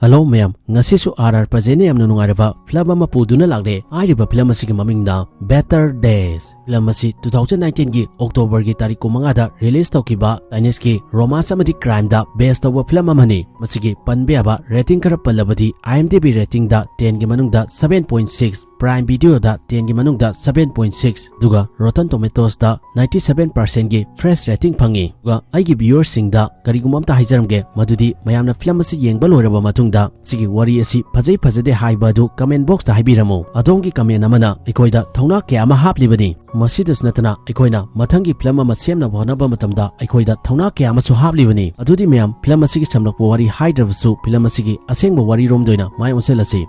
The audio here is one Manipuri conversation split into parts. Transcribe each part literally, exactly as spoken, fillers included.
ꯍꯜꯂꯣ ꯃꯌꯥꯝ, ꯉꯁꯤꯁꯨ ꯑꯥꯔ ꯑꯥꯔ ꯄ꯭ꯔꯖꯦꯟꯅ ꯌꯥꯝꯅ ꯅꯨꯡꯉꯥꯏꯔꯕ ꯐꯤꯂꯝ ꯑꯃ ꯄꯨꯗꯨꯅ ꯂꯥꯛꯂꯦ꯫ ꯍꯥꯏꯔꯤꯕ ꯐꯤꯂꯝ ꯑꯁꯤꯒꯤ ꯃꯃꯤꯡꯅ Better Days꯫ ꯐꯤꯂꯝ ꯑꯁꯤ two thousand nineteen ꯒꯤ October ꯒꯤ ꯇꯥꯔꯤꯛ ꯀꯨꯟꯃꯉꯥꯗ release ꯇꯧꯈꯤꯕ Chinese ꯀꯤ romance ꯑꯃꯗꯤ crime ꯗ base ꯇꯧꯕ ꯐꯤꯂꯝ ꯑꯃꯅꯤ꯫ ꯃꯁꯤꯒꯤ ꯄꯟꯕ ꯌꯥꯕ rating ꯈꯔ ꯄꯜꯂꯕꯗꯤ, IMDb rating ꯗ ten ꯒꯤ ꯃꯅꯨꯡꯗ seven point six, Prime Video ꯗ ten ꯒꯤ ꯃꯅꯨꯡꯗ seven point six, ꯑꯗꯨꯒ Rotten Tomatoes ꯗ ninety seven percent ꯒꯤ fresh rating ꯐꯪꯉꯤ꯫ ꯑꯗꯨꯒ ꯑꯩꯒꯤ viewers ꯁꯤꯡꯗ ꯀꯔꯤꯒꯨꯝꯕ ꯑꯝꯇ ꯍꯥꯏꯖꯔꯝꯒꯦ, ꯃꯗꯨꯗꯤ ꯃꯌꯥꯝꯅ ꯐꯤꯂꯝ ꯑꯁꯤ ꯌꯦꯡꯕ ꯂꯣꯏꯔꯕ ꯃꯇꯨꯡꯗ ꯁꯤꯒꯤ ꯋꯥꯔꯤ ꯑꯁꯤ ꯐꯖꯩ ꯐꯖꯗꯦ ꯍꯥꯏꯕ ꯑꯗꯨ comment box ꯇ ꯍꯥꯏꯕꯤꯔꯝꯃꯨ꯫ ꯑꯗꯣꯝꯒꯤ comment ꯑꯃꯅ ꯑꯩꯈꯣꯏꯗ ꯊꯧꯅꯥ ꯀꯌꯥ ꯑꯃ ꯍꯥꯞꯂꯤꯕꯅꯤ꯫ ꯃꯁꯤꯗꯁꯨ ꯅꯠꯇꯅ ꯑꯩꯈꯣꯏꯅ ꯃꯊꯪꯒꯤ ꯐꯤꯂꯝ ꯑꯃ ꯁꯦꯝꯅꯕ ꯍꯣꯠꯅꯕ ꯃꯇꯝꯗ ꯑꯩꯈꯣꯏꯗ ꯊꯧꯅꯥ ꯀꯌꯥ ꯑꯃꯁꯨ ꯍꯥꯞꯂꯤꯕꯅꯤ꯫ ꯑꯗꯨꯗꯤ ꯃꯌꯥꯝ, ꯐꯤꯂꯝ ꯑꯁꯤꯒꯤ ꯁꯝꯂꯞꯄ ꯋꯥꯔꯤ ꯍꯥꯏꯗ꯭ꯔꯕꯁꯨ ꯐꯤꯂꯝ ꯑꯁꯤꯒꯤ ꯑꯁꯦꯡꯕ ꯋꯥꯔꯤꯔꯣꯝꯗ ꯑꯣꯏꯅ ꯃꯥꯏ ꯑꯣꯟꯁꯤꯜꯂꯁꯤ꯫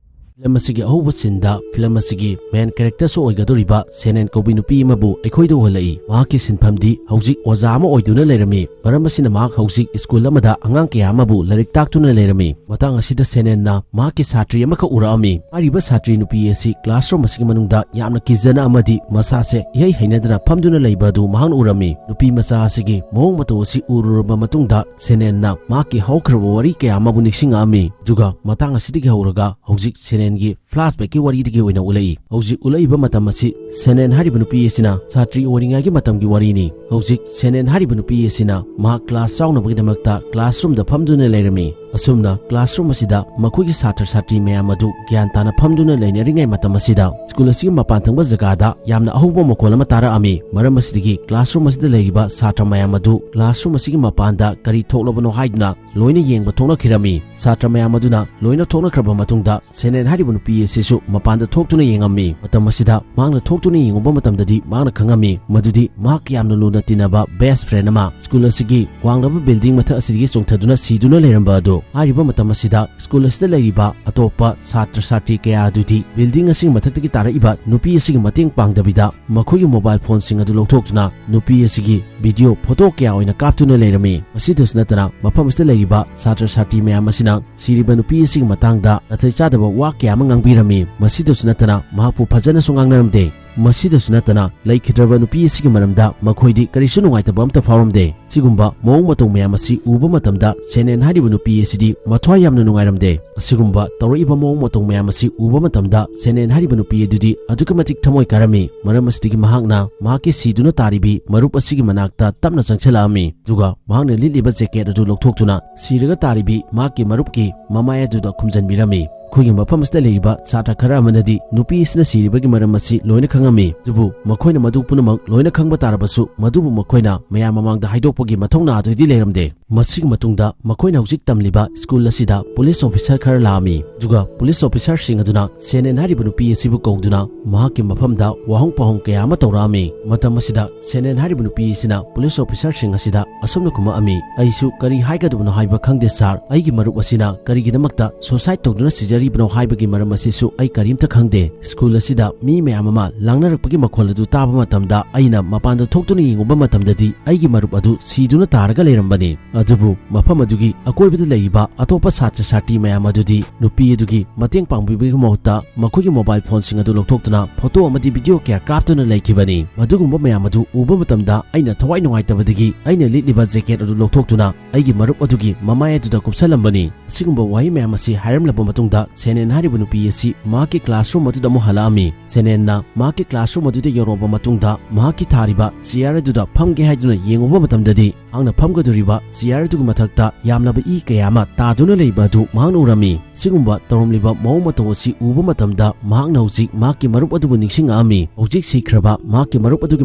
ꯐꯤꯂꯝ ꯑꯁꯤꯒꯤ ꯑꯍꯧꯕ scene ꯗ ꯐꯤꯂꯝ ꯑꯁꯤꯒꯤ main character ꯁꯨ ꯑꯣꯏꯒꯗꯧꯔꯤꯕ ꯁꯦꯅꯦꯟ ꯀꯧꯕꯤ ꯅꯨꯄꯤ ꯑꯃꯕꯨ ꯑꯩꯈꯣꯏꯗ ꯎꯍꯜꯂꯛꯏ꯫ ꯃꯍꯥꯛꯀꯤ ꯁꯤꯟꯐꯝꯗꯤ ꯍꯧꯖꯤꯛ ꯑꯣꯖꯥ ꯑꯃ ꯑꯣꯏꯗꯨꯅ ꯂꯩꯔꯝꯃꯤ꯫ ꯃꯔꯝ ꯑꯁꯤꯅ ꯃꯍꯥꯛ ꯍꯧꯖꯤꯛ ꯁ꯭ꯀꯨꯜ ꯑꯃꯗ ꯑꯉꯥꯡ ꯀꯌꯥ ꯑꯃꯕꯨ ꯂꯥꯏꯔꯤꯛ ꯇꯥꯛꯇꯨꯅ ꯂꯩꯔꯝꯃꯤ꯫ ꯃꯇꯥꯡ ꯑꯁꯤꯗ ꯁꯦꯅꯦꯟꯅ ꯃꯍꯥꯛꯀꯤ ꯁꯥꯇ꯭ꯔꯤ ꯑꯃꯈꯛ ꯎꯔꯛꯑꯝꯃꯤ꯫ ꯍꯥꯏꯔꯤꯕ ꯁꯥꯇ꯭ꯔꯤ ꯅꯨꯄꯤ ꯑꯁꯤ classroom ꯑꯁꯤꯒꯤ ꯃꯅꯨꯡꯗ ꯌꯥꯝꯅ ꯀꯤꯖꯅ ꯑꯃꯗꯤ ꯃꯁꯥꯁꯦ ꯏꯍꯩ ꯍꯩꯅꯗꯅ ꯐꯝꯗꯨꯅ ꯂꯩꯕ ꯑꯗꯨ ꯃꯍꯥꯛꯅ ꯎꯔꯝꯃꯤ꯫ ꯅꯨꯄꯤ ꯃꯆꯥ ꯑꯁꯤꯒꯤ ꯃꯑꯣꯡ ꯃꯇꯧ ꯑꯁꯤ ꯎꯔꯨꯔꯕ ꯃꯇꯨꯡꯗ ꯁꯦꯅꯦꯟꯅ ꯃꯍꯥꯛꯀꯤ ꯍꯧꯈ꯭ꯔꯕ ꯋꯥꯔꯤ ꯀꯌꯥ ꯑꯃꯕꯨ ꯅꯤꯡꯁꯤꯡꯉꯛꯑꯝꯃꯤ꯫ ꯑꯗꯨꯒ ꯃꯇꯥꯡ ꯑꯁꯤꯗꯒꯤ ꯍꯧꯔꯒ ꯍꯧꯖꯤꯛ ꯁꯦꯅꯦꯟꯒꯤ flashback ꯀꯤ ꯋꯥꯔꯤꯗꯒꯤ ꯑꯣꯏꯅ ꯎꯠꯂꯛꯏ꯫ ꯍꯧꯖꯤꯛ ꯎꯠꯂꯛꯏꯕ ꯃꯇꯝ ꯑꯁꯤ ꯁꯦꯅꯦꯟ ꯍꯥꯏꯔꯤꯕ ꯅꯨꯄꯤ ꯑꯁꯤꯅ ꯁꯥꯇ꯭ꯔꯤ ꯑꯣꯏꯔꯤꯉꯩꯒꯤ ꯃꯇꯝꯒꯤ ꯋꯥꯔꯤꯅꯤ꯫ ꯍꯧꯖꯤꯛ ꯁꯦꯅꯦꯟ ꯍꯥꯏꯔꯤꯕ ꯅꯨꯄꯤ ꯑꯁꯤꯅ ꯃꯍꯥꯛ class ꯌꯥꯎꯅꯕꯒꯤꯗꯃꯛꯇ classroom ꯗ ꯐꯝꯗꯨꯅ ꯂꯩꯔꯝꯃꯤ꯫ ꯑꯁꯨꯝꯅ classroom ꯑꯁꯤꯗ ꯃꯈꯣꯏꯒꯤ ꯁꯥꯇ꯭ꯔ ꯁꯥꯇ꯭ꯔꯤ ꯃꯌꯥꯝ ꯑꯗꯨ ꯒ꯭ꯌꯥꯟ ꯇꯥꯅ ꯐꯝꯗꯨꯅ ꯂꯩꯅꯔꯤꯉꯩ ꯃꯇꯝ ꯑꯁꯤꯗ ꯁ꯭ꯀꯨꯜ ꯑꯁꯤꯒꯤ ꯃꯄꯥꯟ ꯊꯪꯕ ꯖꯒꯥꯗ ꯌꯥꯝꯅ ꯑꯍꯧꯕ ꯃꯈꯣꯜ ꯑꯃ ꯇꯥꯔꯛꯑꯝꯃꯤ꯫ ꯃꯔꯝ ꯑꯁꯤꯗꯒꯤ classroom ꯑꯁꯤꯗ ꯂꯩꯔꯤꯕ ꯁꯥꯇ꯭ꯔ ꯃꯌꯥꯝ ꯑꯗꯨ classroom ꯑꯁꯤꯒꯤ ꯃꯄꯥꯟꯗ ꯀꯔꯤ ꯊꯣꯛꯂꯕꯅꯣ ꯍꯥꯏꯗꯨꯅ ꯂꯣꯏꯅ ꯌꯦꯡꯕ ꯊꯣꯛꯅꯈꯤꯔꯝꯃꯤ꯫ ꯁꯥꯇ꯭ꯔ ꯃꯌꯥꯝ ꯑꯗꯨꯅ ꯂꯣꯏꯅ ꯊꯣꯛꯅꯈ꯭ꯔꯕ ꯃꯇꯨꯡꯗ ꯁꯦꯅꯦꯟ ꯍꯥꯏꯔꯤꯕ ꯅꯨꯄꯤ ꯑꯁꯤꯁꯨ ꯃꯄꯥꯟꯗ ꯊꯣꯛꯇꯨꯅ ꯌꯦꯡꯉꯝꯃꯤ꯫ ꯃꯇꯝ ꯑꯁꯤꯗ ꯃꯍꯥꯛꯅ ꯊꯣꯛꯇꯨꯅ ꯌꯦꯡꯉꯨꯕ ꯃꯇꯝꯗꯗꯤ ꯃꯍꯥꯛꯅ ꯈꯪꯉꯝꯃꯤ ꯃꯗꯨꯗꯤ ꯃꯍꯥꯛꯀꯤ ꯌꯥꯝꯅ ꯂꯨꯅ ꯇꯤꯟꯅꯕ best friend ꯑꯃ ꯁ꯭ꯀꯨꯜ ꯑꯁꯤꯒꯤ ꯋꯥꯡꯂꯕ building ꯃꯊꯛ ꯑꯁꯤꯗꯒꯤ ꯆꯣꯡꯊꯗꯨꯅ ꯁꯤꯗꯨꯅ ꯂꯩꯔꯝꯕ ꯑꯗꯨ꯫ ꯍꯥꯏꯔꯤꯕ ꯃꯇꯝ ꯑꯁꯤꯗ ꯁ꯭ꯀꯨꯜ ꯑꯁꯤꯗ ꯂꯩꯔꯤꯕ ꯑꯇꯣꯞꯄ ꯁꯥꯇ꯭ꯔ ꯁꯥꯇ꯭ꯔꯤ ꯀꯌꯥ ꯑꯗꯨꯗꯤ building ꯑꯁꯤꯒꯤ ꯃꯊꯛꯇꯒꯤ ꯇꯥꯔꯛꯏꯕ ꯅꯨꯄꯤ ꯑꯁꯤꯒꯤ ꯃꯇꯦꯡ ꯄꯥꯡꯗꯕꯤꯗ ꯃꯈꯣꯏꯒꯤ mobile phone ꯁꯤꯡ ꯑꯗꯨ ꯂꯧꯊꯣꯛꯇꯨꯅ ꯅꯨꯄꯤ ꯑꯁꯤꯒꯤ video photo ꯀꯌꯥ ꯑꯣꯏꯅ ꯀꯥꯞꯇꯨꯅ ꯂꯩꯔꯝꯃꯤ꯫ ꯃꯁꯤꯗꯁꯨ ꯅꯠꯇꯅ ꯃꯐꯝ ꯑꯁꯤꯗ ꯂꯩꯔꯤꯕ ꯁꯥꯇ꯭ꯔ ꯁꯥꯇ꯭ꯔꯤ ꯃꯌꯥꯝ ꯑꯁꯤꯅ ꯁꯤꯔꯤꯕ ꯅꯨꯄꯤ ꯑꯁꯤꯒꯤ ꯃꯇꯥꯡꯗ ꯅꯥꯇꯩ ꯆꯥꯗꯕ ꯋꯥ ꯀꯌꯥ ꯑꯃ ꯉꯥꯡꯕꯤꯔꯝꯃꯤ꯫ ꯃꯁꯤꯗꯁꯨ ꯅꯠꯇꯅ ꯃꯍꯥꯛꯄꯨ ꯐꯖꯅꯁꯨ ꯉꯥꯡꯅꯔꯝꯗꯦ꯫ ꯃꯁꯤꯗꯁꯨ ꯅꯠꯇꯅ, ꯂꯩꯈꯤꯗ꯭ꯔꯕ ꯅꯨꯄꯤ ꯑꯁꯤꯒꯤ ꯃꯔꯝꯗ ꯃꯈꯣꯏꯗꯤ ꯀꯔꯤꯁꯨ ꯅꯨꯡꯉꯥꯏꯇꯕ ꯑꯝꯇ ꯐꯥꯎꯔꯝꯗꯦ꯫ ꯁꯤꯒꯨꯝꯕ ꯃꯑꯣꯡ ꯃꯇꯧ ꯃꯌꯥꯝ ꯑꯁꯤ ꯎꯕ ꯃꯇꯝꯗ ꯁꯦꯅꯦꯟ ꯍꯥꯏꯔꯤꯕ ꯅꯨꯄꯤ ꯑꯁꯤꯗꯤ ꯃꯊ꯭ꯋꯥꯏ ꯌꯥꯝꯅ ꯅꯨꯡꯉꯥꯏꯔꯝꯗꯦ꯫ ꯑꯁꯤꯒꯨꯝꯕ ꯇꯧꯔꯛꯏꯕ ꯃꯑꯣꯡ ꯃꯇꯧ ꯃꯌꯥꯝ ꯑꯁꯤ ꯎꯕ ꯃꯇꯝꯗ ꯁꯦꯅꯦꯟ ꯍꯥꯏꯔꯤꯕ ꯅꯨꯄꯤ ꯑꯗꯨꯗꯤ ꯑꯗꯨꯛꯀꯤ ꯃꯇꯤꯛ ꯊꯃꯣꯏ ꯀꯥꯏꯔꯝꯃꯤ꯫ ꯃꯔꯝ ꯑꯁꯤꯗꯒꯤ ꯃꯍꯥꯛꯅ ꯃꯍꯥꯛꯀꯤ ꯁꯤꯗꯨꯅ ꯇꯥꯔꯤꯕꯤ ꯃꯔꯨꯞ ꯑꯁꯤꯒꯤ ꯃꯅꯥꯛꯇ ꯇꯞꯅ ꯆꯪꯁꯤꯜꯂꯛꯑꯝꯃꯤ꯫ ꯑꯗꯨꯒ ꯃꯍꯥꯛꯅ ꯂꯤꯠꯂꯤꯕ ꯖꯦꯀꯦꯠ ꯑꯗꯨ ꯂꯧꯊꯣꯛꯇꯨꯅ ꯁꯤꯔꯒ ꯇꯥꯔꯤꯕꯤ ꯃꯍꯥꯛꯀꯤ ꯃꯔꯨꯞꯀꯤ ꯃꯃꯥꯏ ꯑꯗꯨꯗ ꯈꯨꯝꯖꯤꯟꯕꯤꯔꯝꯃꯤ꯫ ꯑꯩꯈꯣꯏꯒꯤ ꯃꯐꯝ ꯑꯁꯤꯗ ꯂꯩꯔꯤꯕ ꯁꯥꯇ꯭ꯔ ꯈꯔ ꯑꯃꯅꯗꯤ ꯅꯨꯄꯤ ꯑꯁꯤꯅ ꯁꯤꯔꯤꯕꯒꯤ ꯃꯔꯝ ꯑꯁꯤ ꯂꯣꯏꯅ ꯈꯪꯉꯝꯃꯤ꯫ ꯑꯗꯨꯕꯨ ꯃꯈꯣꯏꯅ ꯃꯗꯨ ꯄꯨꯝꯅꯃꯛ ꯂꯣꯏꯅ ꯈꯪꯕ ꯇꯥꯔꯕꯁꯨ, ꯃꯗꯨꯕꯨ ꯃꯈꯣꯏꯅ ꯃꯌꯥꯝ ꯃꯃꯥꯡꯗ ꯍꯥꯏꯗꯣꯛꯄꯒꯤ ꯃꯊꯧꯅꯥ ꯑꯗꯨꯗꯤ ꯂꯩꯔꯝꯗꯦ꯫ ꯃꯁꯤꯒꯤ ꯃꯇꯨꯡꯗ ꯃꯈꯣꯏꯅ ꯍꯧꯖꯤꯛ ꯇꯝꯂꯤꯕ ꯁ꯭ꯀꯨꯜ ꯑꯁꯤꯗ ꯄꯨꯂꯤꯁ ꯑꯣꯐꯤꯁꯥꯔ ꯈꯔ ꯂꯥꯛꯑꯝꯃꯤ꯫ ꯑꯗꯨꯒ ꯄꯨꯂꯤꯁ ꯑꯣꯐꯤꯁꯥꯔꯁꯤꯡ ꯑꯗꯨꯅ ꯁꯦꯅꯦꯟ ꯍꯥꯏꯔꯤꯕ ꯅꯨꯄꯤ ꯑꯁꯤꯕꯨ ꯀꯧꯗꯨꯅ ꯃꯍꯥꯛꯀꯤ ꯃꯐꯝꯗ ꯋꯥꯍꯪ ꯄꯥꯎꯍꯪ ꯀꯌꯥ ꯑꯃ ꯇꯧꯔꯛꯑꯝꯃꯤ꯫ ꯃꯇꯝ ꯑꯁꯤꯗ ꯁꯦꯅꯦꯟ ꯍꯥꯏꯔꯤꯕ ꯅꯨꯄꯤ ꯑꯁꯤꯅ ꯄꯨꯂꯤꯁ ꯑꯣꯐꯤꯁꯥꯔꯁꯤꯡ ꯑꯁꯤꯗ ꯑꯁꯨꯝꯅ ꯈꯨꯝꯃꯛꯑꯝꯃꯤ, "ꯑꯩꯁꯨ ꯀꯔꯤ ꯍꯥꯏꯒꯗꯕꯅꯣ ꯍꯥꯏꯕ ꯈꯪꯗꯦ ꯁꯥꯔ꯫ ꯑꯩꯒꯤ ꯃꯔꯨꯞ ꯑꯁꯤꯅ ꯀꯔꯤꯒꯤꯗꯃꯛꯇ ꯁꯨꯁꯥꯏꯗ ꯇꯧꯗꯨꯅ ꯁꯤꯖꯔꯤꯕꯅꯣ ꯍꯥꯏꯕꯒꯤ ꯃꯔꯝ ꯑꯁꯤꯁꯨ ꯑꯩ ꯀꯔꯤꯝꯇ ꯈꯪꯗꯦ꯫ ꯁ꯭ꯀꯨꯜ ꯑꯁꯤꯗ ꯃꯤ ꯃꯌꯥꯝ ꯑꯃ ꯂꯥꯡꯅꯔꯛꯄꯒꯤ ꯃꯈꯣꯜ ꯑꯗꯨ ꯇꯥꯕ ꯃꯇꯝꯗ ꯑꯩꯅ ꯃꯄꯥꯟꯗ ꯊꯣꯛꯇꯨꯅ ꯌꯦꯡꯉꯨꯕ ꯃꯇꯝꯗꯗꯤ ꯑꯩꯒꯤ ꯃꯔꯨꯞ ꯑꯗꯨ ꯁꯤꯗꯨꯅ ꯇꯥꯔꯒ ꯂꯩꯔꯝꯕꯅꯤ꯫ ꯑꯗꯨꯕꯨ ꯃꯐꯝ ꯑꯗꯨꯒꯤ ꯑꯀꯣꯏꯕꯗ ꯂꯩꯔꯤꯕ ꯑꯇꯣꯞꯄ ꯁꯥꯇ꯭ꯔ ꯁꯥꯇ꯭ꯔꯤ ꯃꯌꯥꯝ ꯑꯗꯨꯗꯤ ꯅꯨꯄꯤ ꯑꯗꯨꯒꯤ ꯃꯇꯦꯡ ꯄꯥꯡꯕꯤꯕꯒꯤ ꯃꯍꯨꯠꯇ ꯃꯈꯣꯏꯒꯤ ꯃꯣꯕꯥꯏꯜ ꯐꯣꯟꯁꯤꯡ ꯑꯗꯨ ꯂꯧꯊꯣꯛꯇꯨꯅ ꯐꯣꯇꯣ ꯑꯃꯗꯤ ꯚꯤꯗꯤꯑꯣ ꯀꯌꯥ ꯀꯥꯞꯇꯨꯅ ꯂꯩꯈꯤꯕꯅꯤ꯫ ꯃꯗꯨꯒꯨꯝꯕ ꯃꯌꯥꯝ ꯑꯗꯨ ꯎꯕ ꯃꯇꯝꯗ ꯑꯩꯅ ꯊꯋꯥꯏ ꯅꯨꯡꯉꯥꯏꯇꯕꯗꯒꯤ ꯑꯩꯅ ꯂꯤꯠꯂꯤꯕ ꯖꯦꯀꯦꯠ ꯑꯗꯨ ꯂꯧꯊꯣꯛꯇꯨꯅ ꯑꯩꯒꯤ ꯃꯔꯨꯞ ꯑꯗꯨꯒꯤ ꯃꯃꯥꯏ ꯑꯗꯨꯗ ꯀꯨꯞꯁꯜꯂꯝꯕꯅꯤ"꯫ ꯑꯁꯤꯒꯨꯝꯕ ꯋꯥꯍꯩ ꯃꯌꯥꯝ ꯑꯁꯤ ꯍꯥꯏꯔꯝꯂꯕ ꯃꯇꯨꯡꯗ ꯁꯦꯅꯦꯟ ꯍꯥꯏꯔꯤꯕ ꯅꯨꯄꯤ ꯑꯁꯤ ꯃꯍꯥꯛꯀꯤ ꯀ꯭ꯂꯥꯁꯔꯨꯝ ꯑꯗꯨꯗ ꯑꯃꯨꯛ ꯍꯜꯂꯛꯑꯝꯃꯤ꯫ ꯁꯦꯅꯦꯟꯅ ꯃꯍꯥꯛꯀꯤ ꯀ꯭ꯂꯥꯁꯔꯨꯝ ꯑꯗꯨꯗ ꯌꯧꯔꯛꯑꯕ ꯃꯇꯨꯡꯗ ꯃꯍꯥꯛꯀꯤ ꯊꯥꯔꯤꯕ ꯆꯤꯌꯥꯔ ꯑꯗꯨꯗ ꯐꯝꯒꯦ ꯍꯥꯏꯗꯨꯅ ꯌꯦꯡꯉꯨꯕ ꯃꯇꯝꯗꯗꯤ ꯃꯍꯥꯛꯅ ꯐꯝꯒꯗꯧꯔꯤꯕ ꯆꯤꯌꯥꯔ ꯑꯗꯨꯒꯤ ꯃꯊꯛꯇ ꯌꯥꯝꯂꯕ ꯏ ꯀꯌꯥ ꯑꯃ ꯇꯥꯗꯨꯅ ꯂꯩꯕ ꯑꯗꯨ ꯃꯍꯥꯛꯅ ꯎꯔꯝꯃꯤ꯫ ꯁꯤꯒꯨꯝꯕ ꯇꯧꯔꯝꯂꯤꯕ ꯃꯑꯣꯡ ꯃꯇꯧ ꯑꯁꯤ ꯎꯕ ꯃꯇꯝꯗ ꯃꯍꯥꯛꯅ ꯍꯧꯖꯤꯛ ꯃꯍꯥꯛꯀꯤ ꯃꯔꯨꯞ ꯑꯗꯨꯕꯨ ꯅꯤꯡꯁꯤꯡꯉꯛꯑꯝꯃꯤ꯫ ꯍꯧꯖꯤꯛ ꯁꯤꯈ꯭ꯔꯕ ꯃꯍꯥꯛꯀꯤ ꯃꯔꯨꯞ ꯑꯗꯨꯒꯤ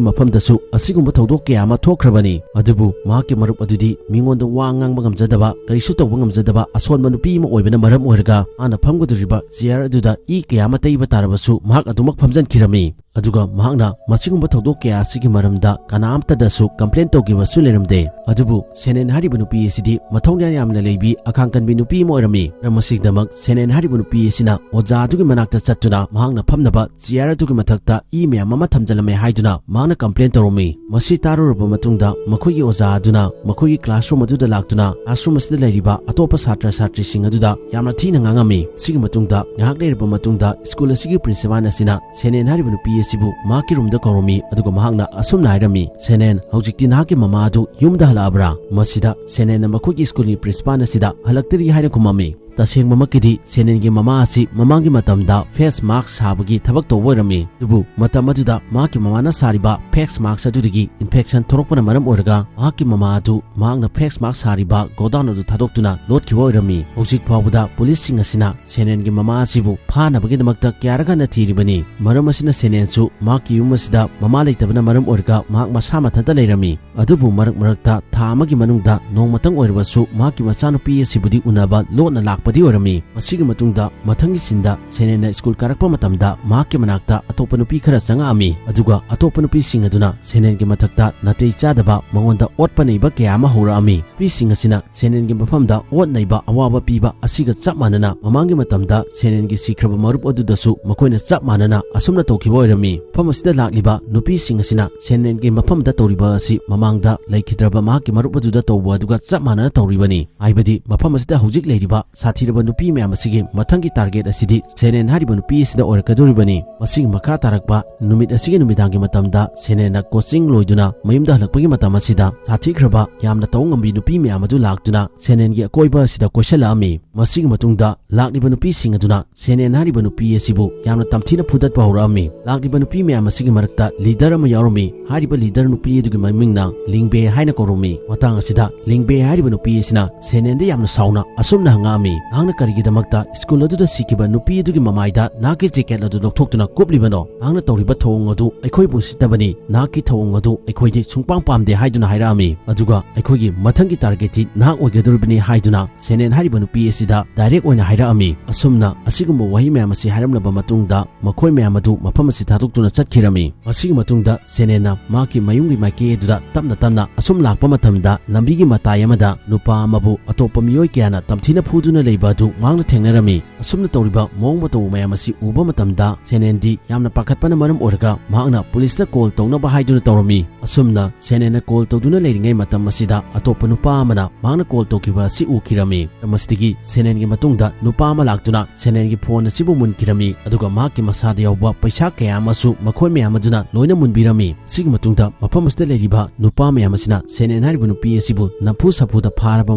ꯃꯐꯝꯗꯁꯨ ꯑꯁꯤꯒꯨꯝꯕ ꯊꯧꯗꯣꯛ ꯀꯌꯥ ꯑꯃ ꯊꯣꯛꯈ꯭ꯔꯕꯅꯤ꯫ ꯑꯗꯨꯕꯨ ꯃꯍꯥꯛꯀꯤ ꯃꯔꯨꯞ ꯑꯗꯨꯗꯤ ꯃꯤꯉꯣꯟꯗ ꯋꯥ ꯉꯥꯡꯕ ꯉꯝꯖꯗꯕ, ꯀꯔꯤꯁꯨ ꯇꯧꯕ ꯉꯝꯖꯗꯕ ꯑꯁꯣꯟꯕ ꯅꯨꯄꯤ ꯑꯃ ꯑꯣꯏꯕꯅ ꯃꯔꯝ ꯑꯣꯏꯔꯒ ꯃꯥꯅ ꯐꯝꯒꯗꯧꯔꯤꯕ ꯆꯤꯌꯥꯔ ꯑꯗꯨꯗ ꯏ ꯀꯌꯥ ꯑꯃ ꯇꯩꯕ ꯇꯥꯔꯕꯁꯨ ꯃꯍꯥꯛ ꯑꯗꯨꯃꯛ ꯐꯝꯖꯟꯈꯤꯔꯝꯃꯤ꯫ ꯑꯗꯨꯒ ꯃꯍꯥꯛꯅ ꯃꯁꯤꯒꯨꯝꯕ ꯊꯧꯗꯣꯛ ꯀꯌꯥ ꯑꯁꯤꯒꯤ ꯃꯔꯝꯗ ꯀꯅꯥꯝꯇꯗꯁꯨ ꯀꯝꯄ꯭ꯂꯦꯟ ꯇꯧꯈꯤꯕꯁꯨ ꯂꯩꯔꯝꯗꯦ꯫ ꯑꯗꯨꯕꯨ ꯁꯦꯅꯦꯟ ꯍꯥꯏꯔꯤꯕ ꯅꯨꯄꯤ ꯑꯁꯤꯗꯤ ꯃꯊꯧꯅꯥ ꯌꯥꯝꯅ ꯂꯩꯕꯤ, ꯑꯈꯥꯡ ꯀꯟꯕꯤ ꯅꯨꯄꯤ ꯑꯃ ꯑꯣꯏꯔꯝꯃꯤ꯫ ꯃꯔꯝ ꯑꯁꯤꯒꯤꯗꯃꯛ ꯁꯦꯅꯦꯟ ꯍꯥꯏꯔꯤꯕ ꯅꯨꯄꯤ ꯑꯁꯤꯅ ꯑꯣꯖꯥ ꯑꯗꯨꯒꯤ ꯃꯅꯥꯛꯇ ꯆꯠꯇꯨꯅ ꯃꯍꯥꯛꯅ ꯐꯝꯅꯕ ꯆꯤꯌꯥꯔ ꯑꯗꯨꯒꯤ ꯃꯊꯛꯇ ꯏ ꯃꯌꯥꯝ ꯑꯃ ꯊꯝꯖꯤꯜꯂꯝꯃꯦ ꯍꯥꯏꯗꯨꯅ ꯃꯍꯥꯛꯅ ꯀꯝꯄ꯭ꯂꯦꯟ ꯇꯧꯔꯝꯃꯤ꯫ ꯃꯁꯤ ꯇꯥꯔꯨꯔꯕ ꯃꯇꯨꯡꯗ ꯃꯈꯣꯏꯒꯤ ꯑꯣꯖꯥ ꯑꯗꯨꯅ ꯃꯈꯣꯏꯒꯤ ꯀ꯭ꯂꯥꯁꯔꯨꯝ ꯑꯗꯨꯗ ꯂꯥꯛꯇꯨꯅ ꯀ꯭ꯂꯥꯁꯔꯨꯝ ꯑꯁꯤꯗ ꯂꯩꯔꯤꯕ ꯑꯇꯣꯞꯄ ꯁꯥꯇ꯭ꯔ ꯁꯥꯇ꯭ꯔꯤꯁꯤꯡ ꯑꯗꯨꯗ ꯌꯥꯝꯅ ꯊꯤꯅ ꯉꯥꯡꯉꯝꯃꯤ꯫ ꯁꯤꯒꯤ ꯃꯇꯨꯡꯗ ꯉꯥꯏꯍꯥꯛ ꯂꯩꯔꯕ ꯃꯇꯨꯡꯗ ꯁ꯭ꯀꯨꯜ ꯑꯁꯤꯒꯤ ꯄ꯭ꯔꯤꯟꯁꯤꯄꯥꯜ ꯑꯁꯤꯅ ꯁꯦꯅꯦꯟ ꯍꯥꯏꯔꯤꯕ ꯅꯨꯄꯤ ꯑꯁꯤꯕꯨ ꯃꯍꯥꯛꯀꯤ ꯔꯨꯝꯗ ꯀꯧꯔꯝꯃꯤ, ꯑꯗꯨꯒ ꯃꯍꯥꯛꯅ ꯑꯁꯨꯝꯅ ꯍꯥꯏꯔꯝꯃꯤ, "ꯁꯦꯅꯦꯟ, ꯍꯧꯖꯤꯛꯇꯤ ꯅꯍꯥꯛꯀꯤ ꯃꯃꯥ ꯑꯗꯨ ꯌꯨꯝꯗ ꯍꯜꯂꯛꯑꯕ꯭ꯔꯥ?" ꯃꯁꯤꯗ ꯁꯦꯅꯦꯟꯅ ꯃꯈꯣꯏꯒꯤ ꯁ꯭ꯀꯨꯜꯒꯤ ꯄ꯭ꯔꯤꯟꯁꯤꯄꯥꯜ ꯑꯁꯤꯗ "ꯍꯜꯂꯛꯇ꯭ꯔꯤ" ꯍꯥꯏꯅ ꯈꯨꯝꯃꯝꯃꯤ꯫ ꯇꯁꯦꯡꯕꯃꯛꯀꯤꯗꯤ ꯁꯦꯅꯦꯟꯒꯤ ꯃꯃꯥ ꯑꯁꯤ ꯃꯃꯥꯡꯒꯤ ꯃꯇꯝꯗ ꯐꯦꯁ ꯃꯥꯁꯛ ꯁꯥꯕꯒꯤ ꯊꯕꯛ ꯇꯧꯕ ꯑꯣꯏꯔꯝꯃꯤ꯫ ꯑꯗꯨꯕꯨ ꯃꯇꯝ ꯑꯗꯨꯗ ꯃꯍꯥꯛꯀꯤ ꯃꯃꯥꯅ ꯁꯥꯔꯤꯕ ꯐꯦꯁ ꯃꯥꯁꯛ ꯑꯗꯨꯗꯒꯤ ꯏꯟꯐꯦꯛꯁꯟ ꯊꯣꯛꯂꯛꯄꯅ ꯃꯔꯝ ꯑꯣꯏꯔꯒ ꯃꯍꯥꯛꯀꯤ ꯃꯃꯥ ꯑꯗꯨ ꯃꯍꯥꯛꯅ ꯐꯦꯁ ꯃꯥꯁꯛ ꯁꯥꯔꯤꯕ ꯒꯣꯗꯥꯎꯟ ꯑꯗꯨ ꯊꯥꯗꯣꯛꯇꯨꯅ ꯂꯣꯠꯈꯤꯕ ꯑꯣꯏꯔꯝꯃꯤ꯫ ꯍꯧꯖꯤꯛ ꯐꯥꯎꯕꯗ ꯄꯨꯂꯤꯁꯁꯤꯡ ꯑꯁꯤꯅ ꯁꯦꯅꯦꯟꯒꯤ ꯃꯃꯥ ꯑꯁꯤꯕꯨ ꯐꯥꯅꯕꯒꯤꯗꯃꯛꯇ ꯀꯌꯥꯔꯛ ꯍꯟꯅ ꯊꯤꯔꯤꯕꯅꯤ꯫ ꯃꯔꯝ ꯑꯁꯤꯅ ꯁꯦꯅꯦꯟꯁꯨ ꯃꯍꯥꯛꯀꯤ ꯌꯨꯝ ꯑꯁꯤꯗ ꯃꯃꯥ ꯂꯩꯇꯕꯅ ꯃꯔꯝ ꯑꯣꯏꯔꯒ ꯃꯍꯥꯛ ꯃꯁꯥ ꯃꯊꯟꯇ ꯂꯩꯔꯝꯃꯤ꯫ ꯑꯗꯨꯕꯨ ꯃꯔꯛ ꯃꯔꯛꯇ ꯊꯥ ꯑꯃꯒꯤ ꯃꯅꯨꯡꯗ ꯅꯣꯡꯃꯇꯪ ꯑꯣꯏꯔꯕꯁꯨ ꯃꯍꯥꯛꯀꯤ ꯃꯆꯥꯅꯨꯄꯤ ꯑꯁꯤꯕꯨꯗꯤ ꯎꯅꯕ ꯂꯣꯠꯅ ꯂꯥꯛꯄꯗꯤ ꯑꯣꯏꯔꯝꯃꯤ꯫ ꯃꯁꯤꯒꯤ ꯃꯇꯨꯡꯗ ꯃꯊꯪꯒꯤ ꯁꯤꯟꯗ ꯁꯦꯅꯦꯟꯅ ꯁ꯭ꯀꯨꯜ ꯀꯥꯔꯛꯄ ꯃꯇꯝꯗ ꯃꯍꯥꯛꯀꯤ ꯃꯅꯥꯛꯇ ꯑꯇꯣꯞꯄ ꯅꯨꯄꯤ ꯈꯔ ꯆꯪꯉꯛꯑꯝꯃꯤ꯫ ꯑꯗꯨꯒ ꯑꯇꯣꯞꯄ ꯅꯨꯄꯤꯁꯤꯡ ꯑꯗꯨꯅ ꯁꯦꯅꯦꯟꯒꯤ ꯃꯊꯛꯇ ꯅꯥꯇꯩ ꯆꯥꯗꯕ, ꯃꯉꯣꯟꯗ ꯑꯣꯠꯄ ꯅꯩꯕ ꯀꯌꯥ ꯑꯃ ꯍꯧꯔꯛꯑꯝꯃꯤ꯫ ꯅꯨꯄꯤꯁꯤꯡ ꯑꯁꯤꯅ ꯁꯦꯅꯦꯟꯒꯤ ꯃꯐꯝꯗ ꯑꯣꯠ ꯅꯩꯕ, ꯑꯋꯥꯕ ꯄꯤꯕ ꯑꯁꯤꯒ ꯆꯞ ꯃꯥꯟꯅꯅ ꯃꯃꯥꯡꯒꯤ ꯃꯇꯝꯗ ꯁꯦꯅꯦꯟꯒꯤ ꯁꯤꯈ꯭ꯔꯕ ꯃꯔꯨꯞ ꯑꯗꯨꯗꯁꯨ ꯃꯈꯣꯏꯅ ꯆꯞ ꯃꯥꯟꯅꯅ ꯑꯁꯨꯝꯅ ꯇꯧꯈꯤꯕ ꯑꯣꯏꯔꯝꯃꯤ꯫ ꯃꯐꯝ ꯑꯁꯤꯗ ꯂꯥꯛꯂꯤꯕ ꯅꯨꯄꯤꯁꯤꯡ ꯑꯁꯤꯅ ꯁꯦꯅꯦꯟꯒꯤ ꯃꯐꯝꯗ ꯇꯧꯔꯤꯕ ꯑꯁꯤ ꯃꯃꯥꯡꯗ ꯂꯩꯈꯤꯗ꯭ꯔꯕ ꯃꯍꯥꯛꯀꯤ ꯃꯔꯨꯞ ꯑꯗꯨꯗ ꯇꯧꯕ ꯑꯗꯨꯒ ꯆꯞ ꯃꯥꯟꯅꯅ ꯇꯧꯔꯤꯕꯅꯤ꯫ ꯍꯥꯏꯕꯗꯤ ꯃꯐꯝ ꯑꯁꯤꯗ ꯍꯧꯖꯤꯛ ꯂꯩꯔꯤꯕ ꯁꯥꯊꯤꯔꯕ ꯅꯨꯄꯤ ꯃꯌꯥꯝ ꯑꯁꯤꯒꯤ ꯃꯊꯪꯒꯤ ꯇꯥꯔꯒꯦꯠ ꯑꯁꯤꯗꯤ ꯁꯦꯅꯦꯟ ꯍꯥꯏꯔꯤꯕ ꯅꯨꯄꯤ ꯑꯁꯤꯗ ꯑꯣꯏꯔꯛꯀꯗꯧꯔꯤꯕꯅꯤ꯫ ꯃꯁꯤꯒꯤ ꯃꯈꯥ ꯇꯥꯔꯛꯄ ꯅꯨꯃꯤꯠ ꯑꯁꯤꯒꯤ ꯅꯨꯃꯤꯗꯥꯡꯒꯤ ꯃꯇꯝꯗ ꯁꯦꯅꯦꯟꯅ ꯀꯣꯆꯤꯡ ꯂꯣꯏꯗꯨꯅ ꯃꯌꯨꯝꯗ ꯍꯜꯂꯛꯄꯒꯤ ꯃꯇꯝ ꯑꯁꯤꯗ ꯁꯥꯊꯤꯈ꯭ꯔꯕ, ꯌꯥꯝꯅ ꯇꯧ ꯉꯝꯕꯤ ꯅꯨꯄꯤ ꯃꯌꯥꯝ ꯑꯗꯨ ꯂꯥꯛꯇꯨꯅ ꯁꯦꯅꯦꯟꯒꯤ ꯑꯀꯣꯏꯕ ꯑꯁꯤꯗ ꯀꯣꯏꯁꯤꯜꯂꯛꯑꯝꯃꯤ꯫ ꯃꯁꯤꯒꯤ ꯃꯇꯨꯡꯗ ꯂꯥꯛꯂꯤꯕ ꯅꯨꯄꯤꯁꯤꯡ ꯑꯗꯨꯅ ꯁꯦꯅꯦꯟ ꯍꯥꯏꯔꯤꯕ ꯅꯨꯄꯤ ꯑꯁꯤꯕꯨ ꯌꯥꯝꯅ ꯇꯝꯊꯤꯅ ꯐꯨꯗꯠꯄ ꯍꯧꯔꯛꯑꯝꯃꯤ꯫ ꯂꯥꯛꯂꯤꯕ ꯅꯨꯄꯤ ꯃꯌꯥꯝ ꯑꯁꯤꯒꯤ ꯃꯔꯛꯇ ꯂꯤꯗꯔ ꯑꯃ ꯌꯥꯎꯔꯝꯃꯤ꯫ ꯍꯥꯏꯔꯤꯕ ꯂꯤꯗꯔ ꯅꯨꯄꯤ ꯑꯗꯨꯒꯤ ꯃꯃꯤꯡꯅ ꯂꯤꯡꯕꯦ ꯍꯥꯏꯅ ꯀꯧꯔꯝꯃꯤ꯫ ꯃꯇꯥꯡ ꯑꯁꯤꯗ ꯂꯤꯡꯕꯦ ꯍꯥꯏꯔꯤꯕ ꯅꯨꯄꯤ ꯑꯁꯤꯅ ꯁꯦꯅꯦꯟꯗ ꯌꯥꯝꯅ ꯁꯥꯎꯅ ꯑꯁꯨꯝꯅ ꯍꯪꯉꯛꯑꯝꯃꯤ, "ꯅꯍꯥꯛꯅ ꯀꯔꯤꯒꯤꯗꯃꯛꯇ ꯁ꯭ꯀꯨꯜ ꯑꯗꯨꯗ ꯁꯤꯈꯤꯕ ꯅꯨꯄꯤ ꯑꯗꯨꯒꯤ ꯃꯃꯥꯏꯗ ꯅꯍꯥꯛꯀꯤ ꯖꯦꯀꯦꯠ ꯑꯗꯨ ꯂꯧꯊꯣꯛꯇꯨꯅ ꯀꯨꯞꯂꯤꯕꯅꯣ? ꯅꯍꯥꯛꯅ ꯇꯧꯔꯤꯕ ꯊꯧꯑꯣꯡ ꯑꯗꯨ ꯑꯩꯈꯣꯏꯕꯨ ꯎꯁꯤꯠꯇꯕꯅꯤ꯫ ꯅꯍꯥꯛꯀꯤ ꯊꯧꯑꯣꯡ ꯑꯗꯨ ꯑꯩꯈꯣꯏꯗꯤ ꯁꯨꯡꯄꯥꯝ ꯄꯥꯝꯗꯦ" ꯍꯥꯏꯗꯨꯅ ꯍꯥꯏꯔꯛꯑꯝꯃꯤ꯫ ꯑꯗꯨꯒ "ꯑꯩꯈꯣꯏꯒꯤ ꯃꯊꯪꯒꯤ ꯇꯥꯔꯒꯦꯠꯇꯤ ꯅꯍꯥꯛ ꯑꯣꯏꯒꯗꯧꯔꯤꯕꯅꯤ" ꯍꯥꯏꯗꯨꯅ ꯁꯦꯅꯦꯟ ꯍꯥꯏꯔꯤꯕ ꯅꯨꯄꯤ ꯑꯁꯤꯗ ꯗꯥꯏꯔꯦꯛ ꯑꯣꯏꯅ ꯍꯥꯏꯔꯛꯑꯝꯃꯤ꯫ ꯑꯁꯨꯝꯅ ꯑꯁꯤꯒꯨꯝꯕ ꯋꯥꯍꯩ ꯃꯌꯥꯝ ꯑꯁꯤ ꯍꯥꯏꯔꯝꯂꯕ ꯃꯇꯨꯡꯗ ꯃꯈꯣꯏ ꯃꯌꯥꯝ ꯑꯗꯨ ꯃꯐꯝ ꯑꯁꯤ ꯊꯥꯗꯣꯛꯇꯨꯅ ꯆꯠꯈꯤꯔꯝꯃꯤ꯫ ꯃꯁꯤꯒꯤ ꯃꯇꯨꯡꯗ ꯁꯦꯅꯦꯟꯅ ꯃꯍꯥꯛꯀꯤ ꯃꯌꯨꯝꯒꯤ ꯃꯥꯏꯀꯩ ꯑꯗꯨꯗ ꯇꯞꯅ ꯇꯞꯅ ꯑꯁꯨꯝ ꯂꯥꯛꯄ ꯃꯇꯝꯗ ꯂꯝꯕꯤꯒꯤ ꯃꯇꯥꯏ ꯑꯃꯗ ꯅꯨꯄꯥ ꯑꯃꯕꯨ ꯑꯇꯣꯞꯄ ꯃꯤꯑꯣꯏ ꯀꯌꯥꯅ ꯇꯝꯊꯤꯅ ꯐꯨꯗꯨꯅ ꯂꯩꯕ ꯑꯗꯨ ꯃꯍꯥꯛꯅ ꯊꯦꯡꯅꯔꯝꯃꯤ꯫ ꯑꯁꯨꯝꯅ ꯇꯧꯔꯤꯕ ꯃꯑꯣꯡ ꯃꯇꯧ ꯃꯌꯥꯝ ꯑꯁꯤ ꯎꯕ ꯃꯇꯝꯗ ꯁꯦꯅꯦꯟꯗꯤ ꯌꯥꯝꯅ ꯄꯥꯈꯠꯄꯅ ꯃꯔꯝ ꯑꯣꯏꯔꯒ ꯃꯍꯥꯛꯅ ꯄꯨꯂꯤꯁꯇ ꯀꯣꯜ ꯇꯧꯅꯕ ꯍꯥꯏꯗꯨꯅ ꯇꯧꯔꯝꯃꯤ꯫ ꯑꯁꯨꯝꯅ ꯁꯦꯅꯦꯟꯅ ꯀꯣꯜ ꯇꯧꯗꯨꯅ ꯂꯩꯔꯤꯉꯩ ꯃꯇꯝ ꯑꯁꯤꯗ ꯑꯇꯣꯞꯄ ꯅꯨꯄꯥ ꯑꯃꯅ ꯃꯍꯥꯛꯅ ꯀꯣꯜ ꯇꯧꯈꯤꯕ ꯑꯁꯤ ꯎꯈꯤꯔꯝꯃꯤ꯫ ꯃꯔꯝ ꯑꯁꯤꯗꯒꯤ ꯁꯦꯅꯦꯟꯒꯤ ꯃꯇꯨꯡꯗ ꯅꯨꯄꯥ ꯑꯃ ꯂꯥꯛꯇꯨꯅ ꯁꯦꯅꯦꯟꯒꯤ ꯐꯣꯟ ꯑꯁꯤꯕꯨ ꯃꯨꯟꯈꯤꯔꯝꯃꯤ, ꯑꯗꯨꯒ ꯃꯍꯥꯛꯀꯤ ꯃꯁꯥꯗ ꯌꯥꯎꯕ ꯄꯩꯁꯥ ꯀꯌꯥ ꯑꯃꯁꯨ ꯃꯈꯣꯏ ꯃꯌꯥꯝ ꯑꯗꯨꯅ ꯂꯣꯏꯅ ꯃꯨꯟꯕꯤꯔꯝꯃꯤ꯫ ꯁꯤꯒꯤ ꯃꯇꯨꯡꯗ ꯃꯐꯝ ꯑꯁꯤꯗ ꯂꯩꯔꯤꯕ ꯅꯨꯄꯥ ꯃꯌꯥꯝ ꯑꯁꯤꯅ ꯁꯦꯅꯦꯟ ꯍꯥꯏꯔꯤꯕ ꯅꯨꯄꯤ ꯑꯁꯤꯕꯨ ꯅꯝꯐꯨ ꯁꯥꯐꯨꯗ ꯐꯥꯔꯕ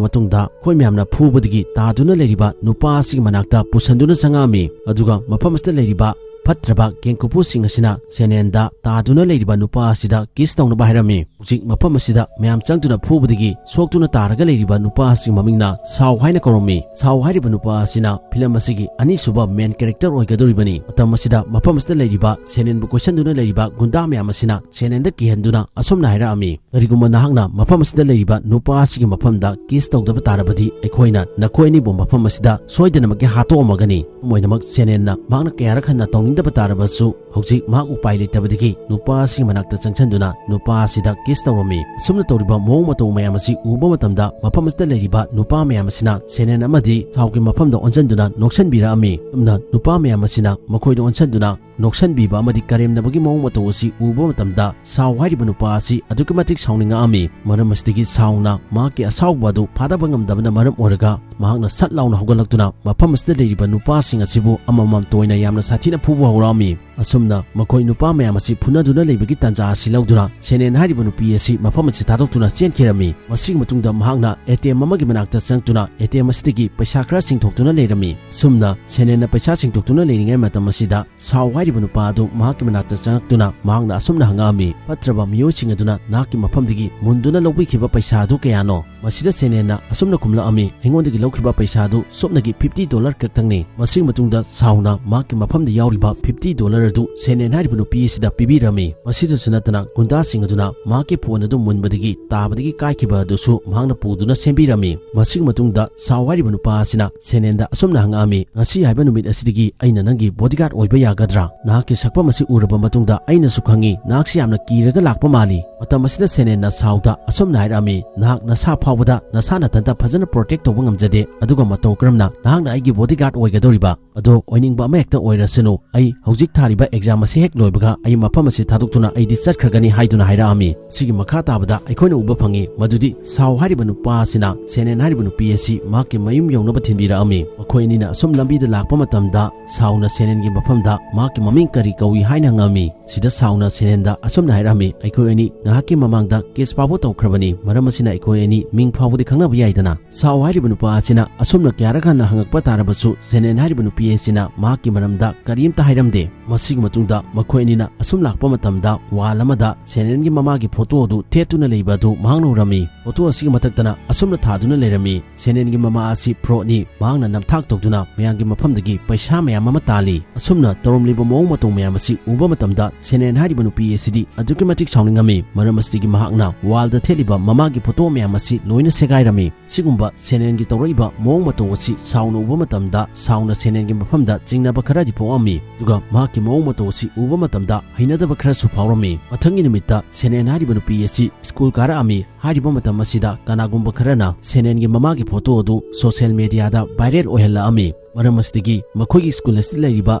ꯃꯇꯨꯡꯗ ꯃꯈꯣꯏ ꯃꯌꯥꯝꯅ ꯐꯨꯕꯗꯒꯤ ꯇꯥꯗꯨꯅ ꯂꯩꯔꯤꯕ ꯅꯨꯄꯥ ꯑꯁꯤꯒꯤ ꯃꯅꯥꯛꯇ ꯄꯨꯁꯟꯗꯨꯅ ꯆꯪꯉꯛꯑꯝꯃꯤ꯫ ꯑꯗꯨꯒ ꯃꯐꯝ ꯑꯁꯤꯗ ꯂꯩꯔꯤꯕ ꯐꯠꯇ꯭ꯔꯕ ꯀꯦꯡꯀꯨꯄꯨꯁꯤꯡ ꯑꯁꯤꯅ ꯁꯦꯅꯦꯟꯗ ꯇꯥꯗꯨꯅ ꯂꯩꯔꯤꯕ ꯅꯨꯄꯥ ꯑꯁꯤꯗ ꯀꯤꯁ ꯇꯧꯅꯕ ꯍꯥꯏꯔꯝꯃꯤ꯫ ꯍꯧꯖꯤꯛ ꯃꯐꯝ ꯑꯁꯤꯗ ꯃꯌꯥꯝ ꯆꯪꯗꯨꯅ ꯐꯨꯕꯗꯒꯤ ꯁꯣꯛꯇꯨꯅ ꯇꯥꯔꯒ ꯂꯩꯔꯤꯕ ꯅꯨꯄꯥ ꯑꯁꯤꯒꯤ ꯃꯃꯤꯡꯅ ꯁꯥꯎ ꯍꯥꯏꯅ ꯀꯧꯔꯝꯃꯤ꯫ ꯁꯥꯎ ꯍꯥꯏꯔꯤꯕ ꯅꯨꯄꯥ ꯑꯁꯤꯅ ꯐꯤꯂꯝ ꯑꯁꯤꯒꯤ ꯑꯅꯤꯁꯨꯕ ꯃꯦꯟ ꯀꯦꯔꯦꯛꯇꯔ ꯑꯣꯏꯒꯗꯧꯔꯤꯕꯅꯤ꯫ ꯃꯇꯝ ꯑꯁꯤꯗ ꯃꯐꯝ ꯑꯁꯤꯗ ꯂꯩꯔꯤꯕ ꯁꯦꯅꯦꯟꯕꯨ ꯀꯣꯏꯁꯟꯗꯨꯅ ꯂꯩꯔꯤꯕ ꯒꯨꯟꯗꯥ ꯃꯌꯥꯝ ꯑꯁꯤꯅ ꯁꯦꯅꯦꯟꯗ ꯀꯤꯍꯟꯗꯨꯅ ꯑꯁꯨꯝꯅ ꯍꯥꯏꯔꯛꯑꯝꯃꯤ, "ꯀꯔꯤꯒꯨꯝꯕ ꯅꯍꯥꯛꯅ ꯃꯐꯝ ꯑꯁꯤꯗ ꯂꯩꯔꯤꯕ ꯅꯨꯄꯥ ꯑꯁꯤꯒꯤ ꯃꯐꯝꯗ ꯀꯤꯁ ꯇꯧꯗꯕ ꯇꯥꯔꯕꯗꯤ ꯑꯩꯈꯣꯏꯅ ꯅꯈꯣꯏ ꯑꯅꯤꯕꯨ ꯃꯐꯝ ꯑꯁꯤꯗ ꯁꯣꯏꯗꯅꯃꯛꯀꯤ ꯍꯥꯠꯇꯣꯛꯑꯝꯃꯒꯅꯤ꯫" ꯑꯗꯨꯝ ꯑꯣꯏꯅꯃꯛ ꯁꯦꯅꯦꯟꯅ ꯃꯍꯥꯛꯅ ꯀꯌꯥꯔꯛ ꯍꯟꯅ ꯇꯧꯅꯤꯡꯗꯕ ꯇꯥꯔꯕꯁꯨ ꯍꯧꯖꯤꯛ ꯃꯍꯥꯛ ꯎꯄꯥꯏ ꯂꯩꯇꯕꯗꯒꯤ ꯅꯨꯄꯥ ꯑꯁꯤꯒꯤ ꯃꯅꯥꯛꯇ ꯆꯪꯁꯤꯟꯗꯨꯅ ꯅꯨꯄꯥ ꯑꯁꯤꯗ ꯀꯤꯁ ꯇꯧꯔꯝꯃꯤ꯫ ꯑꯁꯨꯝꯅ ꯇꯧꯔꯤꯕ ꯃꯑꯣꯡ ꯃꯇꯧ ꯃꯌꯥꯝ ꯑꯁꯤ ꯎꯕ ꯃꯇꯝꯗ ꯃꯐꯝ ꯑꯁꯤꯗ ꯂꯩꯔꯤꯕ ꯅꯨꯄꯥ ꯃꯌꯥꯝ ꯑꯁꯤꯅ ꯁꯦꯅꯦꯟ ꯑꯃꯗꯤ ꯁꯥꯎꯒꯤ ꯃꯐꯝꯗ ꯑꯣꯟꯁꯤꯟꯗꯨꯅ ꯅꯣꯛꯁꯟꯕꯤꯔꯛꯑꯝꯃꯤ꯫ ꯑꯁꯨꯝꯅ ꯅꯨꯄꯥ ꯃꯌꯥꯝ ꯑꯁꯤꯅ ꯃꯈꯣꯏꯗ ꯑꯣꯟꯁꯤꯟꯗꯨꯅ ꯅꯣꯛꯁꯟꯕꯤꯕ ꯑꯃꯗꯤ ꯀꯔꯦꯝꯅꯕꯒꯤ ꯃꯑꯣꯡ ꯃꯇꯧ ꯑꯁꯤ ꯎꯕ ꯃꯇꯝꯗ ꯁꯥꯎ ꯍꯥꯏꯔꯤꯕ ꯅꯨꯄꯥ ꯑꯁꯤ ꯑꯗꯨꯛꯀꯤ ꯃꯇꯤꯛ ꯁꯥꯎꯅꯤꯡꯉꯛꯑꯝꯃꯤ꯫ ꯃꯔꯝ ꯑꯁꯤꯗꯒꯤ ꯁꯥꯎꯅ ꯃꯍꯥꯛꯀꯤ ꯑꯁꯥꯎꯕ ꯑꯗꯨ ꯐꯥꯗꯕ ꯉꯝꯗꯕꯅ ꯃꯔꯝ ꯑꯣꯏꯔꯒ ꯃꯍꯥꯛꯅ ꯁꯠ ꯂꯥꯎꯅ ꯍꯧꯒꯠꯂꯛꯇꯨꯅ ꯃꯐꯝ ꯑꯁꯤꯗ ꯂꯩꯔꯤꯕ ꯅꯨꯄꯥꯁꯤꯡ ꯑꯁꯤꯕꯨ ꯑꯃꯃꯝꯇ ꯑꯣꯏꯅ ꯌꯥꯝꯅ ꯁꯥꯊꯤꯅ ꯐꯨꯕ ꯍꯧꯔꯛꯑꯝꯃꯤ꯫ ꯑꯁꯨꯝꯅ ꯃꯈꯣꯏ ꯅꯨꯄꯥ ꯃꯌꯥꯝ ꯑꯁꯤ ꯐꯨꯅꯗꯨꯅ ꯂꯩꯕꯒꯤ ꯇꯥꯟꯖꯥ ꯑꯁꯤ ꯂꯧꯗꯨꯅ ꯁꯦꯅꯦꯟ ꯍꯥꯏꯔꯤꯕ ꯅꯨꯄꯤ ꯑꯁꯤ ꯃꯐꯝ ꯑꯁꯤ ꯊꯥꯗꯣꯛꯇꯨꯅ ꯆꯦꯟꯈꯤꯔꯝꯃꯤ꯫ ꯃꯁꯤꯒꯤ ꯃꯇꯨꯡꯗ ꯃꯍꯥꯛꯅ ꯑꯦ ꯇꯤ ꯑꯦꯝ ꯑꯃꯒꯤ ꯃꯅꯥꯛꯇ ꯆꯪꯗꯨꯅ ꯑꯦ ꯇꯤ ꯑꯦꯝ ꯑꯁꯤꯗꯒꯤ ꯄꯩꯁꯥ ꯈꯔ ꯆꯤꯡꯊꯣꯛꯇꯨꯅ ꯂꯩꯔꯝꯃꯤ꯫ ꯑꯁꯨꯝꯅ ꯁꯦꯅꯦꯟꯅ ꯄꯩꯁꯥ ꯆꯤꯡꯊꯣꯛꯇꯨꯅ ꯂꯩꯔꯤꯉꯩ ꯃꯇꯝ ꯑꯁꯤꯗ ꯁꯥꯎ ꯍꯥꯏꯔꯤꯕ ꯅꯨꯄꯥ ꯑꯗꯨ ꯃꯍꯥꯛꯀꯤ ꯃꯅꯥꯛꯇ ꯆꯪꯉꯛꯇꯨꯅ ꯃꯍꯥꯛꯅ ꯑꯁꯨꯝꯅ ꯍꯪꯉꯛꯑꯝꯃꯤ, "ꯐꯠꯇ꯭ꯔꯕ ꯃꯤꯑꯣꯏꯁꯤꯡ ꯑꯗꯨꯅ ꯅꯍꯥꯛꯀꯤ ꯃꯐꯝꯗꯒꯤ ꯃꯨꯟꯗꯨꯅ ꯂꯧꯕꯤꯈꯤꯕ ꯄꯩꯁꯥ ꯑꯗꯨ ꯀꯌꯥꯅꯣ?" ꯃꯁꯤꯗ ꯁꯦꯅꯦꯟꯅ ꯑꯁꯨꯝꯅ ꯈꯨꯝꯂꯛꯑꯝꯃꯤ, "ꯑꯩꯉꯣꯟꯗꯒꯤ ꯂꯧꯈꯤꯕ ꯄꯩꯁꯥ ꯑꯗꯨ ꯁꯨꯞꯅꯒꯤ ꯐꯤꯐꯇꯤ ꯗꯣꯂꯔ ꯈꯛꯇꯪꯅꯤ꯫" ꯃꯁꯤꯒꯤ ꯃꯇꯨꯡꯗ ꯁꯥꯎꯅ ꯃꯍꯥꯛꯀꯤ ꯃꯐꯝꯗ ꯌꯥꯎꯔꯤꯕ ꯐꯤꯐꯇꯤ ꯗꯣꯂꯔ ꯑꯗꯨ ꯁꯦꯅꯦꯟ ꯍꯥꯏꯔꯤꯕ ꯅꯨꯄꯤ ꯑꯁꯤꯗ ꯄꯤꯕꯤꯔꯝꯃꯤ꯫ ꯃꯁꯤꯗꯁꯨ ꯅꯠꯇꯅ ꯒꯨꯟꯗꯥꯁꯤꯡ ꯑꯗꯨꯅ ꯃꯍꯥꯛꯀꯤ ꯐꯣꯟ ꯑꯗꯨ ꯃꯨꯟꯕꯗꯒꯤ ꯇꯥꯕꯗꯒꯤ ꯀꯥꯏꯈꯤꯕ ꯑꯗꯨꯁꯨ ꯃꯍꯥꯛꯅ ꯄꯨꯗꯨꯅ ꯁꯦꯝꯕꯤꯔꯝꯃꯤ꯫ ꯃꯁꯤꯒꯤ ꯃꯇꯨꯡꯗ ꯁꯥꯎ ꯍꯥꯏꯔꯤꯕ ꯅꯨꯄꯥ ꯑꯁꯤꯅ ꯁꯦꯅꯦꯟꯗ ꯑꯁꯨꯝꯅ ꯍꯪꯉꯛꯑꯝꯃꯤ, "ꯉꯁꯤ ꯍꯥꯏꯕ ꯅꯨꯃꯤꯠ ꯑꯁꯤꯗꯒꯤ ꯑꯩꯅ ꯅꯪꯒꯤ ꯕꯣꯗꯤꯒꯥꯔꯗ ꯑꯣꯏꯕ ꯌꯥꯒꯗ꯭ꯔꯥ? ꯅꯍꯥꯛꯀꯤ ꯁꯛꯐꯝ ꯑꯁꯤ ꯎꯔꯕ ꯃꯇꯨꯡꯗ ꯑꯩꯅꯁꯨ ꯈꯪꯉꯤ ꯅꯍꯥꯛꯁꯤ ꯌꯥꯝꯅ ꯀꯤꯔꯒ ꯂꯥꯛꯄ ꯃꯥꯜꯂꯤ꯫ ꯃꯇꯝ ꯑꯁꯤꯗ ꯁꯦꯅꯦꯟꯅ ꯁꯥꯎꯗ ꯑꯁꯨꯝꯅ ꯍꯥꯏꯔꯛꯑꯝꯃꯤ, "ꯅꯍꯥꯛ ꯅꯁꯥ ꯐꯥꯎꯕꯗ ꯅꯁꯥ ꯅꯊꯟꯇ ꯐꯖꯅ ꯄ꯭ꯔꯣꯇꯦꯛ ꯇꯧꯕ ꯉꯝꯖꯗꯦ, ꯑꯗꯨꯒ ꯃꯇꯧ ꯀꯔꯝꯅ ꯅꯍꯥꯛꯅ ꯑꯩꯒꯤ ꯕꯣꯗꯤꯒꯥꯔꯗ ꯑꯣꯏꯒꯗꯧꯔꯤꯕ? ꯑꯗꯣ ꯑꯣꯏꯅꯤꯡꯕ ꯑꯃ ꯍꯦꯛꯇ ꯑꯣꯏꯔꯁꯅꯨ, ꯑꯩ ꯍꯧꯖꯤꯛ ꯊꯥꯔꯤꯕ ꯑꯦꯛꯖꯥꯝ ꯑꯁꯤ ꯍꯦꯛ ꯂꯣꯏꯕꯒ ꯑꯩ ꯃꯐꯝ ꯑꯁꯤ ꯊꯥꯗꯣꯛꯇꯨꯅ ꯑꯩꯗꯤ ꯆꯠꯈ꯭ꯔꯒꯅꯤ" ꯍꯥꯏꯗꯨꯅ ꯍꯥꯏꯔꯛꯑꯝꯃꯤ꯫ ꯁꯤꯒꯤ ꯃꯈꯥ ꯇꯥꯕꯗ ꯑꯩꯈꯣꯏꯅ ꯎꯕ ꯐꯪꯉꯤ ꯃꯗꯨꯗꯤ ꯁꯥꯎ ꯍꯥꯏꯔꯤꯕ ꯅꯨꯄꯥ ꯑꯁꯤꯅ ꯁꯦꯅꯦꯟ ꯍꯥꯏꯔꯤꯕ ꯅꯨꯄꯤ ꯑꯁꯤ ꯃꯍꯥꯛꯀꯤ ꯃꯌꯨꯝ ꯌꯧꯅꯕ ꯊꯤꯟꯕꯤꯔꯛꯑꯝꯃꯤ꯫ ꯃꯈꯣꯏ ꯑꯅꯤꯅ ꯑꯁꯨꯝ ꯂꯝꯕꯤꯗ ꯂꯥꯛꯄ ꯃꯇꯝꯗ ꯁꯥꯎꯅ ꯁꯦꯅꯦꯟꯒꯤ ꯃꯐꯝꯗ ꯃꯍꯥꯛꯀꯤ ꯃꯃꯤꯡ ꯀꯔꯤ ꯀꯧꯏ ꯍꯥꯏꯅ ꯍꯪꯉꯝꯃꯤ꯫ ꯁꯤꯗ ꯁꯥꯎꯅ ꯁꯦꯅꯦꯟꯗ ꯑꯁꯨꯝꯅ ꯍꯥꯏꯔꯛꯑꯝꯃꯤ, "ꯑꯩꯈꯣꯏ ꯑꯅꯤ ꯉꯥꯏꯍꯥꯛꯀꯤ ꯃꯃꯥꯡꯗ ꯀꯤꯁ ꯐꯥꯎꯕ ꯇꯧꯈ꯭ꯔꯕꯅꯤ, ꯃꯔꯝ ꯑꯁꯤꯅ ꯑꯩꯈꯣꯏ ꯑꯅꯤ ꯃꯤꯡ ꯐꯥꯎꯕꯗꯤ ꯈꯪꯅꯕ ꯌꯥꯏꯗꯅ?" ꯁꯥꯎ ꯍꯥꯏꯔꯤꯕ ꯅꯨꯄꯥ ꯑꯁꯤꯅ ꯑꯁꯨꯝꯅ ꯀꯌꯥꯔꯛ ꯍꯟꯅ ꯍꯪꯉꯛꯄ ꯇꯥꯔꯕꯁꯨ ꯁꯦꯅꯦꯟ ꯍꯥꯏꯔꯤꯕ ꯅꯨꯄꯤ ꯑꯁꯤꯅ ꯃꯍꯥꯛꯀꯤ ꯃꯔꯝꯗ ꯀꯔꯤꯝꯇ ꯍꯥꯏꯔꯝꯗꯦ꯫ ꯃꯁꯤꯒꯤ ꯃꯇꯨꯡꯗ ꯃꯈꯣꯏ ꯑꯅꯤꯅ ꯑꯁꯨꯝ ꯂꯥꯛꯄ ꯃꯇꯝꯗ ꯋꯥꯜ ꯑꯃꯗ ꯁꯦꯅꯦꯟꯒꯤ ꯃꯃꯥꯒꯤ ꯐꯣꯇꯣ ꯑꯗꯨ ꯊꯦꯠꯇꯨꯅ ꯂꯩꯕ ꯑꯗꯨ ꯃꯍꯥꯛꯅ ꯎꯔꯝꯃꯤ꯫ ꯐꯣꯇꯣ ꯑꯁꯤꯒꯤ ꯃꯊꯛꯇꯅ ꯑꯁꯨꯝꯅ ꯊꯥꯗꯨꯅ ꯂꯩꯔꯝꯃꯤ, "ꯁꯦꯅꯦꯟꯒꯤ ꯃꯃꯥ ꯑꯁꯤ ꯐ꯭ꯔꯣꯗꯅꯤ, ꯃꯍꯥꯛꯅ ꯅꯝꯊꯥꯛ ꯇꯧꯗꯨꯅ ꯃꯌꯥꯝꯒꯤ ꯃꯐꯝꯗꯒꯤ ꯄꯩꯁꯥ ꯃꯌꯥꯝ ꯑꯃ ꯇꯥꯜꯂꯤ"꯫ ꯑꯁꯨꯝꯅ ꯇꯧꯔꯝꯂꯤꯕ ꯃꯑꯣꯡ ꯃꯇꯧ ꯃꯌꯥꯝ ꯑꯁꯤ ꯎꯕ ꯃꯇꯝꯗ ꯁꯦꯅꯦꯟ ꯍꯥꯏꯔꯤꯕ ꯅꯨꯄꯤ ꯑꯁꯤꯗꯤ ꯑꯗꯨꯛꯀꯤ ꯃꯇꯤꯛ ꯁꯥꯎꯅꯤꯡꯉꯝꯃꯤ꯫ ꯃꯔꯝ ꯑꯁꯤꯗꯒꯤ ꯃꯍꯥꯛꯅ ꯋꯥꯜꯗ ꯊꯦꯠꯂꯤꯕ ꯃꯃꯥꯒꯤ ꯐꯣꯇꯣ ꯃꯌꯥꯝ ꯑꯁꯤ ꯂꯣꯏꯅ ꯁꯦꯒꯥꯏꯔꯝꯃꯤ꯫ ꯁꯤꯒꯨꯝꯕ ꯁꯦꯅꯦꯟꯒꯤ ꯇꯧꯔꯛꯏꯕ ꯃꯑꯣꯡ ꯃꯇꯧ ꯑꯁꯤ ꯁꯥꯎꯅ ꯎꯕ ꯃꯇꯝꯗ ꯁꯥꯎꯅ ꯁꯦꯅꯦꯟꯒꯤ ꯃꯐꯝꯗ ꯆꯤꯡꯅꯕ ꯈꯔꯗꯤ ꯄꯣꯛꯑꯝꯃꯤ꯫ ꯑꯗꯨꯒ ꯃꯍꯥꯛꯀꯤ ꯃꯑꯣꯡ ꯃꯇꯧ ꯑꯁꯤ ꯎꯕ ꯃꯇꯝꯗ ꯍꯩꯅꯗꯕ ꯈꯔꯁꯨ ꯐꯥꯎꯔꯝꯃꯤ꯫ ꯃꯊꯪꯒꯤ ꯅꯨꯃꯤꯠꯇ ꯁꯦꯅꯦꯟ ꯍꯥꯏꯔꯤꯕ ꯅꯨꯄꯤ ꯑꯁꯤ ꯁ꯭ꯀꯨꯜ ꯀꯥꯔꯛꯑꯝꯃꯤ꯫ ꯍꯥꯏꯔꯤꯕ ꯃꯇꯝ ꯑꯁꯤꯗ ꯀꯅꯥꯒꯨꯝꯕ ꯈꯔꯅ ꯁꯦꯅꯦꯟꯒꯤ ꯃꯃꯥꯒꯤ ꯐꯣꯇꯣ ꯑꯗꯨ ꯁꯣꯁꯤꯌꯦꯜ ꯃꯦꯗꯤꯌꯥꯗ ꯚꯥꯏꯔꯦꯜ ꯑꯣꯏꯍꯜꯂꯛꯑꯝꯃꯤ꯫ ꯃꯔꯝ ꯑꯁꯤꯗꯒꯤ ꯃꯈꯣꯏꯒꯤ ꯁ꯭ꯀꯨꯜ ꯑꯁꯤꯗ ꯂꯩꯔꯤꯕ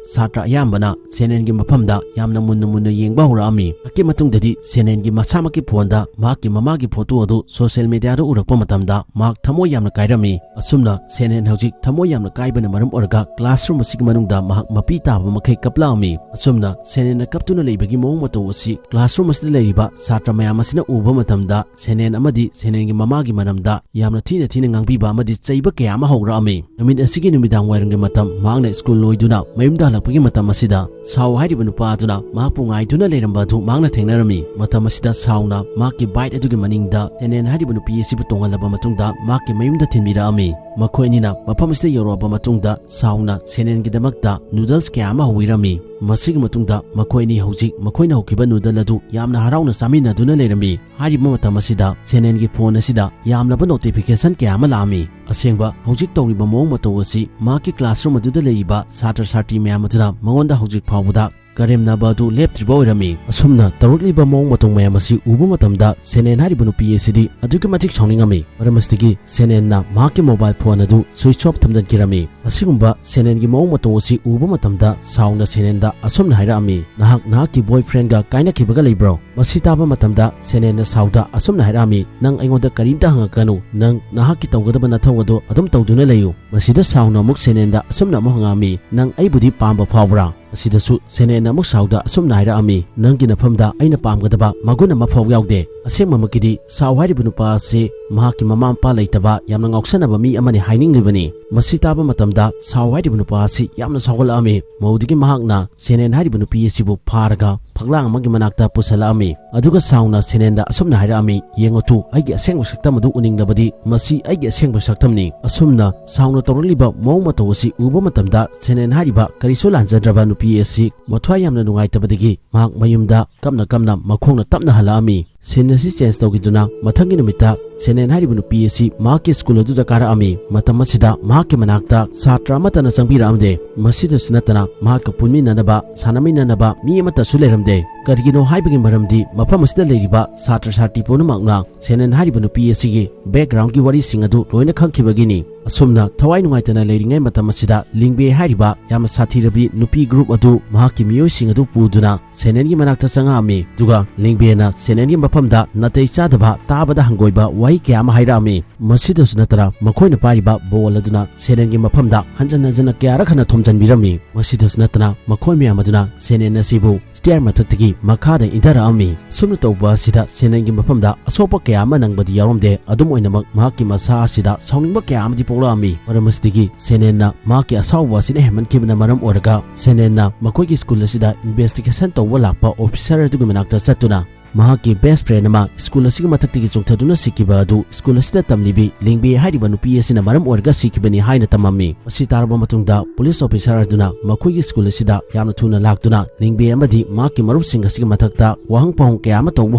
ꯁꯥꯇ꯭ꯔ ꯑꯌꯥꯝꯕꯅ ꯁꯦꯅꯦꯟꯒꯤ ꯃꯐꯝꯗ ꯌꯥꯝꯅ ꯃꯨꯟꯅ ꯃꯨꯟꯅ ꯌꯦꯡꯕ ꯍꯧꯔꯛꯑꯝꯃꯤ꯫ ꯃꯍꯥꯛꯀꯤ ꯃꯇꯨꯡꯗꯗꯤ ꯁꯦꯅꯦꯟꯒꯤ ꯃꯁꯥꯃꯛꯀꯤ ꯐꯣꯟꯗ ꯃꯍꯥꯛꯀꯤ ꯃꯃꯥꯒꯤ ꯐꯣꯇꯣ ꯑꯗꯨ ꯁꯣꯁꯤꯌꯦꯜ ꯃꯦꯗꯤꯌꯥꯗ ꯎꯔꯛꯄ ꯃꯇꯝꯗ ꯃꯍꯥꯛ ꯊꯃꯣꯏ ꯌꯥꯝꯅ ꯀꯥꯏꯔꯝꯃꯤ꯫ ꯑꯁꯨꯝꯅ ꯁꯦꯅꯦꯟ ꯍꯧꯖꯤꯛ ꯊꯃꯣꯏ ꯌꯥꯝꯅ ꯀꯥꯏꯕꯅ ꯃꯔꯝ ꯑꯣꯏꯔꯒ ꯀ꯭ꯂꯥꯁꯔꯨꯝ ꯑꯁꯤꯒꯤ ꯃꯅꯨꯡꯗ ꯃꯍꯥꯛ ꯃꯄꯤ ꯇꯥꯕ ꯃꯈꯩ ꯀꯞꯂꯛꯑꯝꯃꯤ꯫ ꯑꯁꯨꯝꯅ ꯁꯦꯅꯦꯟꯅ ꯀꯞꯇꯨꯅ ꯂꯩꯕꯒꯤ ꯃꯑꯣꯡ ꯃꯇꯧ ꯑꯁꯤ ꯀ꯭ꯂꯥꯁꯔꯨꯝ ꯑꯁꯤꯗ ꯂꯩꯔꯤꯕ ꯁꯥꯇ꯭ꯔ ꯃꯌꯥꯝ ꯑꯁꯤꯅ ꯎꯕ ꯃꯇꯝꯗ ꯁꯦꯅꯦꯟ ꯑꯃꯗꯤ ꯁꯦꯅꯦꯟꯒꯤ ꯃꯃꯥꯒꯤ ꯃꯔꯝꯗ ꯌꯥꯝꯅ ꯊꯤꯅ ꯊꯤꯅ ꯉꯥꯡꯕꯤꯕ ꯑꯃꯗꯤ ꯆꯩꯕ ꯀꯌꯥ ꯑꯃ ꯍꯧꯔꯛꯑꯝꯃꯤ꯫ ꯅꯨꯃꯤꯠ ꯑꯁꯤꯒꯤ ꯅꯨꯃꯤꯗꯥꯡ ꯋꯥꯏꯔꯝꯒꯤ ꯃꯇꯝ ꯃꯍꯥꯛꯅ ꯁ꯭ꯀꯨꯜ ꯂꯣꯏꯗꯨꯅ ꯃꯌꯨꯝꯗ ꯍꯜꯂꯛꯄꯒꯤ ꯃꯇꯝ ꯑꯁꯤꯗ ꯁꯥꯎ ꯍꯥꯏꯔꯤꯕ ꯅꯨꯄꯥ ꯑꯗꯨꯅ ꯃꯍꯥꯛꯄꯨ ꯉꯥꯏꯗꯨꯅ ꯂꯩꯔꯝꯕ ꯑꯗꯨ ꯃꯍꯥꯛꯅ ꯊꯦꯡꯅꯔꯝꯃꯤ꯫ ꯃꯇꯝ ꯑꯁꯤꯗ ꯁꯥꯎꯅ ꯃꯍꯥꯛꯀꯤ ꯕꯥꯏꯛ ꯑꯗꯨꯒꯤ ꯃꯅꯤꯡꯗ ꯁꯦꯅꯦꯟ ꯍꯥꯏꯔꯤꯕ ꯅꯨꯄꯤ ꯑꯁꯤꯕꯨ ꯇꯣꯡꯍꯜꯂꯕ ꯃꯇꯨꯡꯗ ꯃꯍꯥꯛꯀꯤ ꯃꯌꯨꯝꯗ ꯊꯤꯟꯕꯤꯔꯛꯑꯝꯃꯤ꯫ ꯃꯈꯣꯏ ꯑꯅꯤꯅ ꯃꯐꯝ ꯑꯁꯤꯗ ꯌꯧꯔꯛꯑꯕ ꯃꯇꯨꯡꯗ ꯁꯥꯎꯅ ꯁꯦꯅꯦꯟꯒꯤꯗꯃꯛꯇ ꯅꯨꯗꯜꯁ ꯀꯌꯥ ꯑꯃ ꯑꯣꯏꯔꯝꯃꯤ꯫ ꯃꯁꯤꯒꯤ ꯃꯇꯨꯡꯗ ꯃꯈꯣꯏ ꯑꯅꯤ ꯍꯧꯖꯤꯛ ꯃꯈꯣꯏꯅ ꯍꯧꯈꯤꯕ ꯅꯨꯗꯜ ꯑꯗꯨ ꯌꯥꯝꯅ ꯍꯔꯥꯎꯅ ꯆꯥꯃꯤꯟꯅꯗꯨꯅ ꯂꯩꯔꯝꯃꯤ꯫ ꯍꯥꯏꯔꯤꯕ ꯃꯇꯝ ꯑꯁꯤꯗ ꯁꯦꯅꯦꯟꯒꯤ ꯐꯣꯟ ꯑꯁꯤꯗ ꯌꯥꯝꯂꯕ ꯅꯣꯇꯤꯐꯤꯀꯦꯁꯟ ꯀꯌꯥ ꯑꯃ ꯂꯥꯛꯑꯝꯃꯤ꯫ ꯑꯁꯦꯡꯕ ꯍꯧꯖꯤꯛ ꯇꯧꯔꯤꯕ ꯃꯑꯣꯡ ꯃꯇꯧ ꯑꯁꯤ ꯃꯍꯥꯛꯀꯤ ꯀ꯭ꯂꯥꯁꯔꯨꯝ ꯑꯗꯨꯗ ꯂꯩꯔꯤꯕ ꯁꯥꯇ꯭ꯔ ꯁꯥꯇ꯭ꯔꯤ ꯃꯌꯥꯝ ꯑꯗꯨꯅ ꯃꯉꯣꯟꯗ ꯍꯧꯖꯤꯛ ꯐꯥꯎꯕꯗ ꯀꯔꯦꯝꯅꯕ ꯑꯗꯨ ꯂꯦꯞꯇ꯭ꯔꯤꯕ ꯑꯣꯏꯔꯝꯃꯤ꯫ ꯑꯁꯨꯝꯅ ꯇꯧꯔꯛꯂꯤꯕ ꯃꯑꯣꯡ ꯃꯇꯧ ꯃꯌꯥꯝ ꯑꯁꯤ ꯎꯕ ꯃꯇꯝꯗ ꯁꯦꯅꯦꯟ ꯍꯥꯏꯔꯤꯕ ꯅꯨꯄꯤ ꯑꯁꯤꯗꯤ ꯑꯗꯨꯛꯀꯤ ꯃꯇꯤꯛ ꯁꯥꯎꯅꯤꯡꯉꯝꯃꯤ꯫ ꯃꯔꯝ ꯑꯁꯤꯗꯒꯤ ꯁꯦꯅꯦꯟꯅ ꯃꯍꯥꯛꯀꯤ ꯃꯣꯕꯥꯏꯜ ꯐꯣꯟ ꯑꯗꯨ ꯁ꯭ꯋꯤꯆ ꯑꯣꯐ ꯊꯝꯖꯤꯟꯈꯤꯔꯝꯃꯤ꯫ ꯑꯁꯤꯒꯨꯝꯕ ꯁꯦꯅꯦꯟꯒꯤ ꯃꯑꯣꯡ ꯃꯇꯧ ꯑꯁꯤ ꯎꯕ ꯃꯇꯝꯗ ꯁꯥꯎꯅ ꯁꯦꯅꯦꯟꯗ ꯑꯁꯨꯝꯅ ꯍꯥꯏꯔꯛꯑꯝꯃꯤ, "ꯅꯍꯥꯛ ꯅꯍꯥꯛꯀꯤ ꯕꯣꯏꯐ꯭ꯔꯦꯟꯒ ꯀꯥꯏꯅꯈꯤꯕꯒ ꯂꯩꯕ꯭ꯔꯣ?" ꯃꯁꯤ ꯇꯥꯕ ꯃꯇꯝꯗ ꯁꯦꯅꯦꯟꯅ ꯁꯥꯎꯗ ꯑꯁꯨꯝꯅ ꯍꯥꯏꯔꯛꯑꯝꯃꯤ, "ꯅꯪ ꯑꯩꯉꯣꯟꯗ ꯀꯔꯤꯝꯇ ꯍꯪꯉꯛꯀꯅꯨ꯫ ꯅꯪ ꯅꯍꯥꯛꯀꯤ ꯇꯧꯒꯗꯕ ꯅꯊꯧ ꯑꯗꯨ ꯑꯗꯨꯝ ꯇꯧꯗꯨꯅ ꯂꯩꯌꯨ꯫" ꯃꯁꯤꯗ ꯁꯥꯎꯅ ꯑꯃꯨꯛ ꯁꯦꯅꯦꯟꯗ ꯑꯁꯨꯝꯅ ꯑꯃꯨꯛ ꯍꯪꯉꯛꯑꯝꯃꯤ, "ꯅꯪ ꯑꯩꯕꯨꯗꯤ ꯄꯥꯝꯕ ꯐꯥꯎꯕ꯭ꯔꯥ?" ꯑꯁꯤꯗꯁꯨ ꯁꯦꯅꯦꯟꯅ ꯑꯃꯨꯛ ꯁꯥꯎꯗ ꯑꯁꯨꯝꯅ ꯍꯥꯏꯔꯛꯑꯝꯃꯤ, "ꯅꯪꯒꯤ ꯅꯐꯝꯗ ꯑꯩꯅ ꯄꯥꯝꯒꯗꯕ ꯃꯒꯨꯟ ꯑꯃ ꯐꯥꯎ ꯌꯥꯎꯗꯦ꯫ ꯑꯁꯦꯡꯕꯃꯛꯀꯤꯗꯤ ꯁꯥꯎ ꯍꯥꯏꯔꯤꯕ ꯅꯨꯄꯥ ꯑꯁꯤ ꯃꯍꯥꯛꯀꯤ ꯃꯃꯥ ꯃꯄꯥ ꯂꯩꯇꯕ ꯌꯥꯝꯅ ꯉꯥꯎꯁꯟꯅꯕ ꯃꯤ ꯑꯃꯅꯤ ꯍꯥꯏꯅꯤꯡꯂꯤꯕꯅꯤ꯫" ꯃꯁꯤ ꯇꯥꯕ ꯃꯇꯝꯗ ꯁꯥꯎ ꯍꯥꯏꯔꯤꯕ ꯅꯨꯄꯥ ꯑꯁꯤ ꯌꯥꯝꯅ ꯁꯥꯎꯒꯠꯂꯛꯑꯝꯃꯤ꯫ ꯃꯧꯗꯒꯤ ꯃꯍꯥꯛꯅ ꯁꯦꯅꯦꯟ ꯍꯥꯏꯔꯤꯕ ꯅꯨꯄꯤ ꯑꯁꯤꯕꯨ ꯐꯥꯔꯒ ꯐꯛꯂꯥꯡ ꯑꯃꯒꯤ ꯃꯅꯥꯛꯇ ꯄꯨꯁꯜꯂꯛꯑꯝꯃꯤ꯫ ꯑꯗꯨꯒ ꯁꯥꯎꯅ ꯁꯦꯅꯦꯟꯗ ꯑꯁꯨꯝꯅ ꯍꯥꯏꯔꯛꯑꯝꯃꯤ, "ꯌꯦꯡꯉꯨ ꯇꯨ, ꯑꯩꯒꯤ ꯑꯁꯦꯡꯕ ꯁꯛꯇꯝ ꯑꯗꯨ ꯎꯅꯤꯡꯂꯕꯗꯤ ꯃꯁꯤ ꯑꯩꯒꯤ ꯑꯁꯦꯡꯕ ꯁꯛꯇꯝꯅꯤ꯫" ꯑꯁꯨꯝꯅ ꯁꯥꯎꯅ ꯇꯧꯔꯛꯂꯤꯕ ꯃꯑꯣꯡ ꯃꯇꯧ ꯑꯁꯤ ꯎꯕ ꯃꯇꯝꯗ ꯁꯦꯅꯦꯟ ꯍꯥꯏꯔꯤꯕ ꯀꯔꯤꯁꯨ ꯂꯥꯟꯖꯗ꯭ꯔꯕ ꯅꯨꯄꯤ ꯑꯁꯤ ꯃꯊ꯭ꯋꯥꯏ ꯌꯥꯝꯅ ꯅꯨꯡꯉꯥꯏꯇꯕꯗꯒꯤ ꯃꯍꯥꯛ ꯃꯌꯨꯝꯗ ꯀꯞꯅ ꯀꯞꯅ ꯃꯈꯣꯡꯅ ꯇꯞꯅ ꯍꯜꯂꯛꯑꯝꯃꯤ꯫ ꯁꯤꯟ ꯑꯁꯤ ꯆꯦꯟꯖ ꯇꯧꯈꯤꯗꯨꯅ ꯃꯊꯪꯒꯤ ꯅꯨꯃꯤꯠꯇ ꯁꯦꯅꯦꯟ ꯍꯥꯏꯔꯤꯕ ꯅꯨꯄꯤ ꯑꯁꯤ ꯃꯍꯥꯛꯀꯤ ꯁ꯭ꯀꯨꯜ ꯑꯗꯨꯗ ꯀꯥꯔꯛꯑꯝꯃꯤ꯫ ꯃꯇꯝ ꯑꯁꯤꯗ ꯃꯍꯥꯛꯀꯤ ꯃꯅꯥꯛꯇ ꯁꯥꯇ꯭ꯔ ꯑꯃꯠꯇꯅ ꯆꯪꯕꯤꯔꯛꯑꯝꯗꯦ꯫ ꯃꯁꯤꯗꯁꯨ ꯅꯠꯇꯅ ꯃꯍꯥꯛꯀ ꯄꯨꯟꯃꯤꯟꯅꯅꯕ, ꯁꯥꯟꯅꯃꯤꯟꯅꯅꯕ ꯃꯤ ꯑꯃꯠꯇꯁꯨ ꯂꯩꯔꯝꯗꯦ꯫ ꯀꯔꯤꯒꯤꯅꯣ ꯍꯥꯏꯕꯒꯤ ꯃꯔꯝꯗꯤ ꯃꯐꯝ ꯑꯁꯤꯗ ꯂꯩꯔꯤꯕ ꯁꯥꯇ꯭ꯔ ꯁꯥꯇ꯭ꯔꯤ ꯄꯨꯝꯅꯃꯛꯅ ꯁꯦꯅꯦꯟ ꯍꯥꯏꯔꯤꯕ ꯅꯨꯄꯤ ꯑꯁꯤꯒꯤ ꯕꯦꯛꯒ꯭ꯔꯥꯎꯟꯒꯤ ꯋꯥꯔꯤꯁꯤꯡ ꯑꯗꯨ ꯂꯣꯏꯅ ꯈꯪꯈꯤꯕꯒꯤꯅꯤ꯫ ꯑꯁꯨꯝꯅ ꯊꯋꯥꯏ ꯅꯨꯡꯉꯥꯏꯇꯅ ꯂꯩꯔꯤꯉꯩ ꯃꯇꯝ ꯑꯁꯤꯗ ꯂꯤꯡꯕꯦ ꯍꯥꯏꯔꯤꯕ ꯌꯥꯝꯅ ꯁꯥꯊꯤꯔꯕꯤ ꯅꯨꯄꯤ ꯒ꯭ꯔꯨꯞ ꯑꯗꯨ ꯃꯍꯥꯛꯀꯤ ꯃꯤꯑꯣꯏꯁꯤꯡ ꯑꯗꯨ ꯄꯨꯗꯨꯅ ꯁꯦꯅꯦꯟꯒꯤ ꯃꯅꯥꯛꯇ ꯆꯪꯉꯛꯑꯝꯃꯤ꯫ ꯑꯗꯨꯒ ꯂꯤꯡꯕꯦꯅ ꯁꯦꯅꯦꯟꯒꯤ ꯃꯐꯝꯗ ꯅꯥꯇꯩ ꯆꯥꯗꯕ ꯇꯥꯕꯗ ꯍꯪꯒꯣꯏꯕ ꯋꯥꯍꯩ ꯀꯌꯥ ꯑꯃ ꯍꯥꯏꯔꯛꯑꯝꯃꯤ꯫ ꯃꯁꯤꯗꯁꯨ ꯅꯠꯇꯅ ꯃꯈꯣꯏꯅ ꯄꯥꯏꯔꯤꯕ ꯕꯣꯜ ꯑꯗꯨꯅ ꯁꯦꯅꯦꯟꯒꯤ ꯃꯐꯝꯗ ꯍꯟꯖꯟ ꯍꯟꯖꯟꯅ ꯀꯌꯥꯔꯛ ꯍꯟꯅ ꯊꯣꯝꯖꯤꯟꯕꯤꯔꯝꯃꯤ꯫ ꯃꯁꯤꯗꯁꯨ ꯅꯠꯇꯅ ꯃꯈꯣꯏ ꯃꯌꯥꯝ ꯑꯗꯨꯅ ꯁꯦꯅꯦꯟ ꯑꯁꯤꯕꯨ ꯁ꯭ꯇꯤꯌꯔ ꯃꯊꯛꯇꯒꯤ ꯃꯈꯥꯗ ꯏꯟꯊꯔꯛꯑꯝꯃꯤ꯫ ꯁꯨꯝꯅ ꯇꯧꯕ ꯑꯁꯤꯗ ꯁꯦꯅꯦꯟꯒꯤ ꯃꯐꯝꯗ ꯑꯁꯣꯛꯄ ꯀꯌꯥ ꯑꯃ ꯅꯪꯕꯗꯤ ꯌꯥꯎꯔꯝꯗꯦ꯫ ꯑꯗꯨꯝ ꯑꯣꯏꯅꯃꯛ ꯃꯍꯥꯛꯀꯤ ꯃꯁꯥ ꯑꯁꯤꯗ ꯁꯥꯎꯅꯤꯡꯕ ꯀꯌꯥ ꯑꯃꯗꯤ ꯄꯣꯛꯂꯛꯑꯝꯃꯤ꯫ ꯃꯔꯝ ꯑꯁꯤꯗꯒꯤ ꯁꯦꯅꯦꯟꯅ ꯃꯍꯥꯛꯀꯤ ꯑꯁꯥꯎꯕ ꯑꯁꯤꯅ ꯍꯦꯟꯃꯟꯈꯤꯕꯅ ꯃꯔꯝ ꯑꯣꯏꯔꯒ ꯁꯦꯅꯦꯟꯅ ꯃꯈꯣꯏꯒꯤ ꯁ꯭ꯀꯨꯜ ꯑꯁꯤꯗ ꯏꯟꯚꯦꯁꯇꯤꯒꯦꯁꯟ ꯇꯧꯕ ꯂꯥꯛꯄ ꯑꯣꯐꯤꯁꯔ ꯑꯗꯨꯒꯤ ꯃꯅꯥꯛꯇ ꯆꯠꯇꯨꯅ ꯃꯍꯥꯛꯀꯤ best friend ꯑꯃ ꯁ꯭ꯀꯨꯜ ꯑꯁꯤꯒꯤ ꯃꯊꯛꯇꯒꯤ ꯆꯣꯡꯊꯗꯨꯅ ꯁꯤꯈꯤꯕ ꯑꯗꯨ ꯁ꯭ꯀꯨꯜ ꯑꯁꯤꯗ ꯇꯝꯂꯤꯕꯤ ꯂꯤꯡꯕꯦ ꯍꯥꯏꯔꯤꯕ ꯅꯨꯄꯤ ꯑꯁꯤꯅ ꯃꯔꯝ ꯑꯣꯏꯔꯒ ꯁꯤꯈꯤꯕꯅꯤ ꯍꯥꯏꯅ ꯇꯝꯃꯝꯃꯤ꯫ ꯃꯁꯤ ꯇꯥꯔꯕ ꯃꯇꯨꯡꯗ ꯄꯨꯂꯤꯁ ꯑꯣꯐꯤꯁꯥꯔ ꯑꯗꯨꯅ ꯃꯈꯣꯏꯒꯤ ꯁ꯭ꯀꯨꯜ ꯑꯁꯤꯗ ꯌꯥꯝꯅ ꯊꯨꯅ ꯂꯥꯛꯇꯨꯅ ꯂꯤꯡꯕꯦ ꯑꯃꯗꯤ ꯃꯍꯥꯛꯀꯤ ꯃꯔꯨꯞꯁꯤꯡ ꯑꯁꯤꯒꯤ ꯃꯊꯛꯇ ꯋꯥꯍꯪ ꯄꯥꯎꯍꯪ ꯀꯌꯥ ꯑꯃ ꯇꯧꯕ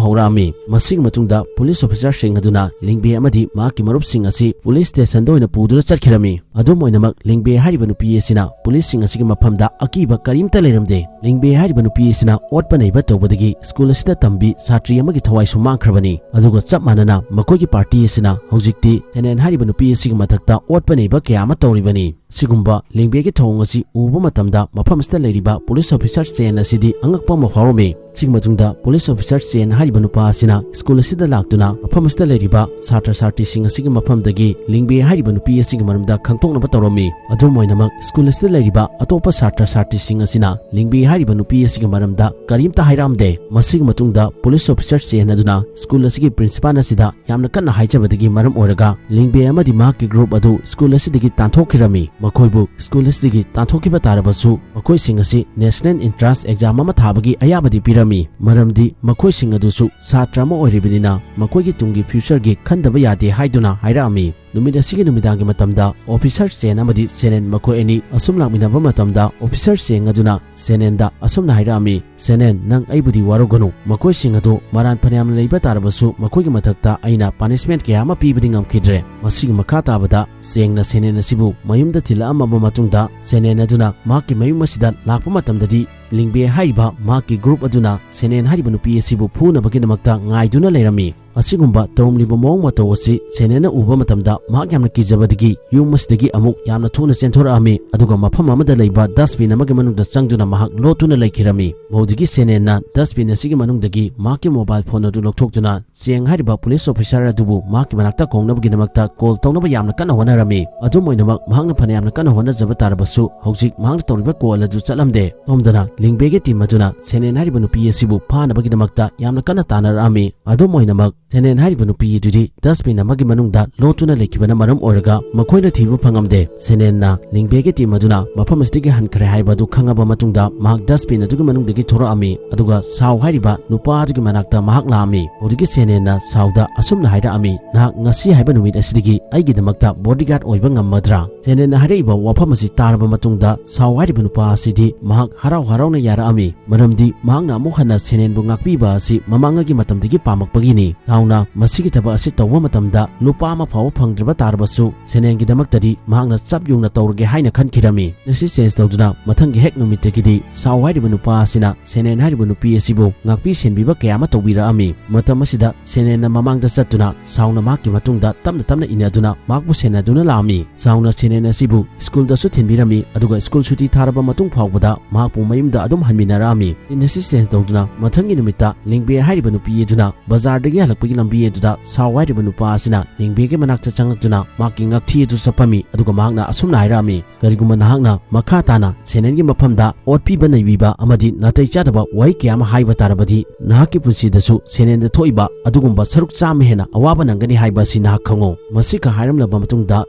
ꯍꯧꯔꯛꯑꯝꯃꯤ꯫ ꯃꯁꯤꯒꯤ ꯃꯇꯨꯡꯗ ꯄꯨꯂꯤꯁ ꯑꯣꯐꯤꯁꯥꯔꯁꯤꯡ ꯑꯗꯨꯅ ꯂꯤꯡꯕꯦ ꯑꯃꯗꯤ ꯃꯍꯥꯛꯀꯤ ꯃꯔꯨꯞꯁꯤꯡ ꯑꯁꯤ ꯄꯨꯂꯤꯁ ꯁ꯭ꯇꯦꯁꯟꯗ ꯑꯣꯏꯅ ꯄꯨꯗꯨꯅ ꯆꯠꯈꯤꯔꯝꯃꯤ꯫ ꯑꯗꯨꯝ ꯑꯣꯏꯅꯃꯛ, ꯂꯤꯡꯕꯦ ꯍꯥꯏꯔꯤꯕ ꯅꯨꯄꯤ ꯑꯁꯤꯅ ꯄꯨꯂꯤꯁꯁꯤꯡ ꯑꯁꯤꯒꯤ ꯃꯐꯝꯗ ꯑꯀꯤꯕ ꯀꯔꯤꯝꯇ ꯂꯩꯔꯝꯗꯦ꯫ ꯂꯤꯡꯕꯦ ꯍꯥꯏꯔꯤꯕ ꯅꯨꯄꯤ ꯑꯁꯤꯅ ꯑꯣꯠꯄ ꯅꯩꯕ ꯇꯧꯕꯗꯒꯤ ꯁ꯭ꯀꯨꯜ ꯑꯁꯤꯗ ꯇꯝꯕꯤ ꯁꯥꯇ꯭ꯔꯤ ꯑꯃꯒꯤ ꯊꯋꯥꯏꯁꯨ ꯃꯥꯡꯈ꯭ꯔꯕꯅꯤ꯫ ꯑꯗꯨꯒ ꯆꯞ ꯃꯥꯟꯅꯅ ꯃꯈꯣꯏꯒꯤ ꯄꯥꯔꯇꯤ ꯑꯁꯤꯅ ꯍꯧꯖꯤꯛꯇꯤ ꯁꯦꯅꯦꯟ ꯍꯥꯏꯔꯤꯕ ꯅꯨꯄꯤ ꯑꯁꯤꯒꯤ ꯃꯊꯛꯇ ꯑꯣꯠꯄ ꯅꯩꯕ ꯀꯌꯥ ꯑꯃ ꯇꯧꯔꯤꯕꯅꯤ꯫ ꯁꯤꯒꯨꯝꯕ ꯂꯤꯡꯕꯦꯒꯤ ꯊꯧꯑꯣꯡ ꯑꯁꯤ ꯎꯕ ꯃꯇꯝꯗ ꯃꯐꯝ ꯑꯁꯤꯗ ꯂꯩꯔꯤꯕ ꯄꯨꯂꯤꯁ ꯑꯣꯐꯤꯁꯥꯔ ꯆꯦꯟ ꯑꯁꯤꯗꯤ ꯑꯉꯛꯄ ꯑꯃ ꯐꯥꯎꯔꯝꯃꯤ꯫ ꯁꯤꯒꯤ ꯃꯇꯨꯡꯗ ꯄꯨꯂꯤꯁ ꯑꯣꯐꯤꯁꯥꯔ ꯆꯦꯟ ꯍꯥꯏꯔꯤꯕ ꯅꯨꯄꯥ ꯑꯁꯤꯅ ꯁ꯭ꯀꯨꯜ ꯑꯁꯤꯗ ꯂꯥꯛꯇꯨꯅ ꯃꯐꯝ ꯑꯁꯤꯗ ꯂꯩꯔꯤꯕ ꯁꯥꯇ꯭ꯔ ꯁꯥꯇ꯭ꯔꯤꯁꯤꯡ ꯑꯁꯤꯒꯤ ꯃꯐꯝꯗꯒꯤ ꯂꯤꯡꯕꯦ ꯍꯥꯏꯔꯤꯕ ꯅꯨꯄꯤ ꯑꯁꯤꯒꯤ ꯃꯔꯝꯗ ꯈꯪꯗꯣꯛꯅꯕ ꯇꯧꯔꯝꯃꯤ꯫ ꯑꯗꯨꯝ ꯑꯣꯏꯅꯃꯛ, ꯁ꯭ꯀꯨꯜ ꯑꯁꯤꯗ ꯂꯩꯔꯤꯕ ꯑꯇꯣꯞꯄ ꯁꯥꯇ꯭ꯔ ꯁꯥꯇ꯭ꯔꯤꯁꯤꯡ ꯑꯁꯤꯅ ꯂꯤꯡꯕꯦ ꯍꯥꯏꯔꯤꯕ ꯅꯨꯄꯤ ꯑꯁꯤꯒꯤ ꯃꯔꯝꯗ ꯀꯔꯤꯝꯇ ꯍꯥꯏꯔꯛꯑꯝꯗꯦ꯫ ꯃꯁꯤꯒꯤ ꯃꯇꯨꯡꯗ ꯄꯨꯂꯤꯁ ꯑꯣꯐꯤꯁꯥꯔ ꯆꯦꯟ ꯑꯗꯨꯅ ꯁ꯭ꯀꯨꯜ ꯑꯁꯤꯒꯤ ꯄ꯭ꯔꯤꯟꯁꯤꯄꯥꯜ ꯑꯁꯤꯗ ꯌꯥꯝꯅ ꯀꯟꯅ ꯍꯥꯏꯖꯕꯗꯒꯤ ꯃꯔꯝ ꯑꯣꯏꯔꯒ ꯂꯤꯡꯕꯦ ꯑꯃꯗꯤ ꯃꯍꯥꯛꯀꯤ ꯒ꯭ꯔꯨꯞ ꯑꯗꯨ ꯁ꯭ꯀꯨꯜ ꯑꯁꯤꯗꯒꯤ ꯇꯥꯟꯊꯣꯛꯈꯤꯔꯝꯃꯤ꯫ ꯃꯈꯣꯏꯕꯨ ꯁ꯭ꯀꯨꯜ ꯑꯁꯤꯗꯒꯤ ꯇꯥꯟꯊꯣꯛꯈꯤꯕ ꯇꯥꯔꯕꯁꯨ, ꯃꯈꯣꯏꯁꯤꯡ ꯑꯁꯤ ꯅꯦꯁꯅꯦꯜ ꯑꯦꯟꯇ꯭ꯔꯥꯟꯁ ꯑꯦꯛꯖꯥꯝ ꯑꯃ ꯊꯥꯕꯒꯤ ꯑꯌꯥꯕꯗꯤ ꯄꯤꯔꯝꯃꯤ, ꯃꯔꯝꯗꯤ ꯃꯈꯣꯏꯁꯤꯡ ꯑꯗꯨꯁꯨ ꯁꯥꯇ꯭ꯔ ꯑꯃ ꯑꯣꯏꯔꯤꯕꯅꯤꯅ ꯃꯈꯣꯏꯒꯤ ꯇꯨꯡꯒꯤ ꯐ꯭ꯌꯨꯆꯔꯒꯤ ꯈꯟꯗꯕ ꯌꯥꯗꯦ ꯍꯥꯏꯗꯨꯅ ꯍꯥꯏꯔꯛꯑꯝꯃꯤ꯫ ꯅꯨꯃꯤꯠ ꯑꯁꯤꯒꯤ ꯅꯨꯃꯤꯗꯥꯡꯒꯤ ꯃꯇꯝꯗ ꯑꯣꯐꯤꯁꯥꯔ ꯆꯦꯟ ꯑꯃꯗꯤ ꯁꯦꯅꯦꯟ ꯃꯈꯣꯏ ꯑꯅꯤ ꯑꯁꯨꯝ ꯂꯥꯛꯃꯤꯟꯅꯕ ꯃꯇꯝꯗ, ꯑꯣꯐꯤꯁꯥꯔ ꯆꯦꯟ ꯑꯗꯨꯅ ꯁꯦꯅꯦꯟꯗ ꯑꯁꯨꯝꯅ ꯍꯥꯏꯔꯛꯑꯝꯃꯤ, "ꯁꯦꯅꯦꯟ, ꯅꯪ ꯑꯩꯕꯨꯗꯤ ꯋꯥꯔꯧꯒꯅꯨ, ꯃꯈꯣꯏꯁꯤꯡ ꯑꯗꯨ ꯃꯔꯥꯟ ꯐꯅꯌꯥꯝꯅ ꯂꯩꯕ ꯇꯥꯔꯕꯁꯨ ꯃꯈꯣꯏꯒꯤ ꯃꯊꯛꯇ ꯑꯩꯅ ꯄꯅꯤꯁꯃꯦꯟꯠ ꯀꯌꯥ ꯑꯃ ꯄꯤꯕꯗꯤ ꯉꯝꯈꯤꯗ꯭ꯔꯦ"꯫ ꯃꯁꯤꯒꯤ ꯃꯈꯥ ꯇꯥꯕꯗ ꯆꯦꯡꯅ ꯁꯦꯅꯦꯟ ꯑꯁꯤꯕꯨ ꯃꯌꯨꯝꯗ ꯊꯤꯜꯂꯛꯑꯝꯃꯕ ꯃꯇꯨꯡꯗ, ꯁꯦꯅꯦꯟ ꯑꯗꯨꯅ ꯃꯍꯥꯛꯀꯤ ꯃꯌꯨꯝ ꯑꯁꯤꯗ ꯂꯥꯛꯄ ꯃꯇꯝꯗꯗꯤ, ꯂꯤꯡꯕꯦ ꯍꯥꯏꯔꯤꯕ ꯃꯍꯥꯛꯀꯤ ꯒ꯭ꯔꯨꯞ ꯑꯗꯨꯅ ꯁꯦꯅꯦꯟ ꯍꯥꯏꯔꯤꯕ ꯅꯨꯄꯤ ꯑꯁꯤꯕꯨ ꯐꯨꯅꯕꯒꯤꯗꯃꯛꯇ ꯉꯥꯏꯗꯨꯅ ꯂꯩꯔꯝꯃꯤ꯫ ꯑꯁꯤꯒꯨꯝꯕ ꯇꯧꯔꯝꯂꯤꯕ ꯃꯑꯣꯡ ꯃꯇꯧ ꯑꯁꯤ ꯁꯦꯅꯦꯟꯅ ꯎꯕ ꯃꯇꯝꯗ, ꯃꯍꯥꯛ ꯌꯥꯝꯅ ꯀꯤꯖꯕꯗꯒꯤ ꯌꯨꯝ ꯑꯁꯤꯗꯒꯤ ꯑꯃꯨꯛ ꯌꯥꯝꯅ ꯊꯨꯅ ꯆꯦꯟꯊꯣꯔꯛꯑꯝꯃꯤ, ꯑꯗꯨꯒ ꯃꯐꯝ ꯑꯃꯗ ꯂꯩꯕ ꯗꯁꯕꯤꯟ ꯑꯃꯒꯤ ꯃꯅꯨꯡꯗ ꯆꯪꯗꯨꯅ ꯃꯍꯥꯛ ꯂꯣꯠꯇꯨꯅ ꯂꯩꯈꯤꯔꯝꯃꯤ꯫ ꯃꯗꯨꯗꯒꯤ ꯁꯦꯅꯦꯟꯅ ꯗꯁꯕꯤꯟ ꯑꯁꯤꯒꯤ ꯃꯅꯨꯡꯗꯒꯤ ꯃꯍꯥꯛꯀꯤ ꯃꯣꯕꯥꯏꯜ ꯐꯣꯟ ꯑꯗꯨ ꯂꯧꯊꯣꯛꯇꯨꯅ ꯆꯦꯡ ꯍꯥꯏꯔꯤꯕ ꯄꯨꯂꯤꯁ ꯑꯣꯐꯤꯁꯥꯔ ꯑꯗꯨꯕꯨ ꯃꯍꯥꯛꯀꯤ ꯃꯅꯥꯛꯇ ꯀꯧꯅꯕꯒꯤꯗꯃꯛꯇ ꯀꯣꯜ ꯇꯧꯅꯕ ꯌꯥꯝꯅ ꯀꯟꯅ ꯍꯣꯠꯅꯔꯝꯃꯤ꯫ ꯑꯗꯨꯝ ꯑꯣꯏꯅꯃꯛ, ꯃꯍꯥꯛꯅ ꯐꯅꯌꯥꯝꯅ ꯀꯟꯅ ꯍꯣꯠꯅꯖꯕ ꯇꯥꯔꯕꯁꯨ, ꯍꯧꯖꯤꯛ ꯃꯍꯥꯛꯅ ꯇꯧꯔꯤꯕ ꯀꯣꯜ ꯑꯗꯨ ꯆꯠꯂꯝꯗꯦ꯫ ꯁꯣꯝꯗꯅ ꯂꯤꯡꯕꯦꯒꯤ ꯇꯤꯝ ꯑꯗꯨꯅ ꯁꯦꯅꯦꯟ ꯍꯥꯏꯔꯤꯕ ꯅꯨꯄꯤ ꯑꯁꯤꯕꯨ ꯐꯥꯅꯕꯒꯤꯗꯃꯛꯇ ꯌꯥꯝꯅ ꯀꯟꯅ ꯇꯥꯟꯅꯔꯛꯑꯝꯃꯤ꯫ ꯑꯗꯨꯝ ꯑꯣꯏꯅꯃꯛ, ꯁꯦꯅꯦꯟ ꯍꯥꯏꯔꯤꯕ ꯅꯨꯄꯤ ꯑꯗꯨꯗꯤ dustbin ꯑꯃꯒꯤ ꯃꯅꯨꯡꯗ ꯂꯣꯠꯇꯨꯅ ꯂꯩꯈꯤꯕꯅ ꯃꯔꯝ ꯑꯣꯏꯔꯒ ꯃꯈꯣꯏꯅ ꯊꯤꯕ ꯐꯪꯉꯝꯗꯦ꯫ ꯁꯦꯅꯦꯟꯅ ꯂꯤꯡꯕꯦꯒꯤ team ꯑꯗꯨꯅ ꯃꯐꯝ ꯑꯁꯤꯗꯒꯤ ꯍꯟꯈ꯭ꯔꯦ ꯍꯥꯏꯕ ꯑꯗꯨ ꯈꯪꯉꯕ ꯃꯇꯨꯡꯗ ꯃꯍꯥꯛ dustbin ꯑꯗꯨꯒꯤ ꯃꯅꯨꯡꯗꯒꯤ ꯊꯣꯔꯛꯑꯝꯃꯤ, ꯑꯗꯨꯒ ꯁꯥꯎ ꯍꯥꯏꯔꯤꯕ ꯅꯨꯄꯥ ꯑꯗꯨꯒꯤ ꯃꯅꯥꯛꯇ ꯃꯍꯥꯛ ꯂꯥꯛꯑꯝꯃꯤ꯫ ꯑꯗꯨꯗꯒꯤ ꯁꯦꯅꯦꯟꯅ ꯁꯥꯎꯗ ꯑꯁꯨꯝꯅ ꯍꯥꯏꯔꯛꯑꯝꯃꯤ, "ꯅꯍꯥꯛ ꯉꯁꯤ ꯍꯥꯏꯕ ꯅꯨꯃꯤꯠ ꯑꯁꯤꯗꯒꯤ ꯑꯩꯒꯤꯗꯃꯛꯇ bodyguard ꯑꯣꯏꯕ ꯉꯝꯃꯗ꯭ꯔꯥ?" ꯁꯦꯅꯦꯟꯅ ꯍꯥꯏꯔꯛꯏꯕ ꯋꯥꯐꯝ ꯑꯁꯤ ꯇꯥꯔꯕ ꯃꯇꯨꯡꯗ ꯁꯥꯎ ꯍꯥꯏꯔꯤꯕ ꯅꯨꯄꯥ ꯑꯁꯤꯗꯤ ꯃꯍꯥꯛ ꯍꯔꯥꯎ ꯍꯔꯥꯎꯅ ꯌꯥꯔꯛꯑꯝꯃꯤ, ꯃꯔꯝꯗꯤ ꯃꯍꯥꯛꯅ ꯑꯃꯨꯛ ꯍꯟꯅ ꯁꯦꯅꯦꯟꯕꯨ ꯉꯥꯛꯄꯤꯕ ꯑꯁꯤ ꯃꯃꯥꯡꯉꯩꯒꯤ ꯃꯇꯝꯗꯒꯤ ꯄꯥꯝꯃꯛꯄꯒꯤꯅꯤ꯫ ꯁꯥꯎꯅ ꯃꯁꯤꯒꯤ ꯊꯕꯛ ꯑꯁꯤ ꯇꯧꯕ ꯃꯇꯝꯗ ꯂꯨꯄꯥ ꯑꯃ ꯐꯥꯎꯕ ꯐꯪꯗ꯭ꯔꯕ ꯇꯥꯔꯕꯁꯨ ꯁꯦꯅꯦꯟꯒꯤꯗꯃꯛꯇꯗꯤ ꯃꯍꯥꯛꯅ ꯆꯞ ꯌꯨꯡꯅ ꯇꯧꯔꯒꯦ ꯍꯥꯏꯅ ꯈꯟꯈꯤꯔꯝꯃꯤ꯫ ꯅꯁꯤ change ꯇꯧꯗꯨꯅ ꯃꯊꯪꯒꯤ ꯍꯦꯛ ꯅꯨꯃꯤꯠꯇꯒꯤꯗꯤ ꯁꯥꯎ ꯍꯥꯏꯔꯤꯕ ꯅꯨꯄꯥ ꯑꯁꯤꯅ ꯁꯦꯅꯦꯟ ꯍꯥꯏꯔꯤꯕ ꯅꯨꯄꯤ ꯑꯁꯤꯕꯨ ꯉꯥꯛꯄꯤ ꯁꯦꯟꯕꯤꯕ ꯀꯌꯥ ꯑꯃ ꯇꯧꯕꯤꯔꯛꯑꯝꯃꯤ꯫ ꯃꯇꯝ ꯑꯁꯤꯗ ꯁꯦꯅꯦꯟꯅ ꯃꯃꯥꯡꯗ ꯆꯠꯇꯨꯅ ꯁꯥꯎꯅ ꯃꯍꯥꯛꯀꯤ ꯃꯇꯨꯡꯗ ꯇꯞꯅ ꯇꯞꯅ ꯏꯟꯅꯗꯨꯅ ꯃꯍꯥꯛꯄꯨ ꯁꯦꯟꯅꯗꯨꯅ ꯂꯥꯛꯑꯝꯃꯤ꯫ ꯁꯥꯎꯅ ꯁꯦꯅꯦꯟ ꯑꯁꯤꯕꯨ ꯁ꯭ꯀꯨꯜꯗꯁꯨ ꯊꯤꯟꯕꯤꯔꯝꯃꯤ, ꯑꯗꯨꯒ ꯁ꯭ꯀꯨꯜ ꯁꯨꯇꯤ ꯊꯥꯔꯕ ꯃꯇꯨꯡ ꯐꯥꯎꯕꯗ ꯃꯍꯥꯛꯄꯨ ꯃꯌꯨꯝꯗ ꯑꯗꯨꯝ ꯍꯟꯃꯤꯟꯅꯔꯛꯑꯝꯃꯤ꯫ Scene ꯑꯁꯤ change ꯇꯧꯗꯨꯅ ꯃꯊꯪꯒꯤ ꯅꯨꯃꯤꯠꯇ ꯂꯤꯡꯕꯦ ꯍꯥꯏꯔꯤꯕ ꯅꯨꯄꯤ ꯑꯗꯨꯅ ꯕꯖꯥꯔꯗꯒꯤ ꯍꯜꯂꯛꯄꯒꯤ ꯂꯝꯕꯤ ꯑꯗꯨꯗ ꯁꯥꯎ ꯍꯥꯏꯔꯤꯕ ꯅꯨꯄꯥ ꯑꯁꯤꯅ ꯂꯤꯡꯕꯦꯒꯤ ꯃꯅꯥꯛꯇ ꯆꯪꯂꯛꯇꯨꯅ ꯃꯍꯥꯛꯀꯤ ꯉꯛꯊꯤ ꯑꯗꯨ ꯆꯞꯄꯝꯃꯤ, ꯑꯗꯨꯒ ꯃꯍꯥꯛꯅ ꯑꯁꯨꯝꯅ ꯍꯥꯏꯔꯛꯑꯝꯃꯤ, "ꯀꯔꯤꯒꯨꯝꯕ ꯅꯍꯥꯛꯅ ꯃꯈꯥ ꯇꯥꯅ ꯁꯦꯅꯦꯟꯒꯤ ꯃꯐꯝꯗ ꯑꯣꯠꯄꯤꯕ ꯅꯩꯕꯤꯕ ꯑꯃꯗꯤ ꯅꯥꯇꯩ ꯆꯥꯗꯕ ꯋꯥꯍꯩ ꯀꯌꯥ ꯑꯃ ꯍꯥꯏꯕ ꯇꯥꯔꯕꯗꯤ, ꯅꯍꯥꯛꯀꯤ ꯄꯨꯟꯁꯤꯗꯁꯨ ꯁꯦꯅꯦꯟꯗ ꯊꯣꯛꯏꯕ ꯑꯗꯨꯒꯨꯝꯕ ꯁꯔꯨꯛ ꯆꯥꯝꯃ ꯍꯦꯟꯅ ꯑꯋꯥꯕ ꯅꯪꯒꯅꯤ ꯍꯥꯏꯕ ꯑꯁꯤ ꯅꯍꯥꯛ ꯈꯪꯉꯨ"꯫ ꯃꯁꯤꯒ ꯍꯥꯏꯔꯝꯂꯕ ꯃꯇꯨꯡꯗ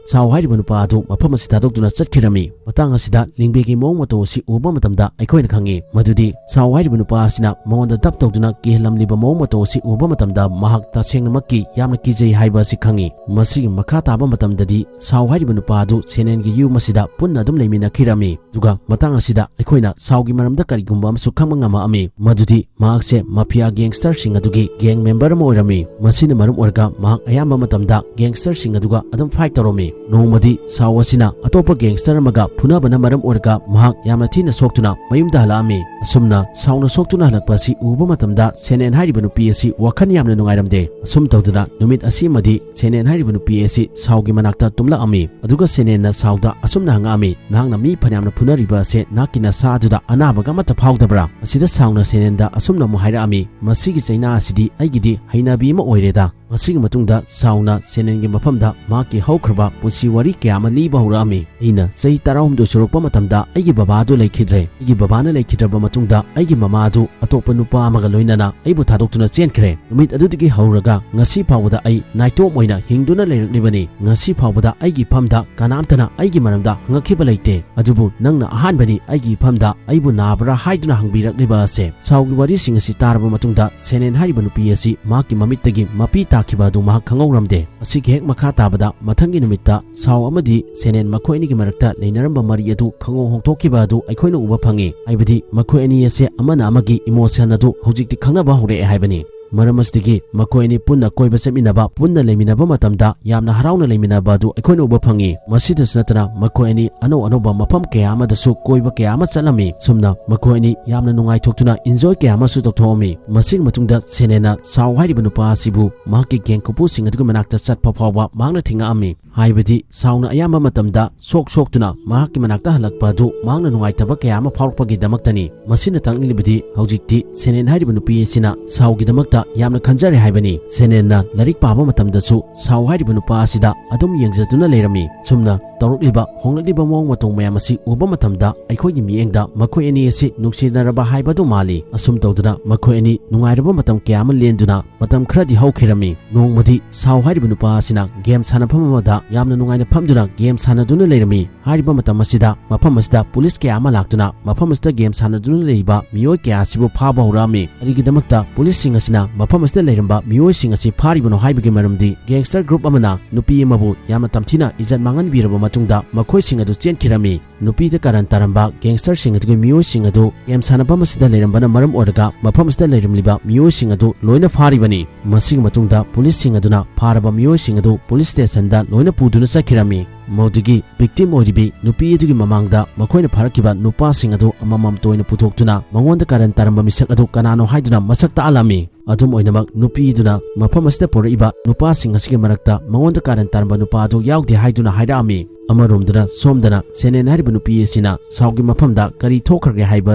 ꯁꯥꯎ ꯍꯥꯏꯔꯤꯕ ꯅꯨꯄꯥ ꯑꯗꯨ ꯃꯐꯝ ꯑꯁꯤ ꯊꯥꯗꯣꯛꯇꯨꯅ ꯆꯠꯈꯤꯔꯝꯃꯤ꯫ ꯃꯇꯥꯡ ꯑꯁꯤꯗ ꯂꯤꯡꯕꯦꯒꯤ ꯃꯑꯣꯡ ꯃꯇꯧ ꯑꯁꯤ ꯎꯕ ꯃꯇꯝꯗ ꯑꯩꯈꯣꯏꯅ ꯈꯪꯉꯤ ꯃꯗꯨꯗꯤ ꯁꯥꯎ ꯍꯥꯏꯔꯤꯕ ꯅꯨꯄꯥ ꯑꯁꯤꯅ ꯃꯉꯣꯟꯗ ꯗꯞ ꯇꯧꯗꯨꯅ ꯀꯤꯍꯜꯂꯝꯂꯤꯕ ꯃꯑꯣꯡ ꯃꯇꯧ ꯑꯁꯤ ꯎꯕ ꯃꯇꯝꯗ ꯃꯍꯥꯛ ꯇꯁꯦꯡꯅꯃꯛꯀꯤ ꯌꯥꯝꯅ ꯀꯤꯖꯩ ꯍꯥꯏꯕ ꯑꯁꯤ ꯈꯪꯉꯤ꯫ ꯃꯁꯤꯒꯤ ꯃꯈꯥ ꯇꯥꯕ ꯃꯇꯝꯗꯗꯤ ꯁꯥꯎ ꯍꯥꯏꯔꯤꯕ ꯅꯨꯄꯥ ꯑꯗꯨ ꯁꯦꯅꯦꯟꯒꯤ ꯌꯨꯝ ꯑꯁꯤꯗ ꯄꯨꯟꯅ ꯑꯗꯨꯝ ꯂꯩꯃꯤꯟꯅꯈꯤꯔꯝꯃꯤ꯫ ꯑꯗꯨꯒ ꯃꯇꯥꯡ ꯑꯁꯤꯗ ꯑꯩꯈꯣꯏꯅ ꯁꯥꯎꯒꯤ ꯃꯔꯝꯗ ꯀꯔꯤꯒꯨꯝꯕ ꯑꯃꯁꯨ ꯈꯪꯕ ꯉꯝꯃꯛꯑꯝꯃꯤ, ꯃꯗꯨꯗꯤ ꯃꯍꯥꯛꯁꯦ mafia gangsterꯁꯤꯡ ꯑꯗꯨꯒꯤ gang member ꯑꯃ ꯑꯣꯏꯔꯝꯃꯤ꯫ ꯃꯁꯤꯅ ꯃꯔꯝ ꯑꯣꯏꯔꯒ ꯃꯍꯥꯛ ꯑꯌꯥꯝꯕ ꯃꯇꯝꯗ gangsterꯁꯤꯡ ꯑꯗꯨꯒ ꯑꯗꯨꯝ fight ꯇꯧꯔꯝꯃꯤ꯫ ꯅꯣꯡꯃꯗꯤ ꯁꯥꯎ ꯑꯁꯤꯅ ꯑꯇꯣꯞꯄ gangster ꯑꯃꯒ ꯐꯨꯅꯕꯅ ꯃꯔꯝ ꯑꯣꯏꯔꯒ ꯃꯍꯥꯛ ꯌꯥꯝꯅ ꯊꯤꯅ ꯁꯣꯛꯇꯨꯅ ꯃꯌꯨꯝꯗ ꯍꯜꯂꯛꯑꯝꯃꯤ꯫ ꯑꯁꯨꯝꯅ ꯁꯥꯎꯅ ꯁꯣꯛꯇꯨꯅ ꯍꯜꯂꯛꯄ ꯑꯁꯤ ꯎꯕ ꯃꯇꯝꯗ ꯁꯦꯅꯦꯟ ꯍꯥꯏꯔꯤꯕ ꯅꯨꯄꯤ ꯑꯁꯤ ꯋꯥꯈꯜ ꯌꯥꯝꯅ ꯅꯨꯡꯉꯥꯏꯔꯝꯗꯦ꯫ ꯑꯁꯨꯝ ꯇꯧꯗꯨꯅ ꯅꯨꯃꯤꯠ ꯑꯁꯤꯃꯗꯤ ꯁꯦꯅꯦꯟ ꯍꯥꯏꯔꯤꯕ ꯅꯨꯄꯤ ꯑꯁꯤ ꯁꯥꯎꯒꯤ ꯃꯅꯥꯛꯇ ꯇꯨꯝꯂꯛꯑꯝꯃꯤ꯫ ꯑꯗꯨꯒ ꯁꯦꯅꯦꯟꯅ ꯁꯥꯎꯗ ꯑꯁꯨꯝꯅ ꯍꯪꯉꯛꯑꯝꯃꯤ, "ꯅꯍꯥꯛꯅ ꯃꯤ ꯐꯅꯌꯥꯝꯅ ꯐꯨꯅꯔꯤꯕ ꯑꯁꯦ ꯅꯍꯥꯛꯀꯤ ꯅꯁꯥ ꯑꯗꯨꯗ ꯑꯅꯥꯕꯒ ꯑꯃꯠꯇ ꯐꯥꯎꯗꯕ꯭ꯔꯥ?" ꯑꯁꯤꯗ ꯁꯥꯎꯅ ꯁꯦꯅꯦꯟꯗ ꯑꯁꯨꯝꯅ ꯑꯃꯨꯛ ꯍꯥꯏꯔꯛꯑꯝꯃꯤ, "ꯃꯁꯤꯒꯤ ꯆꯩꯅꯥ ꯑꯁꯤꯗꯤ ꯑꯩꯒꯤꯗꯤ ꯍꯩꯅꯕꯤ ꯑꯃ ꯑꯣꯏꯔꯦꯗ"꯫ ꯃꯁꯤꯒꯤ ꯃꯇꯨꯡꯗ ꯁꯥꯎꯅ ꯁꯦꯅꯦꯟꯒꯤ ꯃꯐꯝꯗ ꯃꯍꯥꯛꯀꯤ ꯍꯧꯈ꯭ꯔꯕ ꯄꯨꯟꯁꯤ ꯋꯥꯔꯤ ꯀꯌꯥ ꯑꯃ ꯂꯤꯕ ꯍꯧꯔꯛꯑꯝꯃꯤ꯫ "ꯑꯩꯅ ꯆꯍꯤ ꯇꯔꯥꯍꯨꯝꯗꯣꯏ ꯁꯨꯔꯛꯄ ꯃꯇꯝꯗ ꯑꯩꯒꯤ ꯕꯕꯥꯗꯨ ꯂꯩꯈꯤꯗ꯭ꯔꯦ꯫ ꯑꯩꯒꯤ ꯕꯕꯥꯅ ꯂꯩꯈꯤꯗ꯭ꯔꯕ ꯃꯇꯨꯡꯗ ꯑꯩꯒꯤ ꯃꯃꯥꯗꯨ ꯑꯇꯣꯞꯄ ꯅꯨꯄꯥ ꯑꯃꯒ ꯂꯣꯏꯅꯅ ꯑꯩꯕꯨ ꯊꯥꯗꯣꯛꯇꯨꯅ ꯆꯦꯟꯈ꯭ꯔꯦ꯫ ꯅꯨꯃꯤꯠ ꯑꯗꯨꯗꯒꯤ ꯍꯧꯔꯒ ꯉꯁꯤ ꯐꯥꯎꯕꯗ ꯑꯩ ꯅꯥꯏꯇꯣꯝ ꯑꯣꯏꯅ ꯍꯤꯡꯗꯨꯅ ꯂꯩꯔꯛꯂꯤꯕꯅꯤ꯫ ꯉꯁꯤ ꯐꯥꯎꯕꯗ ꯑꯩꯒꯤ ꯏꯐꯝꯗ ꯀꯅꯥꯝꯇꯅ ꯑꯩꯒꯤ ꯃꯔꯝꯗ ꯍꯪꯉꯛꯈꯤꯕ ꯂꯩꯇꯦ꯫ ꯑꯗꯨꯕꯨ ꯅꯪꯅ ꯑꯍꯥꯟꯕꯅꯤ ꯑꯩꯒꯤ ꯏꯐꯝꯗ ꯑꯩꯕꯨ ꯅꯥꯕ꯭ꯔꯥ ꯍꯥꯏꯗꯨꯅ ꯍꯪꯕꯤꯔꯛꯂꯤꯕ ꯑꯁꯦ꯫" ꯁꯥꯎꯒꯤ ꯋꯥꯔꯤꯁꯤꯡ ꯑꯁꯤ ꯇꯥꯔꯕ ꯃꯇꯨꯡꯗ ꯁꯦꯅꯦꯟ ꯍꯥꯏꯔꯤꯕ ꯅꯨꯄꯤ ꯑꯁꯤ ꯃꯍꯥꯛꯀꯤ ꯃꯃꯤꯠꯇꯒꯤ ꯃꯄꯤ ꯇꯥꯈꯤꯕ ꯑꯗꯨ ꯃꯍꯥꯛ ꯈꯪꯍꯧꯔꯝꯗꯦ꯫ ꯑꯁꯤꯒꯤ ꯍꯦꯛ ꯃꯈꯥ ꯇꯥꯕꯗ ꯃꯊꯪꯒꯤ ꯅꯨꯃꯤꯠꯇ ꯁꯥꯎ ꯑꯃꯗꯤ ꯁꯦꯅꯦꯟ ꯃꯈꯣꯏ ꯑꯅꯤꯒꯤ ꯃꯔꯛꯇ ꯂꯩꯅꯔꯝꯕ ꯃꯔꯤ ꯑꯗꯨ ꯈꯪꯍꯧ ꯍꯣꯡꯗꯣꯛꯈꯤꯕ ꯑꯗꯨ ꯑꯩꯈꯣꯏꯅ ꯎꯕ ꯐꯪꯉꯤ꯫ ꯍꯥꯏꯕꯗꯤ ꯃꯈꯣꯏ ꯑꯅꯤ ꯑꯁꯦ ꯑꯃꯅ ꯑꯃꯒꯤ ꯏꯃꯣꯁꯟ ꯑꯗꯨ ꯍꯧꯖꯤꯛꯇꯤ ꯈꯪꯅꯕ ꯍꯧꯔꯛꯑꯦ ꯍꯥꯏꯕꯅꯤ꯫ ꯃꯔꯝ ꯑꯁꯤꯗꯒꯤ ꯃꯈꯣꯏ ꯑꯅꯤ ꯄꯨꯟꯅ ꯀꯣꯏꯕ ꯆꯠꯃꯤꯟꯅꯕ, ꯄꯨꯟꯅ ꯂꯩꯃꯤꯟꯅꯕ ꯃꯇꯝꯗ ꯌꯥꯝꯅ ꯍꯔꯥꯎꯅ ꯂꯩꯃꯤꯟꯅꯕ ꯑꯗꯨ ꯑꯩꯈꯣꯏꯅ ꯎꯕ ꯐꯪꯉꯤ꯫ ꯃꯁꯤꯗꯁꯨ ꯅꯠꯇꯅ ꯃꯈꯣꯏ ꯑꯅꯤ ꯑꯅꯧ ꯑꯅꯧꯕ ꯃꯐꯝ ꯀꯌꯥ ꯑꯃꯗꯁꯨ ꯀꯣꯏꯕ ꯀꯌꯥ ꯑꯃ ꯆꯠꯂꯝꯃꯤ꯫ ꯁꯨꯝꯅ ꯃꯈꯣꯏ ꯑꯅꯤ ꯌꯥꯝꯅ ꯅꯨꯡꯉꯥꯏꯊꯣꯛꯇꯨꯅ ꯏꯟꯖꯣꯏ ꯀꯌꯥ ꯑꯃꯁꯨ ꯇꯧꯊꯣꯛꯑꯝꯃꯤ꯫ ꯃꯁꯤꯒꯤ ꯃꯇꯨꯡꯗ ꯁꯦꯅꯦꯟꯅ ꯁꯥꯎ ꯍꯥꯏꯔꯤꯕ ꯅꯨꯄꯥ ꯑꯁꯤꯕꯨ ꯃꯍꯥꯛꯀꯤ ꯒꯦꯡ ꯀꯨꯄꯨꯁꯤꯡ ꯑꯗꯨꯒꯤ ꯃꯅꯥꯛꯇ ꯆꯠꯄ ꯐꯥꯎꯕ ꯃꯍꯥꯛꯅ ꯊꯤꯡꯉꯛꯑꯝꯃꯤ꯫ ꯍꯥꯏꯕꯗꯤ ꯁꯥꯎꯅ ꯑꯌꯥꯝꯕ ꯃꯇꯝꯗ ꯁꯣꯛ ꯁꯣꯛꯇꯨꯅ ꯃꯍꯥꯛꯀꯤ ꯃꯅꯥꯛꯇ ꯍꯜꯂꯛꯄ ꯑꯗꯨ ꯃꯍꯥꯛꯅ ꯅꯨꯡꯉꯥꯏꯇꯕ ꯀꯌꯥ ꯑꯃ ꯐꯥꯎꯔꯛꯄꯒꯤꯗꯃꯛꯇꯅꯤ꯫ ꯃꯁꯤꯅ ꯇꯥꯛꯂꯤꯕꯗꯤ ꯍꯧꯖꯤꯛꯇꯤ ꯁꯦꯅꯦꯟ ꯍꯥꯏꯔꯤꯕ ꯅꯨꯄꯤ ꯑꯁꯤꯅ ꯁꯥꯎꯒꯤꯗꯃꯛꯇ ꯌꯥꯝꯅ ꯈꯟꯖꯔꯦ ꯍꯥꯏꯕꯅꯤ꯫ ꯁꯦꯅꯦꯟꯅ ꯂꯥꯏꯔꯤꯛ ꯄꯥꯕ ꯃꯇꯝꯗꯁꯨ ꯁꯥꯎ ꯍꯥꯏꯔꯤꯕ ꯅꯨꯄꯥ ꯑꯁꯤꯗ ꯑꯗꯨꯝ ꯌꯦꯡꯖꯗꯨꯅ ꯂꯩꯔꯝꯃꯤ꯫ ꯁꯨꯝꯅ ꯇꯧꯔꯛꯂꯤꯕ ꯍꯣꯡꯂꯛꯂꯤꯕ ꯃꯑꯣꯡ ꯃꯇꯧ ꯃꯌꯥꯝ ꯑꯁꯤ ꯎꯕ ꯃꯇꯝꯗ ꯑꯩꯈꯣꯏꯒꯤ ꯃꯤꯠꯌꯦꯡꯗ ꯃꯈꯣꯏ ꯑꯅꯤ ꯑꯁꯤ ꯅꯨꯡꯁꯤꯅꯔꯕ ꯍꯥꯏꯕꯗꯨ ꯃꯥꯜꯂꯤ꯫ ꯑꯁꯨꯝ ꯇꯧꯗꯨꯅ ꯃꯈꯣꯏ ꯑꯅꯤ ꯅꯨꯡꯉꯥꯏꯔꯕ ꯃꯇꯝ ꯀꯌꯥ ꯑꯃ ꯂꯦꯟꯗꯨꯅ ꯃꯇꯝ ꯈꯔꯗꯤ ꯍꯧꯈꯤꯔꯝꯃꯤ꯫ ꯅꯣꯡꯃꯗꯤ ꯁꯥꯎ ꯍꯥꯏꯔꯤꯕ ꯅꯨꯄꯥ ꯑꯁꯤꯅ ꯒꯦꯝ ꯁꯥꯟꯅꯐꯝ ꯑꯃꯗ ꯌꯥꯝꯅ ꯅꯨꯡꯉꯥꯏꯅ ꯐꯝꯗꯨꯅ ꯒꯦꯝ ꯁꯥꯟꯅꯗꯨꯅ ꯂꯩꯔꯝꯃꯤ꯫ ꯍꯥꯏꯔꯤꯕ ꯃꯇꯝ ꯑꯁꯤꯗ ꯃꯐꯝ ꯑꯁꯤꯗ ꯄꯨꯂꯤꯁ ꯀꯌꯥ ꯑꯃ ꯂꯥꯛꯇꯨꯅ ꯃꯐꯝ ꯑꯁꯤꯗ ꯒꯦꯝ ꯁꯥꯟꯅꯗꯨꯅ ꯂꯩꯔꯤꯕ ꯃꯤꯑꯣꯏ ꯀꯌꯥ ꯑꯁꯤꯕꯨ ꯐꯥꯕ ꯍꯧꯔꯛꯑꯝꯃꯤ꯫ ꯀꯔꯤꯒꯤꯗꯃꯛꯇ ꯄꯨꯂꯤꯁꯁꯤꯡ ꯑꯁꯤꯅ ꯃꯐꯝ ꯑꯁꯤꯗ ꯂꯩꯔꯝꯕ ꯃꯤꯑꯣꯏꯁꯤꯡ ꯑꯁꯤ ꯐꯥꯔꯤꯕꯅꯣ ꯍꯥꯏꯕꯒꯤ ꯃꯔꯝꯗꯤ ꯒꯦꯡꯁꯇꯔ ꯒ꯭ꯔꯨꯞ ꯑꯃꯅ ꯅꯨꯄꯤ ꯑꯃꯕꯨ ꯌꯥꯝꯅ ꯇꯝꯊꯤꯅ ꯏꯖꯠ ꯃꯥꯡꯍꯟꯕꯤꯔꯕ ꯃꯇꯨꯡꯗ ꯃꯈꯣꯏꯁꯤꯡ ꯑꯗꯨ ꯆꯦꯟꯈꯤꯔꯝꯃꯤ꯫ ꯅꯨꯄꯤꯗ ꯀꯥꯔꯟ ꯇꯥꯔꯝꯕ ꯒꯦꯡꯁꯇꯔꯁꯤꯡ ꯑꯗꯨꯒꯤ ꯃꯤꯑꯣꯏꯁꯤꯡ ꯑꯗꯨ ꯒꯦꯝ ꯁꯥꯟꯅꯐꯝ ꯑꯁꯤꯗ ꯂꯩꯔꯝꯕꯅ ꯃꯔꯝ ꯑꯣꯏꯔꯒ ꯃꯐꯝ ꯑꯁꯤꯗ ꯂꯩꯔꯝꯂꯤꯕ ꯃꯤꯑꯣꯏꯁꯤꯡ ꯑꯗꯨ ꯂꯣꯏꯅ ꯐꯥꯔꯤꯕꯅꯤ꯫ ꯃꯁꯤꯒꯤ ꯃꯇꯨꯡꯗ ꯄꯨꯂꯤꯁꯁꯤꯡ ꯑꯗꯨꯅ ꯐꯥꯔꯕ ꯃꯤꯑꯣꯏꯁꯤꯡ ꯑꯗꯨ ꯄꯨꯂꯤꯁ ꯁ꯭ꯇꯦꯁꯟꯗ ꯂꯣꯏꯅ ꯄꯨꯗꯨꯅ ꯆꯠꯈꯤꯔꯝꯃꯤ꯫ ꯃꯗꯨꯒꯤ ꯚꯤꯛꯇꯤꯝ ꯑꯣꯏꯔꯤꯕꯤ ꯅꯨꯄꯤ ꯑꯗꯨꯒꯤ ꯃꯃꯥꯡꯗ ꯃꯈꯣꯏꯅ ꯐꯥꯔꯛꯈꯤꯕ ꯅꯨꯄꯥꯁꯤꯡ ꯑꯗꯨ ꯑꯃꯃꯝꯇ ꯑꯣꯏꯅ ꯄꯨꯊꯣꯛꯇꯨꯅ ꯃꯉꯣꯟꯗ ꯀꯥꯔꯟ ꯇꯥꯔꯝꯕ ꯃꯤꯁꯛ ꯑꯗꯨ ꯀꯅꯥꯅꯣ ꯍꯥꯏꯗꯨꯅ ꯃꯁꯛ ꯇꯥꯛꯍꯜꯂꯝꯃꯤ꯫ ꯑꯗꯨꯝ ꯑꯣꯏꯅꯃꯛ ꯅꯨꯄꯤꯗꯨꯅ ꯃꯐꯝ ꯑꯁꯤꯗ ꯄꯨꯔꯛꯏꯕ ꯅꯨꯄꯥꯁꯤꯡ ꯑꯁꯤꯒꯤ ꯃꯔꯛꯇ ꯃꯉꯣꯟꯗ ꯀꯥꯔꯟ ꯇꯥꯔꯝꯕ ꯅꯨꯄꯥ ꯑꯗꯨ ꯌꯥꯎꯗꯦ ꯍꯥꯏꯗꯨꯅ ꯍꯥꯏꯔꯛꯑꯝꯃꯤ꯫ ꯑꯃꯔꯣꯝꯗꯅ ꯁꯣꯝꯗꯅ ꯁꯦꯅꯦꯟ ꯍꯥꯏꯔꯤꯕ ꯅꯨꯄꯤ ꯑꯁꯤꯅ ꯁꯥꯎꯒꯤ ꯃꯐꯝꯗ ꯀꯔꯤ ꯊꯣꯛꯈ꯭ꯔꯒꯦ ꯍꯥꯏꯕ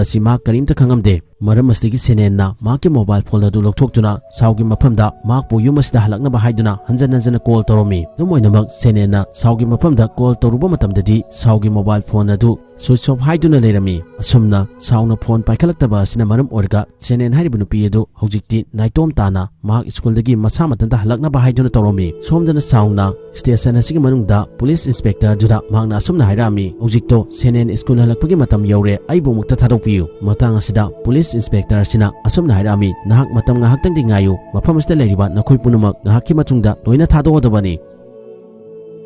ꯑꯁꯤ ꯃꯍꯥꯛ ꯀꯔꯤꯝꯇ ꯈꯪꯉꯝꯗꯦ꯫ ꯃꯔꯝ ꯑꯁꯤꯗꯒꯤ ꯁꯦꯅꯦꯟꯅ ꯃꯍꯥꯛꯀꯤ ꯃꯣꯕꯥꯏꯜ ꯐꯣꯟ ꯑꯗꯨ ꯂꯧꯊꯣꯛꯇꯨꯅ ꯁꯥꯎꯒꯤ ꯃꯐꯝꯗ ꯃꯍꯥꯛꯄꯨ ꯌꯨꯝ ꯑꯁꯤꯗ ꯍꯜꯂꯛꯅꯕ ꯍꯥꯏꯗꯨꯅ ꯍꯟꯖꯟ ꯍꯟꯖꯟꯅ ꯀꯣꯜ ꯇꯧꯔꯝꯃꯤ꯫ ꯑꯗꯨꯝ ꯑꯣꯏꯅꯃꯛ ꯁꯦꯅꯦꯟꯅ ꯁꯥꯎꯒꯤ ꯃꯐꯝꯗ ꯀꯣꯜ ꯇꯧꯔꯨꯕ ꯃꯇꯝꯗꯗꯤ ꯁꯥꯎꯒꯤ ꯃꯣꯕꯥꯏꯜ ꯐꯣꯟ ꯑꯗꯨ ꯁ꯭ꯋꯤꯆ ꯑꯣꯐ ꯍꯥꯏꯗꯨꯅ ꯂꯩꯔꯝꯃꯤ꯫ ꯑꯁꯨꯝꯅ ꯁꯥꯎꯅ ꯐꯣꯟ ꯄꯥꯏꯈꯠꯂꯛꯇꯕ ꯑꯁꯤꯅ ꯃꯔꯝ ꯑꯣꯏꯔꯒ ꯁꯦꯅꯦꯟ ꯍꯥꯏꯔꯤꯕ ꯅꯨꯄꯤ ꯑꯗꯨ ꯍꯧꯖꯤꯛꯇꯤ ꯅꯥꯏꯇꯣꯝ ꯇꯥꯅ ꯃꯍꯥꯛ ꯁ꯭ꯀꯨꯜꯗꯒꯤ ꯃꯁꯥ ꯃꯊꯟꯇ ꯍꯜꯂꯛꯅꯕ ꯍꯥꯏꯗꯨꯅ ꯇꯧꯔꯝꯃꯤ꯫ ꯁꯣꯝꯗꯅ ꯁꯥꯎꯅ ꯁ꯭ꯇꯦꯁꯟ ꯑꯁꯤꯒꯤ ꯃꯅꯨꯡꯗ ꯄꯨꯂꯤꯁ ꯏꯟꯁꯄꯦꯛꯇꯔ ꯑꯗꯨꯗ ꯃꯍꯥꯛꯅ ꯑꯁꯨꯝꯅ ꯍꯥꯏꯔꯛꯑꯝꯃꯤ, "ꯍꯧꯖꯤꯛꯇꯣ ꯁꯦꯅꯦꯟ ꯁ꯭ꯀꯨꯜ ꯍꯜꯂꯛꯄꯒꯤ ꯃꯇꯝ ꯌꯧꯔꯦ, ꯑꯩꯕꯨ ꯑꯃꯨꯛꯇ ꯊꯥꯗꯣꯛꯄꯤꯌꯨ꯫" ꯃꯇꯥꯡ ꯑꯁꯤꯗ ꯄꯨꯂꯤꯁ ꯏꯟꯁꯄꯦꯛꯇꯔ ꯑꯁꯤꯅ ꯑꯁꯨꯝꯅ ꯍꯥꯏꯔꯛꯑꯝꯃꯤ, "ꯅꯍꯥꯛ ꯃꯇꯝ ꯉꯥꯏꯍꯥꯛꯇꯪꯗꯤ ꯉꯥꯏꯌꯨ, ꯃꯐꯝ ꯑꯁꯤꯗ ꯂꯩꯔꯤꯕ ꯅꯈꯣꯏ ꯄꯨꯝꯅꯃꯛ ꯉꯥꯏꯍꯥꯛꯀꯤ ꯃꯇꯨꯡꯗ ꯂꯣꯏꯅ ꯊꯥꯗꯣꯛꯑꯗꯕꯅꯤ꯫"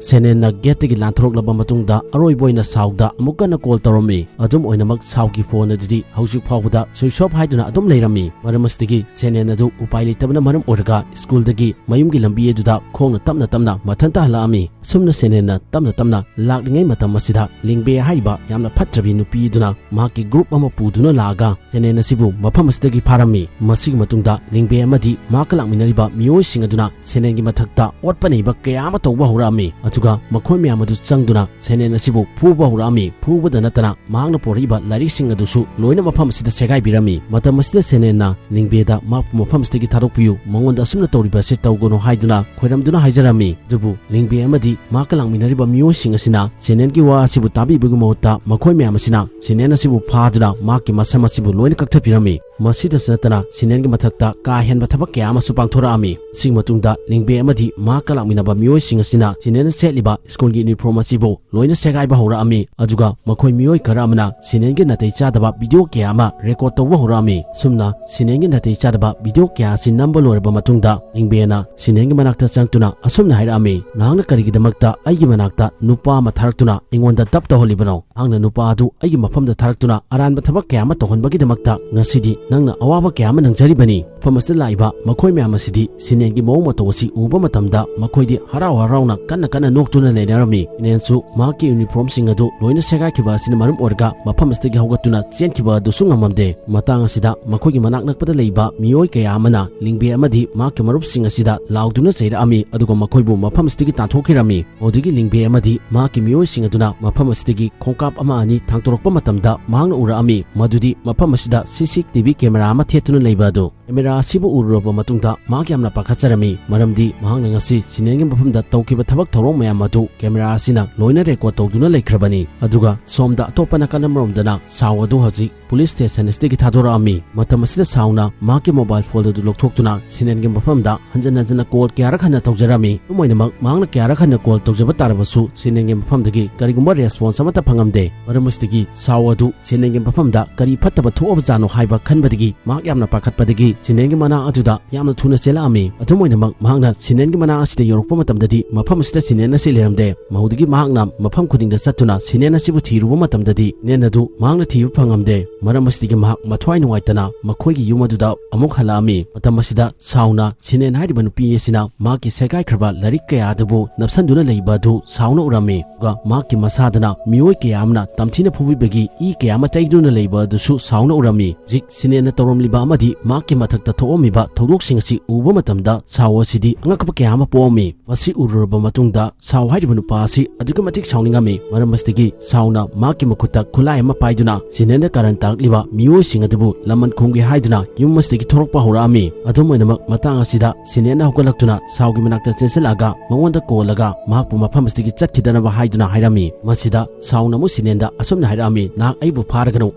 ꯁꯦꯅꯦꯟꯅ ꯒꯦꯠꯇꯒꯤ ꯂꯥꯟꯊꯣꯔꯛꯂꯕ ꯃꯇꯨꯡꯗ ꯑꯔꯣꯏꯕ ꯑꯣꯏꯅ ꯁꯥꯎꯗ ꯑꯃꯨꯛ ꯍꯟꯅ ꯀꯣꯜ ꯇꯧꯔꯝꯃꯤ꯫ ꯑꯗꯨꯝ ꯑꯣꯏꯅꯃꯛ ꯁꯥꯎꯒꯤ ꯐꯣꯟ ꯑꯗꯨꯗꯤ ꯍꯧꯖꯤꯛ ꯐꯥꯎꯕꯗ ꯁ꯭ꯋꯤꯆ ꯑꯣꯐ ꯍꯥꯏꯗꯨꯅ ꯑꯗꯨꯝ ꯂꯩꯔꯝꯃꯤ꯫ ꯃꯔꯝ ꯑꯁꯤꯗꯒꯤ ꯁꯦꯅꯦꯟ ꯑꯗꯨ ꯎꯄꯥꯏ ꯂꯩꯇꯕꯅ ꯃꯔꯝ ꯑꯣꯏꯔꯒ ꯁ꯭ꯀꯨꯜꯗꯒꯤ ꯃꯌꯨꯝꯒꯤ ꯂꯝꯕꯤ ꯑꯗꯨꯗ ꯈꯣꯡꯅ ꯇꯞꯅ ꯇꯞꯅ ꯃꯊꯟꯇ ꯍꯜꯂꯛꯑꯝꯃꯤ꯫ ꯑꯁꯨꯝꯅ ꯁꯦꯅꯦꯟꯅ ꯇꯞꯅ ꯇꯞꯅ ꯂꯥꯛꯂꯤꯉꯩ ꯃꯇꯝ ꯑꯁꯤꯗ ꯂꯤꯡꯕꯦ ꯍꯥꯏꯔꯤꯕ ꯌꯥꯝꯅ ꯐꯠꯇ꯭ꯔꯕꯤ ꯅꯨꯄꯤ ꯑꯗꯨꯅ ꯃꯍꯥꯛꯀꯤ ꯒ꯭ꯔꯨꯞ ꯑꯃ ꯄꯨꯗꯨꯅ ꯂꯥꯛꯑꯒ ꯁꯦꯅꯦꯟ ꯑꯁꯤꯕꯨ ꯃꯐꯝ ꯑꯁꯤꯗꯒꯤ ꯐꯥꯔꯝꯃꯤ꯫ ꯃꯁꯤꯒꯤ ꯃꯇꯨꯡꯗ ꯂꯤꯡꯕꯦ ꯑꯃꯗꯤ ꯃꯍꯥꯛꯀ ꯂꯥꯛꯃꯤꯟꯅꯔꯤꯕ ꯃꯤꯑꯣꯏꯁꯤꯡ ꯑꯗꯨꯅ ꯁꯦꯅꯦꯟꯒꯤ ꯃꯊꯛꯇ ꯑꯣꯠꯄ ꯅꯩꯕ ꯀꯌꯥ ꯑꯃ ꯇꯧꯕ ꯍꯧꯔꯛꯑꯝꯃꯤ꯫ ꯑꯗꯨꯒ ꯃꯈꯣꯏ ꯃꯌꯥꯝ ꯑꯗꯨ ꯆꯪꯗꯨꯅ ꯁꯦꯅꯦꯟ ꯑꯁꯤꯕꯨ ꯐꯨꯕ ꯍꯧꯔꯛꯑꯝꯃꯤ꯫ ꯐꯨꯕꯗ ꯅꯠꯇꯅ ꯃꯍꯥꯛꯅ ꯄꯨꯔꯛꯏꯕ ꯂꯥꯏꯔꯤꯛꯁꯤꯡ ꯑꯗꯨꯁꯨ ꯂꯣꯏꯅ ꯃꯐꯝ ꯑꯁꯤꯗ ꯁꯦꯒꯥꯏꯕꯤꯔꯝꯃꯤ꯫ ꯃꯇꯝ ꯑꯁꯤꯗ ꯁꯦꯅꯦꯟꯅ ꯂꯤꯡꯕꯦꯗ ꯃꯍꯥꯛꯄꯨ ꯃꯐꯝ ꯑꯁꯤꯗꯒꯤ ꯊꯥꯗꯣꯛꯄꯤꯌꯨ, ꯃꯉꯣꯟꯗ ꯑꯁꯨꯝꯅ ꯇꯧꯔꯤꯕ ꯑꯁꯤ ꯇꯧꯒꯅꯨ ꯍꯥꯏꯗꯨꯅ ꯈꯣꯏꯔꯝꯗꯨꯅ ꯍꯥꯏꯖꯔꯝꯃꯤ꯫ ꯑꯗꯨꯕꯨ ꯂꯤꯡꯕꯦ ꯑꯃꯗꯤ ꯃꯍꯥꯛꯀ ꯂꯥꯛꯃꯤꯟꯅꯔꯤꯕ ꯃꯤꯑꯣꯏꯁꯤꯡ ꯑꯁꯤꯅ ꯁꯦꯅꯦꯟꯒꯤ ꯋꯥ ꯑꯁꯤꯕꯨ ꯇꯥꯕꯤꯕꯒꯤ ꯃꯍꯨꯠꯇ ꯃꯈꯣꯏ ꯃꯌꯥꯝ ꯑꯁꯤꯅ ꯁꯦꯅꯦꯟ ꯑꯁꯤꯕꯨ ꯐꯥꯗꯨꯅ ꯃꯍꯥꯛꯀꯤ ꯃꯁꯝ ꯑꯁꯤꯕꯨ ꯂꯣꯏꯅ ꯀꯛꯊꯠꯄꯤꯔꯝꯃꯤ꯫ ꯃꯁꯤꯗꯁꯨ ꯅꯠꯇꯅ ꯁꯦꯅꯦꯟꯒꯤ ꯃꯊꯛꯇ ꯀꯥ ꯍꯦꯟꯕ ꯊꯕꯛ ꯀꯌꯥ ꯑꯃꯁꯨ ꯄꯥꯡꯊꯣꯔꯛꯑꯝꯃꯤ꯫ ꯁꯤꯒꯤ ꯃꯇꯨꯡꯗ ꯂꯤꯡꯕꯦ ꯑꯃꯗꯤ ꯃꯍꯥꯛꯀ ꯂꯥꯛꯃꯤꯟꯅꯕ ꯃꯤꯑꯣꯏꯁꯤꯡ ꯑꯁꯤꯅ ꯁꯦꯅꯦꯟꯅ ꯁꯦꯠꯂꯤꯕ ꯁ꯭ꯀꯨꯜꯒꯤ ꯌꯨꯅꯤꯐꯣꯔꯝ ꯑꯁꯤꯕꯨ ꯂꯣꯏꯅ ꯁꯦꯒꯥꯏꯕ ꯍꯧꯔꯛꯑꯝꯃꯤ꯫ ꯑꯗꯨꯒ ꯃꯈꯣꯏ ꯃꯤꯑꯣꯏ ꯈꯔ ꯑꯃꯅ ꯁꯦꯅꯦꯟꯒꯤ ꯅꯥꯇꯩ ꯆꯥꯗꯕ ꯚꯤꯗꯤꯑꯣ ꯀꯌꯥ ꯑꯃ ꯔꯦꯀꯣꯔꯗ ꯇꯧꯕ ꯍꯧꯔꯛꯑꯝꯃꯤ꯫ ꯁꯨꯝꯅ ꯁꯦꯅꯦꯟꯒꯤ ꯅꯥꯇꯩ ꯆꯥꯗꯕ ꯚꯤꯗꯤꯑꯣ ꯀꯌꯥ ꯑꯁꯤ ꯅꯝꯕ ꯂꯣꯏꯔꯕ ꯃꯇꯨꯡꯗ ꯂꯤꯡꯕꯦꯅ ꯁꯦꯅꯦꯟꯒꯤ ꯃꯅꯥꯛꯇ ꯆꯪꯗꯨꯅ ꯑꯁꯨꯝꯅ ꯍꯥꯏꯔꯛꯑꯝꯃꯤ, "ꯅꯍꯥꯛꯅ ꯀꯔꯤꯒꯤꯗꯃꯛꯇ ꯑꯩꯒꯤ ꯃꯅꯥꯛꯇ ꯅꯨꯄꯥ ꯑꯃ ꯊꯥꯔꯛꯇꯨꯅ ꯑꯩꯉꯣꯟꯗ ꯗꯞ ꯇꯧꯍꯜꯂꯤꯕꯅꯣ? ꯅꯍꯥꯛꯅ ꯅꯨꯄꯥ ꯑꯗꯨ ꯑꯩꯒꯤ ꯃꯐꯝꯗ ꯊꯥꯔꯛꯇꯨꯅ ꯑꯔꯥꯟꯕ ꯊꯕꯛ ꯀꯌꯥ ꯑꯃ ꯇꯧꯍꯟꯕꯒꯤꯗꯃꯛꯇ ꯉꯁꯤꯗꯤ ꯅꯪꯅ ꯑꯋꯥꯕ ꯀꯌꯥ ꯑꯃ ꯅꯪꯖꯔꯤꯕꯅꯤ꯫ ꯃꯐꯝ ꯑꯁꯤꯗ ꯂꯥꯛꯏꯕ ꯃꯈꯣꯏ ꯃꯌꯥꯝ ꯑꯁꯤꯗꯤ ꯁꯤꯅꯦꯟꯒꯤ ꯃꯑꯣꯡ ꯃꯇꯧ ꯑꯁꯤ ꯎꯕ ꯃꯇꯝꯗ ꯃꯈꯣꯏꯗꯤ ꯍꯔꯥꯎ ꯍꯔꯥꯎꯅ ꯀꯟꯅ ꯀꯟꯅ ꯅꯣꯛꯇꯨꯅ ꯂꯩꯅꯔꯝꯃꯤ꯫ ꯁꯤꯅꯦꯟꯁꯨ ꯃꯍꯥꯛꯀꯤ ꯌꯨꯅꯤꯐꯣꯔꯝꯁꯤꯡ ꯑꯗꯨ ꯂꯣꯏꯅ ꯁꯦꯒꯥꯏꯈꯤꯕ ꯑꯁꯤꯅ ꯃꯔꯝ ꯑꯣꯏꯔꯒ ꯃꯐꯝ ꯑꯁꯤꯗꯒꯤ ꯍꯧꯒꯠꯇꯨꯅ ꯆꯦꯟꯈꯤꯕ ꯑꯗꯨꯁꯨ ꯉꯝꯃꯝꯗꯦ꯫ ꯃꯇꯥꯡ ꯑꯁꯤꯗ ꯃꯈꯣꯏꯒꯤ ꯃꯅꯥꯛ ꯅꯛꯄꯗ ꯂꯩꯕ ꯃꯤꯑꯣꯏ ꯀꯌꯥ ꯑꯃꯅ ꯂꯤꯡꯕꯦ ꯑꯃꯗꯤ ꯃꯍꯥꯛꯀꯤ ꯃꯔꯨꯞꯁꯤꯡ ꯑꯁꯤꯗ ꯂꯥꯎꯗꯨꯅ ꯆꯩꯔꯛꯑꯝꯃꯤ, ꯑꯗꯨꯒ ꯃꯈꯣꯏꯕꯨ ꯃꯐꯝ ꯑꯁꯤꯗꯒꯤ ꯇꯥꯟꯊꯣꯛꯈꯤꯔꯝꯃꯤ꯫ ꯃꯗꯨꯗꯒꯤ ꯂꯤꯡꯕꯦ ꯑꯃꯗꯤ ꯃꯍꯥꯛꯀꯤ ꯃꯤꯑꯣꯏꯁꯤꯡ ꯑꯗꯨꯅ ꯃꯐꯝ ꯑꯁꯤꯗꯒꯤ ꯈꯣꯡꯀꯥꯞ ꯑꯃ ꯑꯅꯤ ꯊꯥꯡꯗꯣꯔꯛꯄ ꯃꯇꯝꯗ ꯃꯍꯥꯛꯅ ꯎꯔꯛꯑꯝꯃꯤ ꯃꯗꯨꯗꯤ ꯃꯐꯝ ꯑꯁꯤꯗ ꯁꯤ ꯁꯤ ꯇꯤ ꯚꯤ ꯀꯦꯃꯦꯔꯥ ꯑꯃ ꯊꯦꯠꯇꯨꯅ ꯂꯩꯕ ꯑꯗꯨ꯫ ꯀꯦꯃꯦꯔꯥ ꯑꯁꯤꯕꯨ ꯎꯔꯨꯔꯕ ꯃꯇꯨꯡꯗ ꯃꯍꯥꯛ ꯌꯥꯝꯅ ꯄꯥꯈꯠꯆꯔꯝꯃꯤ, ꯃꯔꯝꯗꯤ ꯃꯍꯥꯛꯅ ꯉꯁꯤ ꯁꯤꯅꯦꯟꯒꯤ ꯃꯐꯝꯗ ꯇꯧꯈꯤꯕ ꯊꯕꯛ ꯊꯧꯔꯝ ꯃꯌꯥꯝ ꯑꯗꯨ ꯀꯦꯃꯦꯔꯥ ꯑꯁꯤꯅ ꯂꯣꯏꯅ ꯔꯦꯀꯣꯔꯗ ꯇꯧꯗꯨꯅ ꯂꯩꯈ꯭ꯔꯕꯅꯤ꯫ ꯑꯗꯨꯒ ꯁꯣꯝꯗ ꯑꯇꯣꯞꯄ ꯅꯥꯀꯟ ꯑꯃꯔꯣꯝꯗꯅ ꯁꯥꯎ ꯑꯗꯨ ꯍꯧꯖꯤꯛ ꯄꯨꯂꯤꯁ ꯁ꯭ꯇꯦꯁꯟ ꯑꯁꯤꯗꯒꯤ ꯊꯥꯗꯣꯔꯛꯑꯝꯃꯤ꯫ ꯃꯇꯝ ꯑꯁꯤꯗ ꯁꯥꯎꯅ ꯃꯍꯥꯛꯀꯤ ꯃꯣꯕꯥꯏꯜ ꯐꯣꯟ ꯑꯗꯨ ꯂꯧꯊꯣꯛꯇꯨꯅ ꯁꯤꯅꯦꯟꯒꯤ ꯃꯐꯝꯗ ꯍꯟꯖꯟ ꯍꯟꯖꯟꯅ ꯀꯣꯜ ꯀꯌꯥꯔꯛ ꯍꯟꯅ ꯇꯧꯖꯔꯝꯃꯤ꯫ ꯑꯗꯨꯝ ꯑꯣꯏꯅꯃꯛ ꯃꯍꯥꯛꯅ ꯀꯌꯥꯔꯛ ꯍꯟꯅ ꯀꯣꯜ ꯇꯧꯖꯕ ꯇꯥꯔꯕꯁꯨ ꯁꯤꯅꯦꯟꯒꯤ ꯃꯐꯝꯗꯒꯤ ꯀꯔꯤꯒꯨꯝꯕ ꯔꯦꯁꯄꯣꯟꯁ ꯑꯃꯠꯇ ꯐꯪꯉꯝꯗꯦ꯫ ꯃꯔꯝ ꯑꯁꯤꯗꯒꯤ ꯁꯥꯎ ꯑꯗꯨ ꯁꯤꯅꯦꯟꯒꯤ ꯃꯐꯝꯗ ꯀꯔꯤ ꯐꯠꯇꯕ ꯊꯣꯛꯑꯕꯖꯥꯠꯅꯣ ꯍꯥꯏꯕ ꯈꯟꯕꯗꯒꯤ ꯃꯍꯥꯛ ꯌꯥꯝꯅ ꯄꯥꯈꯠꯄꯗꯒꯤ ꯁꯤꯅꯦꯟꯒꯤ ꯃꯅꯥ ꯑꯗꯨꯗ ꯌꯥꯝꯅ ꯊꯨꯅ ꯆꯦꯜꯂꯛꯑꯝꯃꯤ꯫ ꯑꯗꯨꯝ ꯑꯣꯏꯅꯃꯛ ꯃꯍꯥꯛꯅ ꯁꯤꯅꯦꯟꯒꯤ ꯃꯅꯥ ꯑꯁꯤꯗ ꯌꯧꯔꯛꯄ ꯃꯇꯝꯗꯗꯤ ꯃꯐꯝ ꯑꯁꯤꯗ ꯁꯤꯅꯦꯟ ꯑꯁꯤ ꯂꯩꯔꯝꯗꯦ꯫ ꯃꯍꯧꯗꯒꯤ ꯃꯍꯥꯛꯅ ꯃꯐꯝ ꯈꯨꯗꯤꯡꯗ ꯆꯠꯇꯨꯅ ꯁꯤꯅꯦꯟ ꯑꯁꯤꯕꯨ ꯊꯤꯔꯨꯕ ꯃꯇꯝꯗꯗꯤ ꯁꯤꯅꯦꯟ ꯑꯗꯨ ꯃꯍꯥꯛꯅ ꯊꯤꯕ ꯐꯪꯉꯝꯗꯦ꯫ ꯃꯔꯝ ꯑꯁꯤꯗꯒꯤ ꯃꯍꯥꯛ ꯃꯊ꯭ꯋꯥꯏ ꯅꯨꯡꯉꯥꯏꯇꯅ ꯃꯈꯣꯏꯒꯤ ꯌꯨꯝ ꯑꯗꯨꯗ ꯑꯃꯨꯛ ꯍꯜꯂꯛꯑꯝꯃꯤ꯫ ꯃꯇꯝ ꯑꯁꯤꯗ ꯁꯥꯎꯅ ꯁꯤꯅꯦꯟ ꯍꯥꯏꯔꯤꯕ ꯅꯨꯄꯤ ꯑꯁꯤꯅ ꯃꯍꯥꯛꯀꯤ ꯁꯦꯒꯥꯏꯈ꯭ꯔꯕ ꯂꯥꯏꯔꯤꯛ ꯀꯌꯥ ꯑꯗꯨꯕꯨ ꯅꯞꯁꯟꯗꯨꯅ ꯂꯩꯕ ꯑꯗꯨ ꯁꯥꯎꯅ ꯎꯔꯝꯃꯤ꯫ ꯑꯗꯨꯒ ꯃꯍꯥꯛꯀꯤ ꯃꯁꯥꯗꯅ ꯃꯤꯑꯣꯏ ꯀꯌꯥ ꯑꯃꯅ ꯇꯝꯊꯤꯅ ꯐꯨꯕꯤꯕꯒꯤ ꯏ ꯀꯌꯥ ꯑꯃ ꯇꯩꯗꯨꯅ ꯂꯩꯕ ꯑꯗꯨꯁꯨ ꯁꯥꯎꯅ ꯎꯔꯝꯃꯤ꯫ ꯍꯧꯖꯤꯛ ꯁꯤꯅꯦꯟꯅ ꯇꯧꯔꯝꯂꯤꯕ ꯑꯃꯗꯤ ꯃꯍꯥꯛꯀꯤ ꯃꯊꯛꯇ ꯊꯣꯛꯑꯝꯃꯤꯕ ꯊꯧꯗꯣꯛꯁꯤꯡ ꯑꯁꯤ ꯎꯕ ꯃꯇꯝꯗ ꯁꯥꯎ ꯑꯁꯤꯗꯤ ꯑꯉꯛꯄ ꯀꯌꯥ ꯑꯃ ꯄꯣꯛꯑꯝꯃꯤ꯫ ꯃꯁꯤ ꯎꯔꯨꯔꯕ ꯃꯇꯨꯡꯗ ꯁꯥꯎ ꯍꯥꯏꯔꯤꯕ ꯅꯨꯄꯥ ꯑꯁꯤ ꯑꯗꯨꯛꯀꯤ ꯃꯇꯤꯛ ꯁꯥꯎꯅꯤꯡꯉꯝꯃꯤ꯫ ꯃꯔꯝ ꯑꯁꯤꯗꯒꯤ ꯁꯥꯎꯅ ꯃꯍꯥꯛꯀꯤ ꯃꯈꯨꯠꯇ ꯈꯨꯠꯂꯥꯏ ꯑꯃ ꯄꯥꯏꯗꯨꯅ ꯁꯤꯅꯦꯟꯗ ꯀꯥꯔꯟ ꯇꯥꯔꯛꯂꯤꯕ ꯃꯤꯑꯣꯏꯁꯤꯡ ꯑꯗꯨꯕꯨ ꯂꯃꯟ ꯈꯨꯝꯒꯦ ꯍꯥꯏꯗꯨꯅ ꯌꯨꯝ ꯑꯁꯤꯗꯒꯤ ꯊꯣꯔꯛꯄ ꯍꯧꯔꯛꯑꯝꯃꯤ꯫ ꯑꯗꯨꯝ ꯑꯣꯏꯅꯃꯛ ꯃꯇꯥꯡ ꯑꯁꯤꯗ ꯁꯤꯅꯦꯟꯅ ꯍꯧꯒꯠꯂꯛꯇꯨꯅ ꯁꯥꯎꯒꯤ ꯃꯅꯥꯛꯇ ꯆꯦꯟꯁꯤꯜꯂꯛꯑꯒ ꯃꯉꯣꯟꯗ ꯀꯣꯜꯂꯒ ꯃꯍꯥꯛꯄꯨ ꯃꯐꯝ ꯑꯁꯤꯗꯒꯤ ꯆꯠꯈꯤꯗꯅꯕ ꯍꯥꯏꯗꯨꯅ ꯍꯥꯏꯔꯝꯃꯤ꯫ ꯃꯁꯤꯗ ꯁꯥꯎꯅ ꯑꯃꯨꯛ ꯁꯤꯅꯦꯟꯗ ꯑꯁꯨꯝꯅ ꯍꯥꯏꯔꯛꯑꯝꯃꯤ, "ꯅꯍꯥꯛ ꯑꯩꯕꯨ ꯐꯥꯔꯒꯅꯨ,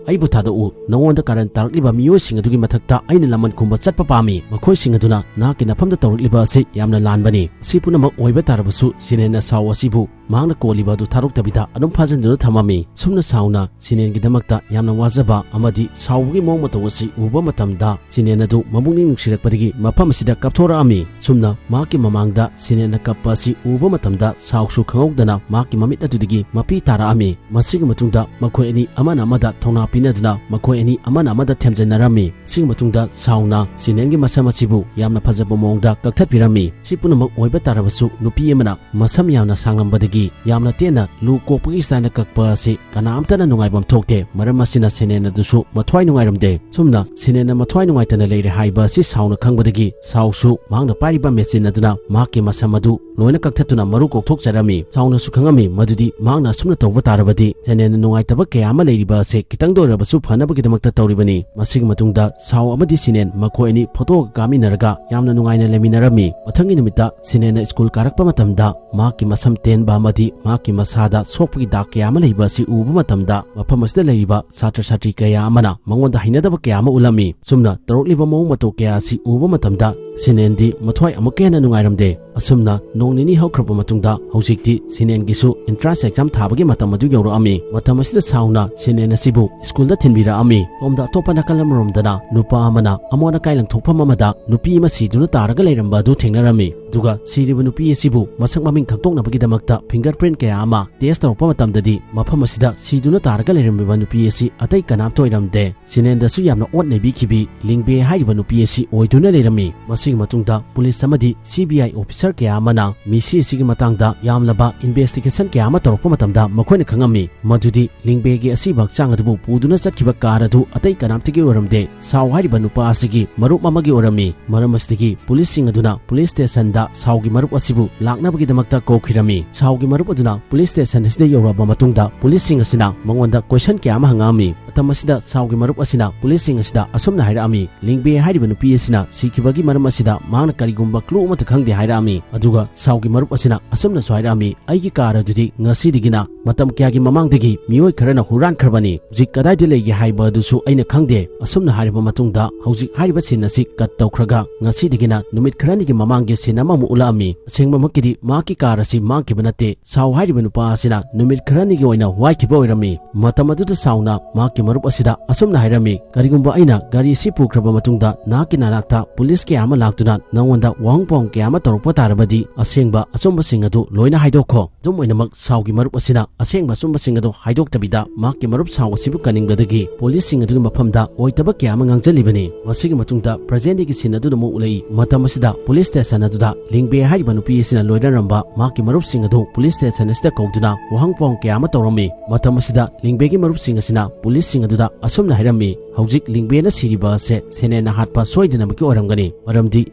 ꯑꯩꯕꯨ ꯊꯥꯗꯣꯛꯎ꯫ ꯅꯉꯣꯟꯗ ꯀꯥꯔꯟ ꯇꯥꯔꯛꯂꯤꯕ ꯃꯤꯑꯣꯏꯁꯤꯡ ꯑꯗꯨꯒꯤ ꯃꯊꯛꯇ ꯑꯩꯅ ꯂꯃꯟ ꯒꯨꯝꯕ ꯆꯠꯄ ꯄꯥꯝꯃꯤ꯫ ꯃꯈꯣꯏꯁꯤꯡ ꯑꯗꯨꯅ ꯅꯍꯥꯛꯀꯤ ꯅꯐꯝꯗ ꯇꯧꯔꯛꯂꯤꯕ ꯑꯁꯤ ꯌꯥꯝꯅ ꯂꯥꯟꯕꯅꯤ꯫ ꯑꯁꯤ ꯄꯨꯝꯅꯃꯛ ꯑꯣꯏꯕ ꯇꯥꯔꯕꯁꯨ ꯁꯤꯅꯦꯟꯅ ꯁꯥꯎ ꯑꯁꯤꯕꯨ ꯃꯍꯥꯛꯅ ꯀꯣꯜꯂꯤꯕ ꯑꯗꯨ ꯊꯥꯗꯣꯛꯇꯕꯤꯗ ꯑꯗꯨꯝ ꯐꯥꯖꯤꯟꯗꯨꯅ ꯊꯝꯃꯝꯃꯤ꯫ ꯁꯨꯝꯅ ꯁꯥꯎꯅ ꯁꯤꯅꯦꯟꯒꯤꯗꯃꯛꯇ ꯌꯥꯝꯅ ꯋꯥꯖꯕ ꯑꯃꯗꯤ ꯁꯥꯎꯕꯒꯤ ꯃꯑꯣꯡ ꯃꯇꯧ ꯑꯁꯤ ꯎꯕ ꯃꯇꯝꯗ ꯁꯤꯅꯦꯟ ꯑꯗꯨ ꯃꯕꯨꯛꯅꯤꯡ ꯅꯨꯡꯁꯤꯔꯛꯄꯗꯒꯤ ꯃꯐꯝ ꯑꯁꯤꯗ ꯀꯞꯊꯣꯔꯛꯑꯝꯃꯤ꯫ ꯁꯨꯝꯅ ꯃꯍꯥꯛꯀꯤ ꯃꯃꯥꯡꯗ ꯁꯤꯅꯦꯟꯅ ꯀꯞꯄ ꯑꯁꯤ ꯎꯕ ꯃꯇꯝꯗ ꯁꯥꯎꯁꯨ ꯈꯪꯍꯧꯗꯅ ꯃꯍꯥꯛꯀꯤ ꯃꯃꯤꯠ ꯑꯗꯨꯗꯒꯤ ꯃꯄꯤ ꯇꯥꯔꯛꯑꯝꯃꯤ꯫ ꯃꯁꯤꯒꯤ ꯃꯇꯨꯡꯗ ꯃꯈꯣꯏ ꯑꯅꯤ ꯑꯃꯅ ꯑꯃꯗ ꯊꯧꯅꯥ ꯄꯤꯅꯗꯨꯅ ꯃꯈꯣꯏ ꯑꯅꯤ ꯑꯃꯅ ꯑꯃꯗ ꯊꯦꯝꯖꯤꯟꯅꯔꯝꯃꯤ꯫ ꯁꯤꯒꯤ ꯃꯇꯨꯡꯗ ꯁꯥꯎꯅ ꯁꯤꯅꯦꯟꯒꯤ ꯃꯁꯝ ꯑꯁꯤꯕꯨ ꯌꯥꯝꯅ ꯐꯖꯕ ꯃꯑꯣꯡꯗ ꯀꯛꯊꯠꯄꯤꯔꯝꯃꯤ꯫ ꯁꯤ ꯄꯨꯝꯅꯃꯛ ꯑꯣꯏꯕ ꯇꯥꯔꯕꯁꯨ ꯅꯨꯄꯤ ꯑꯃꯅ ꯃꯁꯝ ꯌꯥꯝꯅ ꯁꯥꯡꯂꯝꯕꯗꯒꯤ ꯌꯥꯝꯅ ꯇꯦꯟꯅ ꯂꯨ ꯀꯣꯛꯄꯒꯤ ꯁ꯭ꯇꯥꯏꯜꯗ ꯀꯛꯄ ꯑꯁꯤ ꯀꯅꯥꯝꯇꯅ ꯅꯨꯡꯉꯥꯏꯐꯝ ꯊꯣꯛꯇꯦ꯫ ꯃꯔꯝ ꯑꯁꯤꯅ ꯁꯤꯅꯦꯟ ꯑꯗꯨꯁꯨ ꯃꯊ꯭ꯋꯥꯏ ꯅꯨꯡꯉꯥꯏꯔꯝꯗꯦ꯫ ꯁꯨꯝꯅ ꯁꯤꯅꯦꯟꯅ ꯃꯊ꯭ꯋꯥꯏ ꯅꯨꯡꯉꯥꯏꯇꯅ ꯂꯩꯔꯦ ꯍꯥꯏꯕ ꯑꯁꯤ ꯁꯥꯎꯅ ꯈꯪꯕꯗꯒꯤ ꯁꯥꯎꯁꯨ ꯃꯍꯥꯛꯅ ꯄꯥꯏꯔꯤꯕ ꯃꯦꯆꯤꯟ ꯑꯗꯨꯅ ꯃꯍꯥꯛꯀꯤ ꯃꯁꯝ ꯑꯗꯨ ꯂꯣꯏꯅ ꯀꯛꯊꯠꯇꯨꯅ ꯃꯔꯨ ꯀꯣꯛꯊꯣꯛꯆꯔꯝꯃꯤ꯫ ꯁꯥꯎꯅꯁꯨ ꯈꯪꯉꯝꯃꯤ ꯃꯗꯨꯗꯤ ꯃꯍꯥꯛꯅ ꯑꯁꯨꯝꯅ ꯇꯧꯕ ꯇꯥꯔꯕꯗꯤ ꯁꯤꯅꯦꯟꯅ ꯅꯨꯡꯉꯥꯏꯇꯕ ꯀꯌꯥ ꯑꯃ ꯂꯩꯔꯤꯕ ꯑꯁꯤ ꯈꯤꯇꯪꯗ ꯑꯣꯏꯔꯕꯁꯨ ꯐꯅꯕꯒꯤꯗꯃꯛꯇ ꯇꯧꯔꯤꯕꯅꯤ꯫ ꯃꯁꯤꯒꯤ ꯃꯇꯨꯡꯗ ꯁꯥꯎ ꯑꯃꯗꯤ ꯁꯤꯅꯦꯟ ꯃꯈꯣꯏ ꯑꯅꯤ ꯐꯣꯇꯣꯒ ꯀꯥꯃꯤꯟꯅꯔꯒ ꯌꯥꯝꯅ ꯅꯨꯡꯉꯥꯏꯅ ꯂꯩꯃꯤꯟꯅꯔꯝꯃꯤ꯫ ꯃꯊꯪꯒꯤ ꯅꯨꯃꯤꯠꯇ ꯁꯤꯅꯦꯟꯅ ꯁ꯭ꯀꯨꯜ ꯀꯥꯔꯛꯄ ꯃꯇꯝꯗ ꯃꯍꯥꯛꯀꯤ ꯃꯁꯝ ꯇꯦꯟꯕ ꯑꯃꯗꯤ ꯃꯍꯥꯛꯀꯤ ꯃꯁꯥꯗ ꯁꯣꯛꯄꯒꯤ ꯗꯥꯛ ꯀꯌꯥ ꯑꯃ ꯂꯩꯕ ꯑꯁꯤ ꯎꯕ ꯃꯇꯝꯗ ꯃꯐꯝ ꯑꯁꯤꯗ ꯂꯩꯔꯤꯕ ꯁꯥꯇ꯭ꯔ ꯁꯥꯇ꯭ꯔꯤ ꯀꯌꯥ ꯑꯃꯅ ꯃꯉꯣꯟꯗ ꯍꯩꯅꯗꯕ ꯀꯌꯥ ꯑꯃ ꯎꯠꯂꯝꯃꯤ꯫ ꯁꯨꯝꯅ ꯇꯧꯔꯛꯂꯤꯕ ꯃꯑꯣꯡ ꯃꯇꯧ ꯀꯌꯥ ꯑꯁꯤ ꯎꯕ ꯃꯇꯝꯗ ꯁꯤꯅꯦꯟꯗꯤ ꯃꯊ꯭ꯋꯥꯏ ꯑꯃꯨꯛꯀ ꯍꯦꯟꯅ ꯅꯨꯡꯉꯥꯏꯔꯝꯗꯦ꯫ ꯑꯁꯨꯝꯅ ꯅꯣꯡ ꯅꯤꯅꯤ ꯍꯧꯈ꯭ꯔꯕ ꯃꯇꯨꯡꯗ ꯍꯧꯖꯤꯛꯇꯤ ꯁꯤꯅꯦꯟꯒꯤꯁꯨ entrance exam ꯊꯥꯕꯒꯤ ꯃꯇꯝ ꯑꯗꯨ ꯌꯧꯔꯛꯑꯝꯃꯤ꯫ ꯃꯇꯝ ꯑꯁꯤꯗ ꯁꯥꯎꯅ ꯁꯤꯅꯦꯟ ꯑꯁꯤꯕꯨ ꯁ꯭ꯀꯨꯜꯗ ꯊꯤꯟꯕꯤꯔꯛꯑꯝꯃꯤ꯫ ꯁꯣꯝꯗ ꯑꯇꯣꯞꯄ ꯅꯥꯀꯜ ꯑꯃꯔꯣꯝꯗꯅ ꯅꯨꯄꯥ ꯑꯃꯅ ꯑꯃꯣꯠ ꯑꯀꯥꯏ ꯂꯪꯊꯣꯛꯐꯝ ꯑꯃꯗ ꯅꯨꯄꯤ ꯑꯃ ꯁꯤꯗꯨꯅ ꯇꯥꯔꯒ ꯂꯩꯔꯝꯕ ꯑꯗꯨ ꯊꯦꯡꯅꯔꯝꯃꯤ꯫ ꯑꯗꯨꯒ ꯁꯤꯔꯤꯕ ꯅꯨꯄꯤ ꯑꯁꯤꯕꯨ ꯃꯁꯛ ꯃꯃꯤꯡ ꯈꯪꯗꯣꯛꯅꯕꯒꯤꯗꯃꯛꯇ finger print ꯀꯌꯥ ꯑꯃ test ꯇꯧꯔꯛꯄ ꯃꯇꯝꯗꯗꯤ ꯃꯐꯝ ꯑꯁꯤꯗ ꯁꯤꯗꯨꯅ ꯇꯥꯔꯒ ꯂꯩꯔꯝꯃꯤꯕ ꯅꯨꯄꯤ ꯑꯁꯤ ꯑꯇꯩ ꯀꯅꯥꯝꯇ ꯑꯣꯏꯔꯝꯗꯦ꯫ ꯁꯤꯅꯦꯟꯗꯁꯨ ꯌꯥꯝꯅ ꯑꯣꯠ ꯅꯩꯕꯤꯈꯤꯕꯤ ꯂꯤꯡꯕꯦ ꯍꯥꯏꯔꯤꯕ ꯅꯨꯄꯤ ꯑꯁꯤ ꯑꯣꯏꯗꯨꯅ ꯂꯩꯔꯝꯃꯤ꯫ ꯃꯁꯤꯒꯤ ꯃꯇꯨꯡꯗ ꯄꯨꯂꯤꯁ ꯑꯃꯗꯤ C B I officer ꯀꯌꯥ ꯑꯃꯅ ꯃꯤꯁꯤ ꯑꯁꯤꯒꯤ ꯃꯇꯥꯡꯗ ꯌꯥꯝꯂꯕ investigation ꯀꯌꯥ ꯑꯃ ꯇꯧꯔꯛꯄ ꯃꯇꯝꯗ ꯃꯈꯣꯏꯅ ꯈꯪꯉꯝꯃꯤ ꯃꯗꯨꯗꯤ ꯂꯤꯡꯕꯦꯒꯤ ꯑꯁꯤꯕ ꯍꯛꯆꯥꯡ ꯑꯗꯨꯕꯨ ꯄꯨꯗꯨꯅ ꯆꯠꯈꯤꯕ car ꯑꯗꯨ ꯑꯇꯩ ꯀꯅꯥꯝꯇꯒꯤ ꯑꯣꯏꯔꯝꯗꯦ꯫ ꯁꯥꯎ ꯍꯥꯏꯔꯤꯕ ꯅꯨꯄꯥ ꯑꯁꯤꯒꯤ ꯃꯔꯨꯞ ꯑꯃꯒꯤ ꯑꯣꯏꯔꯝꯃꯤ꯫ ꯃꯔꯝ ꯑꯁꯤꯗꯒꯤ ꯄꯨꯂꯤꯁꯁꯤꯡ ꯑꯗꯨꯅ ꯄꯨꯂꯤꯁ ꯁ꯭ꯇꯦꯁꯟꯗ ꯁꯥꯎꯒꯤ ꯃꯔꯨꯞ ꯑꯁꯤꯕꯨ ꯂꯥꯛꯅꯕꯒꯤꯗꯃꯛꯇ ꯀꯧꯈꯤꯔꯝꯃꯤ꯫ ꯁꯥꯎꯒꯤ ꯃꯔꯨꯞ ꯑꯗꯨꯅ ꯄꯨꯂꯤꯁ ꯁ꯭ꯇꯦꯁꯟ ꯑꯁꯤꯗ ꯌꯧꯔꯛꯂꯕ ꯃꯇꯨꯡꯗ ꯄꯨꯂꯤꯁꯁꯤꯡ ꯑꯁꯤꯅ ꯃꯉꯣꯟꯗ question ꯀꯌꯥ ꯑꯃ ꯍꯪꯉꯛꯑꯝꯃꯤ꯫ ꯃꯇꯝ ꯑꯁꯤꯗ ꯁꯥꯎꯒꯤ ꯃꯔꯨꯞ ꯑꯁꯤꯅ ꯄꯨꯂꯤꯁꯁꯤꯡ ꯑꯁꯤꯗ ꯑꯁꯨꯝꯅ ꯍꯥꯏꯔꯛꯑꯝꯃꯤ, ꯂꯤꯡꯕꯦ ꯍꯥꯏꯔꯤꯕ ꯅꯨꯄꯤ ꯑꯁꯤꯅ ꯁꯤꯈꯤꯕꯒꯤ ꯃꯔꯝ ꯁꯤꯗ ꯃꯍꯥꯛꯅ ꯀꯔꯤꯒꯨꯝꯕ clue ꯑꯃꯠꯇ ꯈꯪꯗꯦ ꯍꯥꯏꯔꯛꯑꯝꯃꯤ꯫ ꯑꯗꯨꯒ ꯁꯥꯎꯒꯤ ꯃꯔꯨꯞ ꯑꯁꯤꯅ ꯑꯁꯨꯝꯅꯁꯨ ꯍꯥꯏꯔꯛꯑꯝꯃꯤ, "ꯑꯩꯒꯤ car ꯑꯗꯨꯗꯤ ꯉꯁꯤꯗꯒꯤꯅ ꯃꯇꯝ ꯀꯌꯥꯒꯤ ꯃꯃꯥꯡꯗꯒꯤ ꯃꯤꯑꯣꯏ ꯈꯔꯅ ꯍꯨꯔꯥꯟꯈ꯭ꯔꯕꯅꯤ꯫ ꯍꯧꯖꯤꯛ ꯀꯗꯥꯏꯗ ꯂꯩꯒꯦ ꯍꯥꯏꯕ ꯑꯗꯨꯁꯨ ꯑꯩꯅ ꯈꯪꯗꯦ"꯫ ꯑꯁꯨꯝꯅ ꯍꯥꯏꯔꯕ ꯃꯇꯨꯡꯗ ꯍꯧꯖꯤꯛ ꯍꯥꯏꯔꯤꯕ scene ꯑꯁꯤ cut ꯇꯧꯈ꯭ꯔꯒ ꯉꯁꯤꯗꯒꯤꯅ ꯅꯨꯃꯤꯠ ꯈꯔꯅꯤꯒꯤ ꯃꯃꯥꯡꯒꯤ scene ꯑꯃꯃꯨꯛ ꯎꯠꯂꯛꯑꯝꯃꯤ꯫ ꯑꯁꯦꯡꯕꯃꯛꯀꯤꯗꯤ ꯃꯍꯥꯛꯀꯤ car ꯑꯁꯤ ꯃꯥꯡꯈꯤꯕ ꯅꯠꯇꯦ꯫ ꯁꯥꯎ ꯍꯥꯏꯔꯤꯕ ꯅꯨꯄꯥ ꯑꯁꯤꯅ ꯅꯨꯃꯤꯠ ꯈꯔꯅꯤꯒꯤ ꯑꯣꯏꯅ ꯋꯥꯏꯈꯤꯕ ꯑꯣꯏꯔꯝꯃꯤ꯫ ꯃꯇꯝ ꯑꯗꯨꯗ ꯁꯥꯎꯅ ꯃꯍꯥꯛꯀꯤ ꯃꯔꯨꯞ ꯑꯁꯤꯗ ꯑꯁꯨꯝꯅ ꯍꯥꯏꯔꯝꯃꯤ, "ꯀꯔꯤꯒꯨꯝꯕ ꯑꯩꯅ ꯒꯥꯔꯤ ꯑꯁꯤ ꯄꯨꯈ꯭ꯔꯕ ꯃꯇꯨꯡꯗ ꯅꯍꯥꯛꯀꯤ ꯅꯅꯥꯛꯇ ꯄꯨꯂꯤꯁ ꯀꯌꯥ ꯑꯃ ꯂꯥꯛꯇꯨꯅ ꯅꯉꯣꯟꯗ ꯋꯥꯍꯪ ꯄꯥꯎꯍꯪ ꯀꯌꯥ ꯑꯃ ꯇꯧꯔꯛꯄ ꯇꯥꯔꯕꯗꯤ ꯑꯁꯦꯡꯕ ꯑꯆꯨꯝꯕꯁꯤꯡ ꯑꯗꯨ ꯂꯣꯏꯅ ꯍꯥꯏꯗꯣꯛꯈꯣ"꯫ ꯑꯗꯨꯝ ꯑꯣꯏꯅꯃꯛ ꯁꯥꯎꯒꯤ ꯃꯔꯨꯞ ꯑꯁꯤꯅ ꯑꯁꯦꯡꯕ ꯑꯆꯨꯝꯕꯁꯤꯡ ꯑꯗꯨ ꯍꯥꯏꯗꯣꯛꯇꯕꯤꯗ ꯃꯍꯥꯛꯀꯤ ꯃꯔꯨꯞ ꯁꯥꯎ ꯑꯁꯤꯕꯨ ꯀꯟꯅꯤꯡꯕꯗꯒꯤ ꯄꯨꯂꯤꯁꯁꯤꯡ ꯑꯗꯨꯒꯤ ꯃꯐꯝꯗ ꯑꯣꯏꯇꯕ ꯀꯌꯥ ꯑꯃ ꯉꯥꯡꯖꯜꯂꯤꯕꯅꯤ꯫ ꯃꯁꯤꯒꯤ ꯃꯇꯨꯡꯗ present dayꯒꯤ scene ꯑꯗꯨꯗ ꯑꯃꯨꯛ ꯎꯠꯂꯛꯏ꯫ ꯃꯇꯝ ꯑꯁꯤꯗ ꯄꯨꯂꯤꯁ station ꯑꯗꯨꯗ ꯂꯤꯡꯕꯦ ꯍꯥꯏꯔꯤꯕ ꯅꯨꯄꯤ ꯑꯁꯤꯅ ꯂꯣꯏꯅꯔꯝꯕ ꯃꯍꯥꯛꯀꯤ ꯃꯔꯨꯞꯁꯤꯡ ꯑꯗꯨ ꯄꯨꯂꯤꯁ station ꯑꯁꯤꯗ ꯀꯧꯗꯨꯅ ꯋꯥꯍꯪ ꯄꯥꯎꯍꯪ ꯀꯌꯥ ꯑꯃ ꯇꯧꯔꯝꯃꯤ꯫ ꯃꯇꯝ ꯑꯁꯤꯗ ꯂꯤꯡꯕꯦꯒꯤ ꯃꯔꯨꯞꯁꯤꯡ ꯑꯁꯤꯅ ꯄꯨꯂꯤꯁꯁꯤꯡ ꯑꯗꯨꯗ ꯑꯁꯨꯝꯅ ꯍꯥꯏꯔꯝꯃꯤ, "ꯍꯧꯖꯤꯛ ꯂꯤꯡꯕꯦꯅ ꯁꯤꯔꯤꯕ ꯑꯁꯦ ꯁꯦꯅꯦꯟꯅ ꯍꯥꯠꯄ ꯁꯣꯏꯗꯅꯃꯛꯀꯤ ꯑꯣꯏꯔꯝꯒꯅꯤ, ꯃꯔꯝꯗꯤ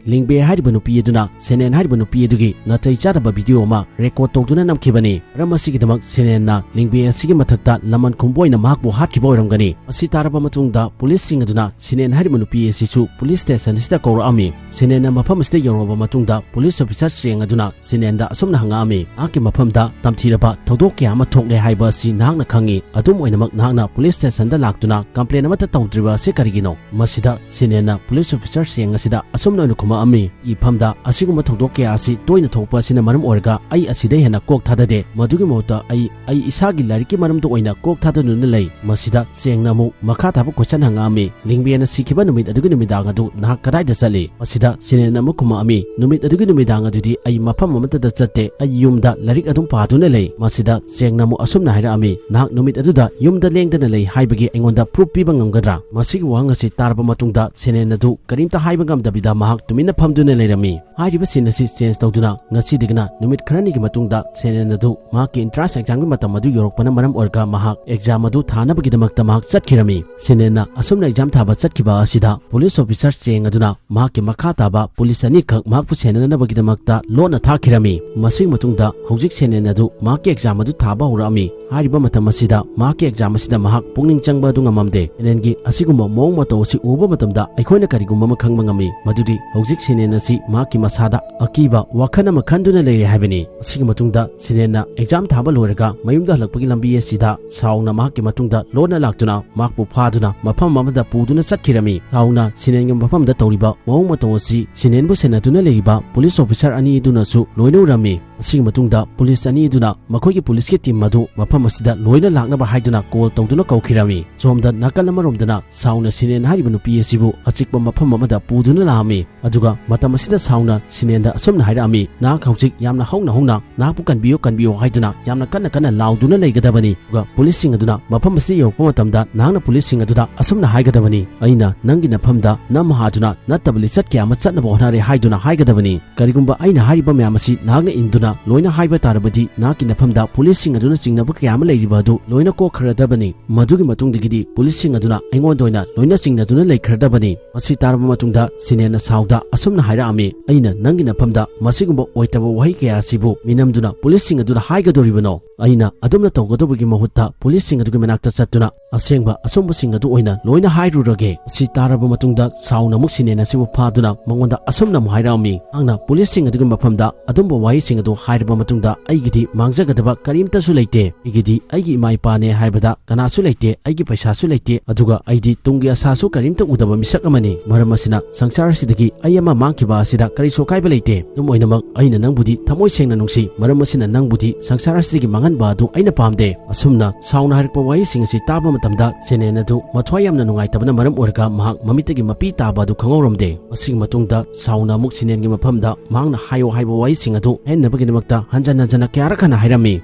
ꯂꯤꯡꯕꯦ ꯍꯥꯏꯔꯤꯕ ꯅꯨꯄꯤ ꯑꯗꯨꯅ ꯁꯦꯅꯦꯟ ꯍꯥꯏꯔꯤꯕ ꯅꯨꯄꯤ ꯑꯗꯨꯒꯤ ꯅꯥꯇꯩ ꯆꯥꯗꯕ video ꯑꯃ record ꯇꯧꯗꯨꯅ ꯅꯝꯈꯤꯕꯅꯤ꯫ ꯃꯔꯝ ꯑꯁꯤꯒꯤꯗꯃꯛ ꯁꯦꯅꯦꯟꯅ ꯂꯤꯡꯕꯦ ꯑꯁꯤꯒꯤ ꯃꯊꯛꯇ ꯂꯃꯟ ꯈꯨꯝꯕ ꯑꯣꯏꯅ ꯃꯍꯥꯛꯄꯨ ꯍꯥꯠꯈꯤꯕ ꯑꯣꯏꯔꯝꯒꯅꯤ"꯫ ꯑꯁꯤ ꯇꯥꯔꯕ ꯃꯇꯨꯡꯗ ꯄꯨꯂꯤꯁꯁꯤꯡ ꯑꯗꯨꯅ ꯁꯦꯅꯦꯟ ꯍꯥꯏꯔꯤꯕ ꯅꯨꯄꯤ ꯑꯁꯤꯁꯨ ꯄꯨꯂꯤꯁ station ꯑꯁꯤꯗ ꯀꯧꯔꯛꯑꯝꯃꯤ꯫ ꯁꯦꯅꯦꯟꯅ ꯃꯐꯝ ꯑꯁꯤꯗ ꯌꯧꯔꯕ ꯃꯇꯨꯡꯗ ꯄꯨꯂꯤꯁ officer ꯆꯦꯡ ꯑꯗꯨꯅ ꯁꯦꯅꯦꯟꯗ ꯑꯁꯨꯝꯅ ꯍꯪꯉꯛꯑꯝꯃꯤ, ꯃꯍꯥꯛꯀꯤ ꯃꯐꯝꯗ ꯇꯝꯊꯤꯔꯕ ꯊꯧꯗꯣꯛ ꯀꯌꯥ ꯑꯃ ꯊꯣꯛꯂꯦ ꯍꯥꯏꯕ ꯑꯁꯤ ꯅꯍꯥꯛꯅ ꯈꯪꯉꯤ꯫ ꯑꯗꯨꯝ ꯑꯣꯏꯅꯃꯛ ꯅꯍꯥꯛꯅ ꯄꯨꯂꯤꯁ stationꯗ ꯂꯥꯛꯇꯨꯅ complain ꯑꯃꯠꯇ ꯇꯧꯗ꯭ꯔꯤꯕ ꯑꯁꯤ ꯀꯔꯤꯒꯤꯅꯣ? ꯃꯁꯤꯗ ꯁꯦꯅꯦꯟꯅ ꯄꯨꯂꯤꯁ officer ꯆꯦꯡ ꯑꯁꯤꯗ ꯑꯁꯨꯝꯅ ꯑꯣꯏꯅ ꯈꯨꯝꯃꯛꯑꯝꯃꯤ, "ꯏꯐꯝꯗ ꯑꯁꯤꯒꯨꯝꯕ ꯊꯧꯗꯣꯛ ꯀꯌꯥ ꯑꯁꯤ ꯇꯣꯏꯅ ꯊꯣꯛꯄ ꯑꯁꯤꯅ ꯃꯔꯝ ꯑꯣꯏꯔꯒ ꯑꯩ ꯑꯁꯤꯗ ꯍꯦꯟꯅ ꯀꯣꯛ ꯊꯥꯗꯗꯦ꯫ ꯃꯗꯨꯒꯤ ꯃꯍꯨꯠꯇ ꯑꯩ, ꯑꯩ ꯏꯁꯥꯒꯤ ꯂꯥꯏꯔꯤꯛꯀꯤ ꯃꯔꯝꯗ ꯑꯣꯏꯅ ꯀꯣꯛ ꯊꯥꯗꯗꯨꯅ ꯂꯩ"꯫ ꯃꯁꯤꯗ ꯆꯦꯡꯅ ꯑꯃꯨꯛ ꯃꯈꯥ ꯇꯥꯕ question ꯍꯪꯉꯛꯑꯝꯃꯤ, "ꯂꯤꯡꯕꯦꯅ ꯁꯤꯈꯤꯕ ꯅꯨꯃꯤꯠ ꯑꯗꯨꯒꯤ ꯅꯨꯃꯤꯗꯥꯡ ꯑꯗꯨ ꯅꯍꯥꯛ ꯀꯗꯥꯏꯗ ꯆꯠꯂꯤ?" ꯃꯁꯤꯗ ꯁꯦꯅꯦꯟ ꯑꯃꯨꯛ ꯈꯨꯝꯃꯛꯑꯝꯃꯤ, "ꯅꯨꯃꯤꯠ ꯑꯗꯨꯒꯤ ꯅꯨꯃꯤꯗꯥꯡ ꯑꯗꯨꯗꯤ ꯑꯩ ꯃꯐꯝ ꯑꯃꯠꯇꯗ ꯆꯠꯇꯦ, ꯑꯩ ꯌꯨꯝꯗ ꯂꯥꯏꯔꯤꯛ ꯑꯗꯨꯝ ꯄꯥꯗꯨꯅ ꯂꯩ"꯫ ꯃꯁꯤꯗ ꯆꯦꯡꯅ ꯑꯃꯨꯛ ꯑꯁꯨꯝꯅ ꯍꯥꯏꯔꯛꯑꯝꯃꯤ, "ꯅꯍꯥꯛ ꯅꯨꯃꯤꯠ ꯑꯗꯨꯗ ꯌꯨꯝꯗ ꯂꯦꯡꯗꯅ ꯂꯩ ꯍꯥꯏꯕꯒꯤ ꯑꯩꯉꯣꯟꯗ proof ꯄꯤꯕ ꯉꯝꯒꯗ꯭ꯔꯥ?" ꯃꯁꯤꯒꯤ ꯋꯥꯍꯪ ꯑꯁꯤ ꯇꯥꯔꯕ ꯃꯇꯨꯡꯗ ꯁꯦꯅꯦꯟ ꯑꯗꯨ ꯀꯔꯤꯝꯇ ꯍꯥꯏꯕ ꯉꯝꯗꯕꯤꯗ ꯃꯍꯥꯛ ꯇꯨꯃꯤꯟꯅ ꯐꯝꯗꯨꯅ ꯂꯩꯔꯝꯃꯤ꯫ ꯍꯥꯏꯔꯤꯕ scene ꯑꯁꯤ change ꯇꯧꯗꯨꯅ ꯉꯁꯤꯗꯒꯤꯅ ꯅꯨꯃꯤꯠ ꯈꯔꯅꯤꯒꯤ ꯃꯇꯨꯡꯗ ꯁꯦꯅꯦꯟ ꯑꯗꯨ ꯃꯍꯥꯛꯀꯤ entrance examꯒꯤ ꯃꯇꯝ ꯑꯗꯨ ꯌꯧꯔꯛꯄꯅ ꯃꯔꯝ ꯑꯣꯏꯔꯒ ꯃꯍꯥꯛ exam ꯑꯗꯨ ꯊꯥꯅꯕꯒꯤꯗꯃꯛꯇ ꯃꯍꯥꯛ ꯆꯠꯈꯤꯔꯝꯃꯤ꯫ ꯁꯦꯅꯦꯟꯅ ꯑꯁꯨꯝꯅ exam ꯊꯥꯕ ꯆꯠꯈꯤꯕ ꯑꯁꯤꯗ ꯄꯨꯂꯤꯁ officer ꯆꯦꯡ ꯑꯗꯨꯅ ꯃꯍꯥꯛꯀꯤ ꯃꯈꯥ ꯇꯥꯕ ꯄꯨꯂꯤꯁ ꯑꯅꯤꯈꯛ ꯃꯍꯥꯛꯄꯨ ꯁꯦꯟꯅꯅꯕꯒꯤꯗꯃꯛꯇ ꯂꯣꯟꯅ ꯊꯥꯈꯤꯔꯝꯃꯤ꯫ ꯃꯁꯤꯒꯤ ꯃꯇꯨꯡꯗ ꯍꯧꯖꯤꯛ ꯁꯦꯅꯦꯟ ꯑꯗꯨ ꯃꯍꯥꯛꯀꯤ exam ꯑꯗꯨ ꯊꯥꯕ ꯍꯧꯔꯛꯑꯝꯃꯤ꯫ ꯍꯥꯏꯔꯤꯕ ꯃꯇꯝ ꯑꯁꯤꯗ ꯃꯍꯥꯛꯀꯤ ꯑꯦꯛꯖꯥꯝ ꯑꯁꯤꯗ ꯃꯍꯥꯛ ꯄꯨꯛꯅꯤꯡ ꯆꯪꯕ ꯑꯗꯨ ꯉꯝꯃꯝꯗꯦ꯫ ꯁꯤꯅꯦꯟꯒꯤ ꯑꯁꯤꯒꯨꯝꯕ ꯃꯑꯣꯡ ꯃꯇꯧ ꯑꯁꯤ ꯎꯕ ꯃꯇꯝꯗ ꯑꯩꯈꯣꯏꯅ ꯀꯔꯤꯒꯨꯝꯕ ꯑꯃ ꯈꯪꯕ ꯉꯝꯃꯤ, ꯃꯗꯨꯗꯤ ꯍꯧꯖꯤꯛ ꯁꯤꯅꯦꯟ ꯑꯁꯤ ꯃꯍꯥꯛꯀꯤ ꯃꯁꯥꯗ ꯑꯀꯤꯕ ꯋꯥꯈꯜ ꯑꯃ ꯈꯟꯗꯨꯅ ꯂꯩꯔꯦ ꯍꯥꯏꯕꯅꯤ꯫ ꯑꯁꯤꯒꯤ ꯃꯇꯨꯡꯗ ꯁꯤꯅꯦꯟꯅ ꯑꯦꯛꯖꯥꯝ ꯊꯥꯕ ꯂꯣꯏꯔꯒ ꯃꯌꯨꯝꯗ ꯍꯜꯂꯛꯄꯒꯤ ꯂꯝꯕꯤ ꯑꯁꯤꯗ ꯁꯥꯎꯅ ꯃꯍꯥꯛꯀꯤ ꯃꯇꯨꯡꯗ ꯂꯣꯟꯅ ꯂꯥꯛꯇꯨꯅ ꯃꯍꯥꯛꯄꯨ ꯐꯥꯗꯨꯅ ꯃꯐꯝ ꯑꯃꯗ ꯄꯨꯗꯨꯅ ꯆꯠꯈꯤꯔꯝꯃꯤ꯫ ꯁꯥꯎꯅ ꯁꯤꯅꯦꯟꯒꯤ ꯃꯐꯝꯗ ꯇꯧꯔꯤꯕ ꯃꯑꯣꯡ ꯃꯇꯧ ꯑꯁꯤ ꯁꯤꯅꯦꯟꯕꯨ ꯁꯦꯟꯅꯗꯨꯅ ꯂꯩꯔꯤꯕ ꯄꯨꯂꯤꯁ ꯑꯣꯐꯤꯁꯥꯔ ꯑꯅꯤ ꯑꯗꯨꯅꯁꯨ ꯂꯣꯏꯅ ꯎꯔꯝꯃꯤ꯫ ꯑꯁꯤꯒꯤ ꯃꯇꯨꯡꯗ ꯄꯨꯂꯤꯁ ꯑꯅꯤ ꯑꯗꯨꯅ ꯃꯈꯣꯏꯒꯤ ꯄꯨꯂꯤꯁꯀꯤ ꯇꯤꯝ ꯑꯗꯨ ꯃꯐꯝ ꯑꯁꯤꯗ ꯂꯣꯏꯅ ꯂꯥꯛꯅꯕ ꯍꯥꯏꯗꯨꯅ ꯀꯣꯜ ꯇꯧꯗꯨꯅ ꯀꯧꯈꯤꯔꯝꯃꯤ꯫ ꯁꯣꯝꯗ ꯅꯥꯀꯜ ꯑꯃꯔꯣꯝꯗꯅ ꯁꯥꯎꯅ ꯁꯤꯅꯦꯟ ꯍꯥꯏꯔꯤꯕ ꯅꯨꯄꯤ ꯑꯁꯤꯕꯨ ꯑꯆꯤꯛꯄ ꯃꯐꯝ ꯑꯃꯗ ꯄꯨꯗꯨꯅ ꯂꯥꯛꯑꯝꯃꯤ꯫ ꯑꯗꯨꯒ ꯃꯇꯝ ꯑꯁꯤꯗ ꯁꯥꯎꯅ ꯁꯤꯅꯦꯟꯗ ꯑꯁꯨꯝꯅ ꯍꯥꯏꯔꯛꯑꯝꯃꯤ, "ꯅꯍꯥꯛ ꯍꯧꯖꯤꯛ ꯌꯥꯝꯅ ꯍꯧꯅ ꯍꯧꯅ ꯅꯍꯥꯛꯄꯨ ꯀꯟꯕꯤꯌꯨ, ꯀꯟꯕꯤꯌꯨ" ꯍꯥꯏꯗꯨꯅ ꯌꯥꯝꯅ ꯀꯟꯅ ꯀꯟꯅ ꯂꯥꯎꯗꯨꯅ ꯂꯩꯒꯗꯕꯅꯤ꯫ ꯑꯗꯨꯒ ꯄꯨꯂꯤꯁꯁꯤꯡ ꯑꯗꯨꯅ ꯃꯐꯝ ꯑꯁꯤꯗ ꯌꯧꯔꯛꯄ ꯃꯇꯝꯗ ꯅꯍꯥꯛꯅ ꯄꯨꯂꯤꯁꯁꯤꯡ ꯑꯗꯨꯗ ꯑꯁꯨꯝꯅ ꯍꯥꯏꯒꯗꯕꯅꯤ, "ꯑꯩꯅ ꯅꯪꯒꯤ ꯅꯐꯝꯗ ꯅꯝ ꯍꯥꯗꯨꯅ ꯅꯠꯇꯕ ꯂꯤꯆꯠ ꯀꯌꯥ ꯑꯃ ꯆꯠꯅꯕ ꯍꯣꯠꯅꯔꯦ" ꯍꯥꯏꯗꯨꯅ ꯍꯥꯏꯒꯗꯕꯅꯤ꯫ ꯀꯔꯤꯒꯨꯝꯕ ꯑꯩꯅ ꯍꯥꯏꯔꯤꯕ ꯃꯌꯥꯝ ꯑꯁꯤ ꯅꯍꯥꯛꯅ ꯏꯟꯗꯨꯅ ꯂꯣꯏꯅ ꯍꯥꯏꯕ ꯇꯥꯔꯕꯗꯤ ꯅꯍꯥꯛꯀꯤ ꯅꯐꯝꯗ ꯄꯨꯂꯤꯁꯁꯤꯡ ꯑꯗꯨꯅ ꯆꯤꯡꯅꯕ ꯀꯌꯥ ꯑꯃ ꯂꯩꯔꯤꯕ ꯑꯗꯨ ꯂꯣꯏꯅ ꯀꯣꯛꯈ꯭ꯔꯗꯕꯅꯤ꯫ ꯃꯗꯨꯒꯤ ꯃꯇꯨꯡꯗꯒꯤꯗꯤ ꯄꯨꯂꯤꯁꯁꯤꯡ ꯑꯗꯨꯅ ꯑꯩꯉꯣꯟꯗ ꯑꯣꯏꯅ ꯂꯣꯏꯅ ꯆꯤꯡꯅꯗꯨꯅ ꯂꯩꯈ꯭ꯔꯗꯕꯅꯤ꯫ ꯃꯁꯤ ꯇꯥꯔꯕ ꯃꯇꯨꯡꯗ ꯁꯤꯅꯦꯟꯅ ꯁꯥꯎꯗ ꯑꯁꯨꯝꯅ ꯍꯥꯏꯔꯛꯑꯝꯃꯤ, "ꯑꯩꯅ ꯅꯪꯒꯤ ꯅꯐꯝꯗ ꯃꯁꯤꯒꯨꯝꯕ ꯑꯣꯏꯇꯕ ꯋꯥꯍꯩ ꯀꯌꯥ ꯑꯁꯤꯕꯨ ꯃꯤꯅꯝꯗꯨꯅ ꯄꯨꯂꯤꯁꯁꯤꯡ ꯑꯗꯨꯗ ꯍꯥꯏꯒꯗꯧꯔꯤꯕꯅꯣ? ꯑꯩꯅ ꯑꯗꯨꯝꯅ ꯇꯧꯒꯗꯧꯕꯒꯤ ꯃꯍꯨꯠꯇ ꯄꯨꯂꯤꯁꯁꯤꯡ ꯑꯗꯨꯒꯤ ꯃꯅꯥꯛꯇ ꯆꯠꯇꯨꯅ ꯑꯁꯦꯡꯕ ꯑꯆꯨꯝꯕꯁꯤꯡ ꯑꯗꯨ ꯑꯣꯏꯅ ꯂꯣꯏꯅ ꯍꯥꯏꯔꯨꯔꯒꯦ"꯫ ꯁꯤ ꯇꯥꯔꯕ ꯃꯇꯨꯡꯗ ꯁꯥꯎꯅ ꯑꯃꯨꯛ ꯁꯤꯅꯦꯟ ꯑꯁꯤꯕꯨ ꯐꯥꯗꯨꯅ ꯃꯉꯣꯟꯗ ꯑꯁꯨꯝꯅ ꯑꯃꯨꯛ ꯍꯥꯏꯔꯛꯑꯝꯃꯤ, "ꯅꯍꯥꯛꯅ ꯄꯨꯂꯤꯁꯁꯤꯡ ꯑꯗꯨꯒꯤ ꯃꯐꯝꯗ ꯑꯗꯨꯝꯕ ꯋꯥꯍꯩꯁꯤꯡ ꯑꯗꯨ ꯍꯥꯏꯔꯕ ꯃꯇꯨꯡꯗ ꯑꯩꯒꯤꯗꯤ ꯃꯥꯡꯖꯒꯗꯕ ꯀꯔꯤꯝꯇꯁꯨ ꯂꯩꯇꯦ꯫ ꯑꯩꯒꯤꯗꯤ ꯑꯩꯒꯤ ꯏꯃꯥ ꯏꯄꯥꯅꯦ ꯍꯥꯏꯕꯗ ꯀꯅꯥꯁꯨ ꯂꯩꯇꯦ, ꯑꯩꯒꯤ ꯄꯩꯁꯥꯁꯨ ꯂꯩꯇꯦ, ꯑꯗꯨꯒ ꯑꯩꯗꯤ ꯇꯨꯡꯒꯤ ꯑꯁꯥꯁꯨ ꯀꯔꯤꯝꯇ ꯎꯗꯕ ꯃꯤꯁꯛ ꯑꯃꯅꯤ꯫ ꯃꯔꯝ ꯑꯁꯤꯅ ꯁꯪꯁꯥꯔ ꯑꯁꯤꯗꯒꯤ ꯑꯩ ꯑꯃ ꯃꯥꯡꯈꯤꯕ ꯑꯁꯤꯗ ꯀꯔꯤꯁꯨ ꯑꯀꯥꯏꯕ ꯂꯩꯇꯦ꯫ ꯑꯗꯨꯝ ꯑꯣꯏꯅꯃꯛ ꯑꯩꯅ ꯅꯪꯕꯨꯗꯤ ꯊꯃꯣꯏ ꯁꯦꯡꯅ ꯅꯨꯡꯁꯤ, ꯃꯔꯝ ꯑꯁꯤꯅ ꯅꯪꯕꯨꯗꯤ ꯁꯪꯁꯥꯔ ꯑꯁꯤꯗꯒꯤ ꯃꯥꯡꯍꯟꯕ ꯑꯗꯨ ꯑꯩꯅ ꯄꯥꯝꯗꯦ"꯫ ꯑꯁꯨꯝꯅ ꯁꯥꯎꯅ ꯍꯥꯏꯔꯛꯄ ꯋꯥꯍꯩꯁꯤꯡ ꯑꯁꯤ ꯇꯥꯕ ꯃꯇꯝꯗ ꯁꯤꯅꯦꯟ ꯑꯗꯨ ꯃꯊ꯭ꯋꯥꯏ ꯌꯥꯝꯅ ꯅꯨꯡꯉꯥꯏꯇꯕꯅ ꯃꯔꯝ ꯑꯣꯏꯔꯒ ꯃꯍꯥꯛ ꯃꯃꯤꯠꯇꯒꯤ ꯃꯄꯤ ꯇꯥꯕ ꯑꯗꯨ ꯈꯪꯍꯧꯔꯝꯗꯦ꯫ ꯃꯁꯤꯒꯤ ꯃꯇꯨꯡꯗ ꯁꯥꯎꯅ ꯑꯃꯨꯛ ꯁꯤꯅꯦꯟꯒꯤ ꯃꯐꯝꯗ ꯃꯍꯥꯛꯅ ꯍꯥꯏꯌꯣ ꯍꯥꯏꯕ ꯋꯥꯍꯩꯁꯤꯡ ꯑꯗꯨ ꯍꯥꯏꯍꯟꯅꯕꯒꯤꯗꯃꯛꯇ ꯍꯟꯖꯟ ꯍꯟꯖꯟꯅ ꯀꯌꯥꯔꯛ ꯍꯟꯅ ꯍꯥꯏꯔꯝꯃꯤ꯫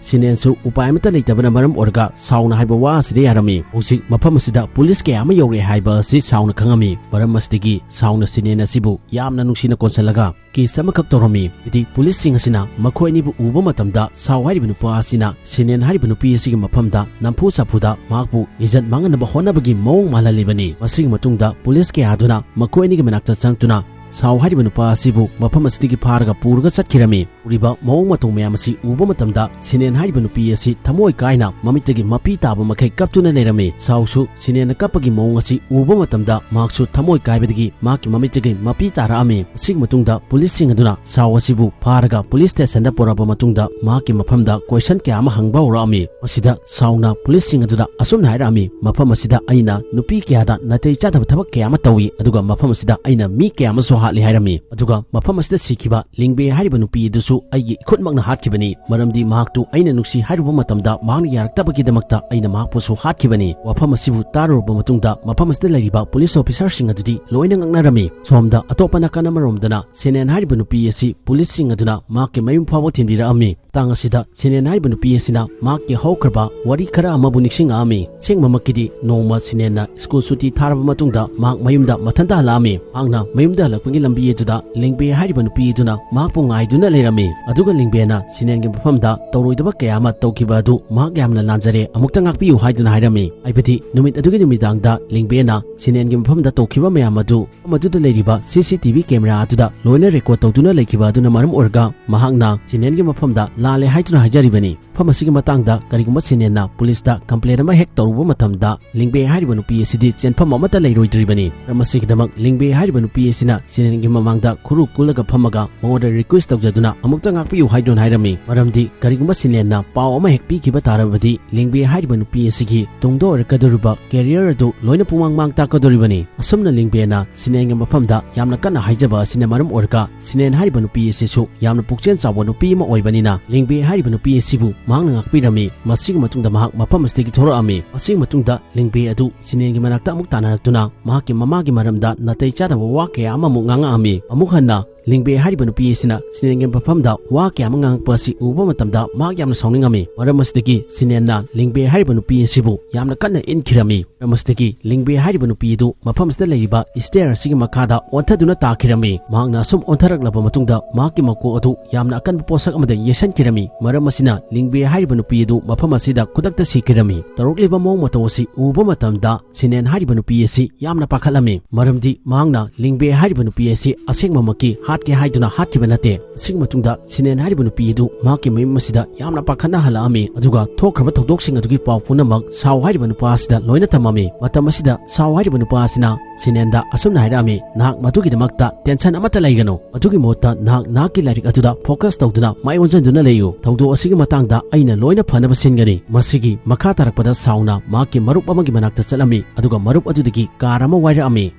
ꯁꯤꯅꯦꯟꯁꯨ ꯎꯄꯥꯏ ꯑꯃꯠꯇ ꯂꯩꯇꯕꯅ ꯃꯔꯝ ꯑꯣꯏꯔꯒ ꯁꯥꯎꯅ ꯍꯥꯏꯕ ꯋꯥ ꯑꯁꯤꯗ ꯌꯥꯔꯝꯃꯤ꯫ ꯍꯧꯖꯤꯛ ꯃꯐꯝ ꯑꯁꯤꯗ ꯄꯨꯂꯤꯁ ꯀꯌꯥ ꯑꯃ ꯌꯧꯔꯛꯑꯦ ꯍꯥꯏꯕ ꯑꯁꯤ ꯁꯥꯎꯅ ꯈꯪꯉꯝꯃꯤ꯫ ꯃꯔꯝ ꯑꯁꯤꯗꯒꯤ ꯁꯥꯎꯅ ꯁꯤꯅꯦꯟ ꯑꯁꯤꯕꯨ ꯌꯥꯝꯅ ꯅꯨꯡꯁꯤꯅ ꯀꯣꯟꯁꯤꯜꯂꯒ ꯀꯦꯁ ꯑꯃꯈꯛ ꯇꯧꯔꯝꯃꯤ꯫ ꯍꯥꯏꯗꯤ ꯄꯨꯂꯤꯁꯁꯤꯡ ꯑꯁꯤꯅ ꯃꯈꯣꯏ ꯑꯅꯤꯕꯨ ꯎꯕ ꯃꯇꯝꯗ ꯁꯥꯎ ꯍꯥꯏꯔꯤꯕ ꯅꯨꯄꯥ ꯑꯁꯤꯅ ꯁꯤꯅꯦꯟ ꯍꯥꯏꯔꯤꯕ ꯅꯨꯄꯤ ꯑꯁꯤꯒꯤ ꯃꯐꯝꯗ ꯅꯝꯐꯨ ꯁꯥꯐꯨꯗ ꯃꯍꯥꯛꯄꯨ ꯏꯖꯠ ꯃꯥꯡꯍꯟꯅꯕ ꯍꯣꯠꯅꯕꯒꯤ ꯃꯑꯣꯡ ꯃꯥꯜꯍꯜꯂꯤꯕꯅꯤ꯫ ꯃꯁꯤꯒꯤ ꯃꯇꯨꯡꯗ ꯄꯨꯂꯤꯁ ꯀꯌꯥ ꯑꯗꯨꯅ ꯃꯈꯣꯏ ꯑꯅꯤꯒꯤ ꯃꯅꯥꯛꯇ ꯆꯪꯗꯨꯅ ꯁꯥꯎ ꯍꯥꯏꯔꯤꯕ ꯅꯨꯄꯥ ꯑꯁꯤꯕꯨ ꯃꯐꯝ ꯑꯁꯤꯗꯒꯤ ꯐꯥꯔꯒ ꯄꯨꯔꯒ ꯆꯠꯈꯤꯔꯝꯃꯤ꯫ ꯎꯔꯤꯕ ꯃꯑꯣꯡ ꯃꯇꯧ ꯃꯌꯥꯝ ꯑꯁꯤ ꯎꯕ ꯃꯇꯝꯗ ꯁꯤꯅꯦꯟ ꯍꯥꯏꯔꯤꯕ ꯅꯨꯄꯤ ꯑꯁꯤ ꯊꯃꯣꯏ ꯀꯥꯏꯅ ꯃꯃꯤꯠꯇꯒꯤ ꯃꯄꯤ ꯇꯥꯕ ꯃꯈꯩ ꯀꯞꯇꯨꯅ ꯂꯩꯔꯝꯃꯤ꯫ ꯁꯥꯎꯁꯨ ꯁꯤꯅꯦꯟꯅ ꯀꯞꯄꯒꯤ ꯃꯑꯣꯡ ꯑꯁꯤ ꯎꯕ ꯃꯇꯝꯗ ꯃꯍꯥꯛꯁꯨ ꯊꯃꯣꯏ ꯀꯥꯏꯕꯗꯒꯤ ꯃꯍꯥꯛꯀꯤ ꯃꯃꯤꯠꯇꯒꯤ ꯃꯄꯤ ꯇꯥꯔꯛꯑꯝꯃꯤ꯫ ꯑꯁꯤꯒꯤ ꯃꯇꯨꯡꯗ ꯄꯨꯂꯤꯁꯁꯤꯡ ꯑꯗꯨꯅ ꯁꯥꯎ ꯑꯁꯤꯕꯨ ꯐꯥꯔꯒ ꯄꯨꯂꯤꯁ ꯁ꯭ꯇꯦꯁꯟꯗ ꯄꯨꯔꯛꯑꯕ ꯃꯇꯨꯡꯗ ꯃꯍꯥꯛꯀꯤ ꯃꯐꯝꯗ ꯀꯣꯏꯁꯟ ꯀꯌꯥ ꯑꯃ ꯍꯪꯕ ꯍꯧꯔꯛꯑꯝꯃꯤ꯫ ꯃꯁꯤꯗ ꯁꯥꯎꯅ ꯄꯨꯂꯤꯁꯁꯤꯡ ꯑꯗꯨꯗ ꯑꯁꯨꯝꯅ ꯍꯥꯏꯔꯛꯑꯝꯃꯤ, "ꯃꯐꯝ ꯑꯁꯤꯗ ꯑꯩꯅ ꯅꯨꯄꯤ ꯀꯌꯥꯗ ꯅꯥꯇꯩ ꯆꯥꯗꯕ ꯊꯕꯛ ꯀꯌꯥ ꯑꯃ ꯇꯧꯏ, ꯑꯗꯨꯒ ꯃꯐꯝ ꯑꯁꯤꯗ ꯑꯩꯅ ꯃꯤ ꯀꯌꯥ ꯑꯃꯁꯨ ꯍꯥꯠꯂꯤ" ꯍꯥꯏꯔꯝꯃꯤ꯫ ꯑꯗꯨꯒ ꯃꯐꯝ ꯑꯁꯤꯗ ꯁꯤꯈꯤꯕ ꯂꯤꯡꯕꯦ ꯍꯥꯏꯔꯤꯕ ꯅꯨꯄꯤ ꯑꯗꯨꯁꯨ ꯑꯩꯒꯤ ꯏꯈꯨꯠꯃꯛꯅ ꯍꯥꯠꯈꯤꯕꯅꯤ, ꯃꯔꯝꯗꯤ ꯃꯍꯥꯛꯇꯨ ꯑꯩꯅ ꯅꯨꯡꯁꯤ ꯍꯥꯏꯔꯨꯕ ꯃꯇꯝꯗ ꯃꯍꯥꯛꯅ ꯌꯥꯔꯛꯇꯕꯒꯤꯗꯃꯛꯇ ꯑꯩꯅ ꯃꯍꯥꯛꯄꯨꯁꯨ ꯍꯥꯠꯈꯤꯕꯅꯤ꯫ ꯋꯥꯐꯝ ꯑꯁꯤꯕꯨ ꯇꯥꯔꯨꯔꯕ ꯃꯇꯨꯡꯗ ꯃꯐꯝ ꯑꯁꯤꯗ ꯂꯩꯔꯤꯕ ꯄꯨꯂꯤꯁ ꯑꯣꯐꯤꯁꯥꯔꯁꯤꯡ ꯑꯗꯨꯗꯤ ꯂꯣꯏꯅ ꯉꯛꯅꯔꯝꯃꯤ꯫ ꯁꯣꯝꯗ ꯑꯇꯣꯞꯄ ꯅꯥꯀꯟ ꯑꯃꯔꯣꯝꯗꯅ ꯁꯤꯅꯦꯟ ꯍꯥꯏꯔꯤꯕ ꯅꯨꯄꯤ ꯑꯁꯤ ꯄꯨꯂꯤꯁꯁꯤꯡ ꯑꯗꯨꯅ ꯃꯍꯥꯛꯀꯤ ꯃꯌꯨꯝ ꯐꯥꯎꯕ ꯊꯤꯟꯕꯤꯔꯛꯑꯝꯃꯤ꯫ ꯃꯇꯥꯡ ꯑꯁꯤꯗ ꯁꯤꯅꯦꯟ ꯍꯥꯏꯔꯤꯕ ꯅꯨꯄꯤ ꯑꯁꯤꯅ ꯃꯍꯥꯛꯀꯤ ꯍꯧꯈ꯭ꯔꯕ ꯋꯥꯔꯤ ꯈꯔ ꯑꯃꯕꯨ ꯅꯤꯡꯁꯤꯡꯉꯛꯑꯝꯃꯤ꯫ ꯑꯁꯦꯡꯕꯃꯛꯀꯤꯗꯤ ꯅꯣꯡꯃ ꯁꯤꯅꯦꯟꯅ ꯁ꯭ꯀꯨꯜ ꯁꯨꯇꯤ ꯊꯥꯔꯕ ꯃꯇꯨꯡꯗ ꯃꯍꯥꯛ ꯃꯌꯨꯝꯗ ꯃꯊꯟꯇ ꯍꯜꯂꯛꯑꯝꯃꯤ꯫ ꯃꯍꯥꯛꯅ ꯃꯌꯨꯝꯗ ꯍꯜꯂꯛꯄꯒꯤ ꯂꯝꯕꯤ ꯑꯗꯨꯗ ꯂꯤꯡꯕꯦ ꯍꯥꯏꯔꯤꯕ ꯅꯨꯄꯤ ꯑꯗꯨꯅ ꯃꯍꯥꯛꯄꯨ ꯉꯥꯏꯗꯨꯅ ꯂꯩꯔꯝꯃꯤ꯫ ꯑꯗꯨꯒ ꯂꯤꯡꯕꯦꯅ ꯁꯤꯅꯦꯟꯒꯤ ꯃꯐꯝꯗ ꯇꯧꯔꯣꯏꯗꯕ ꯀꯌꯥ ꯑꯃ ꯇꯧꯈꯤꯕ ꯑꯗꯨ ꯃꯍꯥꯛ ꯌꯥꯝꯅ ꯂꯥꯟꯖꯔꯦ, ꯑꯃꯨꯛꯇ ꯉꯥꯛꯄꯤꯌꯨ ꯍꯥꯏꯗꯨꯅ ꯍꯥꯏꯔꯝꯃꯤ꯫ ꯍꯥꯏꯕꯗꯤ ꯅꯨꯃꯤꯠ ꯑꯗꯨꯒꯤ ꯅꯨꯃꯤꯗꯥꯡꯗ ꯂꯤꯡꯕꯦꯅ ꯁꯤꯅꯦꯟꯒꯤ ꯃꯐꯝꯗ ꯇꯧꯈꯤꯕ ꯃꯌꯥꯝ ꯑꯗꯨ ꯃꯐꯝ ꯑꯗꯨꯗ ꯂꯩꯔꯤꯕ ꯁꯤ ꯁꯤ ꯇꯤ ꯚꯤ ꯀꯦꯃꯦꯔꯥ ꯑꯗꯨꯗ ꯂꯣꯏꯅ ꯔꯦꯀꯣꯔꯗ ꯇꯧꯗꯨꯅ ꯂꯩꯈꯤꯕ ꯑꯗꯨꯅ ꯃꯔꯝ ꯑꯣꯏꯔꯒ ꯃꯍꯥꯛꯅ ꯁꯤꯅꯦꯟꯒꯤ ꯃꯐꯝꯗ ꯂꯥꯜꯂꯦ ꯍꯥꯏꯗꯨꯅ ꯍꯥꯏꯖꯔꯤꯕꯅꯤ꯫ ꯃꯐꯝ ꯑꯁꯤꯒꯤ ꯃꯇꯥꯡꯗ ꯀꯔꯤꯒꯨꯝꯕ ꯁꯤꯅꯦꯟꯅ ꯄꯨꯂꯤꯁꯇ ꯀꯝꯄ꯭ꯂꯦꯟ ꯑꯃ ꯍꯦꯛ ꯇꯧꯔꯨꯕ ꯃꯇꯝꯗ ꯂꯤꯡꯕꯦ ꯍꯥꯏꯔꯤꯕ ꯅꯨꯄꯤ ꯑꯁꯤꯗꯤ ꯆꯦꯟꯐꯝ ꯑꯃꯠꯇ ꯂꯩꯔꯣꯏꯗ꯭ꯔꯤꯕꯅꯤ꯫ ꯃꯔꯝ ꯑꯁꯤꯒꯤꯗꯃꯛ ꯂꯤꯡꯕꯦ ꯍꯥꯏꯔꯤꯕ ꯅꯨꯄꯤ ꯑꯁꯤꯅ ꯁꯤꯅꯦꯟꯒꯤ ꯃꯃꯥꯡꯗ ꯈꯨꯔꯨ ꯀꯨꯜꯂꯒ ꯐꯝꯃꯒ ꯃꯉꯣꯟꯗ ꯔꯤꯀ꯭ꯋꯦꯁ ꯇꯧꯖꯗꯨꯅ ꯑꯃꯨꯛꯇ ꯉꯥꯛꯄꯤꯌꯨ ꯍꯥꯏꯗꯨꯅ ꯍꯥꯏꯔꯝꯃꯤ꯫ ꯃꯔꯝꯗꯤ ꯀꯔꯤꯒꯨꯝꯕ ꯁꯤꯅꯦꯟꯅ ꯄꯥꯎ ꯑꯃ ꯍꯦꯛ ꯄꯤꯈꯤꯕ ꯇꯥꯔꯕꯗꯤ ꯂꯤꯡꯕꯦ ꯍꯥꯏꯔꯤꯕ ꯅꯨꯄꯤ ꯑꯁꯤꯒꯤ ꯇꯨꯡꯗ ꯑꯣꯏꯔꯛꯀꯗꯧꯔꯤꯕ ꯀꯦꯔꯤꯌꯔ ꯑꯗꯨ ꯂꯣꯏꯅ ꯄꯨꯡꯃꯥꯡ ꯃꯥꯡ ꯇꯥꯛꯀꯗꯧꯔꯤꯕꯅꯤ꯫ ꯑꯁꯨꯝꯅ ꯂꯤꯡꯕꯦꯅ ꯁꯤꯅꯦꯟꯒꯤ ꯃꯐꯝꯗ ꯌꯥꯝꯅ ꯀꯟꯅ ꯍꯥꯏꯖꯕ ꯑꯁꯤꯅ ꯃꯔꯝ ꯑꯣꯏꯔꯒ ꯁꯤꯅꯦꯟ ꯍꯥꯏꯔꯤꯕ ꯅꯨꯄꯤ ꯑꯁꯤꯁꯨ ꯌꯥꯝꯅ ꯄꯨꯛꯆꯦꯜ ꯆꯥꯎꯕ ꯅꯨꯄꯤ ꯑꯃ ꯑꯣꯏꯕꯅꯤꯅ ꯂꯤꯡꯕꯦ ꯍꯥꯏꯔꯤꯕ ꯅꯨꯄꯤ ꯑꯁꯤꯕꯨ ꯃꯍꯥꯛꯅ ꯉꯥꯛꯄꯤꯔꯝꯃꯤ꯫ ꯃꯁꯤꯒꯤ ꯃꯇꯨꯡꯗ ꯃꯍꯥꯛ ꯃꯐꯝ ꯑꯁꯤꯗꯒꯤ ꯊꯣꯔꯛꯑꯝꯃꯤ꯫ ꯃꯁꯤꯒꯤ ꯃꯇꯨꯡꯗ ꯂꯤꯡꯕꯦ ꯑꯗꯨ ꯁꯤꯅꯦꯟꯒꯤ ꯃꯅꯥꯛꯇ ꯑꯃꯨꯛ ꯇꯥꯟꯅꯔꯛꯇꯨꯅ ꯃꯍꯥꯛꯀꯤ ꯃꯃꯥꯒꯤ ꯃꯔꯝꯗ ꯅꯥꯇꯩ ꯆꯥꯗꯕ ꯋꯥ ꯀꯌꯥ ꯑꯃꯃꯨꯛ ꯉꯥꯡꯉꯛꯑꯝꯃꯤ꯫ ꯑꯃꯨꯛ ꯍꯟꯅ ꯂꯤꯡꯕꯦ ꯍꯥꯏꯔꯤꯕ ꯅꯨꯄꯤ ꯑꯁꯤꯅ ꯁꯤꯅꯦꯟꯒꯤ ꯃꯐꯝꯗ ꯋꯥ ꯀꯌꯥ ꯑꯃ ꯉꯥꯡꯉꯛꯄ ꯑꯁꯤ ꯎꯕ ꯃꯇꯝꯗ ꯃꯍꯥꯛ ꯌꯥꯝꯅ ꯁꯥꯎꯅꯤꯡꯉꯝꯃꯤ꯫ ꯃꯔꯝ ꯑꯁꯤꯗꯒꯤ ꯁꯤꯅꯦꯟꯅ ꯂꯤꯡꯕꯦ ꯍꯥꯏꯔꯤꯕ ꯅꯨꯄꯤ ꯑꯁꯤꯕꯨ ꯌꯥꯝꯅ ꯀꯟꯅ ꯏꯟꯈꯤꯔꯝꯃꯤ꯫ ꯃꯔꯝ ꯑꯁꯤꯗꯒꯤ ꯂꯤꯡꯕꯦ ꯍꯥꯏꯔꯤꯕ ꯅꯨꯄꯤ ꯑꯗꯨ ꯃꯐꯝ ꯑꯁꯤꯗ ꯂꯩꯔꯤꯕ stair ꯑꯁꯤꯒꯤ ꯃꯈꯥꯗ ꯑꯣꯟꯊꯗꯨꯅ ꯇꯥꯈꯤꯔꯝꯃꯤ꯫ ꯃꯍꯥꯛꯅ ꯑꯁꯨꯝ ꯑꯣꯟꯊꯔꯛꯂꯕ ꯃꯇꯨꯡꯗ ꯃꯍꯥꯛꯀꯤ ꯃꯀꯣꯛ ꯑꯗꯨ ꯌꯥꯝꯅ ꯑꯀꯟꯕ ꯄꯣꯠꯁꯛ ꯑꯃꯗ ꯌꯩꯁꯟꯈꯤꯔꯝꯃꯤ꯫ ꯃꯔꯝ ꯑꯁꯤꯅ ꯂꯤꯡꯕꯦ ꯍꯥꯏꯔꯤꯕ ꯅꯨꯄꯤ ꯑꯗꯨ ꯃꯐꯝ ꯑꯁꯤꯗ ꯈꯨꯗꯛꯇ ꯁꯤꯈꯤꯔꯝꯃꯤ꯫ ꯇꯧꯔꯛꯂꯤꯕ ꯃꯑꯣꯡ ꯃꯇꯧ ꯑꯁꯤ ꯎꯕ ꯃꯇꯝꯗ ꯁꯤꯅꯦꯟ ꯍꯥꯏꯔꯤꯕ ꯅꯨꯄꯤ ꯑꯁꯤ ꯌꯥꯝꯅ ꯄꯥꯈꯠꯂꯝꯃꯤ, ꯃꯔꯝꯗꯤ ꯃꯍꯥꯛꯅ ꯂꯤꯡꯕꯦ ꯍꯥꯏꯔꯤꯕ ꯅꯨꯄꯤ ꯑꯁꯤ ꯑꯁꯦꯡꯕꯃꯛꯀꯤ ꯍꯥꯠꯀꯦ ꯍꯥꯏꯗꯨꯅ ꯍꯥꯠꯈꯤꯕ ꯅꯠꯇꯦ꯫ ꯑꯁꯤꯒꯤ ꯃꯇꯨꯡꯗ ꯁꯤꯅꯦꯟ ꯍꯥꯏꯔꯤꯕ ꯅꯨꯄꯤ ꯑꯗꯨ ꯃꯍꯥꯛꯀꯤ ꯃꯌꯨꯝ ꯑꯁꯤꯗ ꯌꯥꯝꯅ ꯄꯥꯈꯠꯅ ꯍꯜꯂꯛꯑꯝꯃꯤ, ꯑꯗꯨꯒ ꯊꯣꯛꯈ꯭ꯔꯕ ꯊꯧꯗꯣꯛꯁꯤꯡ ꯑꯗꯨꯒꯤ ꯄꯥꯎ ꯄꯨꯝꯅꯃꯛ ꯁꯥꯎ ꯍꯥꯏꯔꯤꯕ ꯅꯨꯄꯥ ꯑꯁꯤꯗ ꯂꯣꯏꯅ ꯇꯝꯃꯝꯃꯤ꯫ ꯃꯇꯝ ꯑꯁꯤꯗ ꯁꯥꯎ ꯍꯥꯏꯔꯤꯕ ꯅꯨꯄꯥ ꯑꯁꯤꯅ ꯁꯤꯅꯦꯟꯗ ꯑꯁꯨꯝꯅ ꯍꯥꯏꯔꯛꯑꯝꯃꯤ, "ꯅꯍꯥꯛ ꯃꯗꯨꯒꯤꯗꯃꯛꯇ tension ꯑꯃꯠꯇ ꯂꯩꯒꯅꯨ꯫ ꯑꯗꯨꯒꯤ ꯃꯍꯨꯠꯇ ꯅꯍꯥꯛ ꯅꯍꯥꯛꯀꯤ ꯂꯥꯏꯔꯤꯛ ꯑꯗꯨꯗ focus ꯇꯧꯗꯨꯅ ꯃꯥꯏ ꯑꯣꯟꯁꯤꯟꯗꯨꯅ ꯂꯩꯌꯨ꯫ ꯊꯧꯗꯣꯛ ꯑꯁꯤꯒꯤ ꯃꯇꯥꯡꯗ ꯑꯩꯅ ꯂꯣꯏꯅ ꯐꯅꯕ ꯁꯤꯟꯒꯅꯤ"꯫ ꯃꯁꯤꯒꯤ ꯃꯈꯥ ꯇꯥꯔꯛꯄꯗ ꯁꯥꯎꯅ ꯃꯍꯥꯛꯀꯤ ꯃꯔꯨꯞ ꯑꯃꯒꯤ ꯃꯅꯥꯛꯇ ꯆꯠꯂꯝꯃꯤ, ꯑꯗꯨꯒ ꯃꯔꯨꯞ ꯑꯗꯨꯗꯒꯤ car ꯑꯃ ꯋꯥꯏꯔꯛꯑꯝꯃꯤ꯫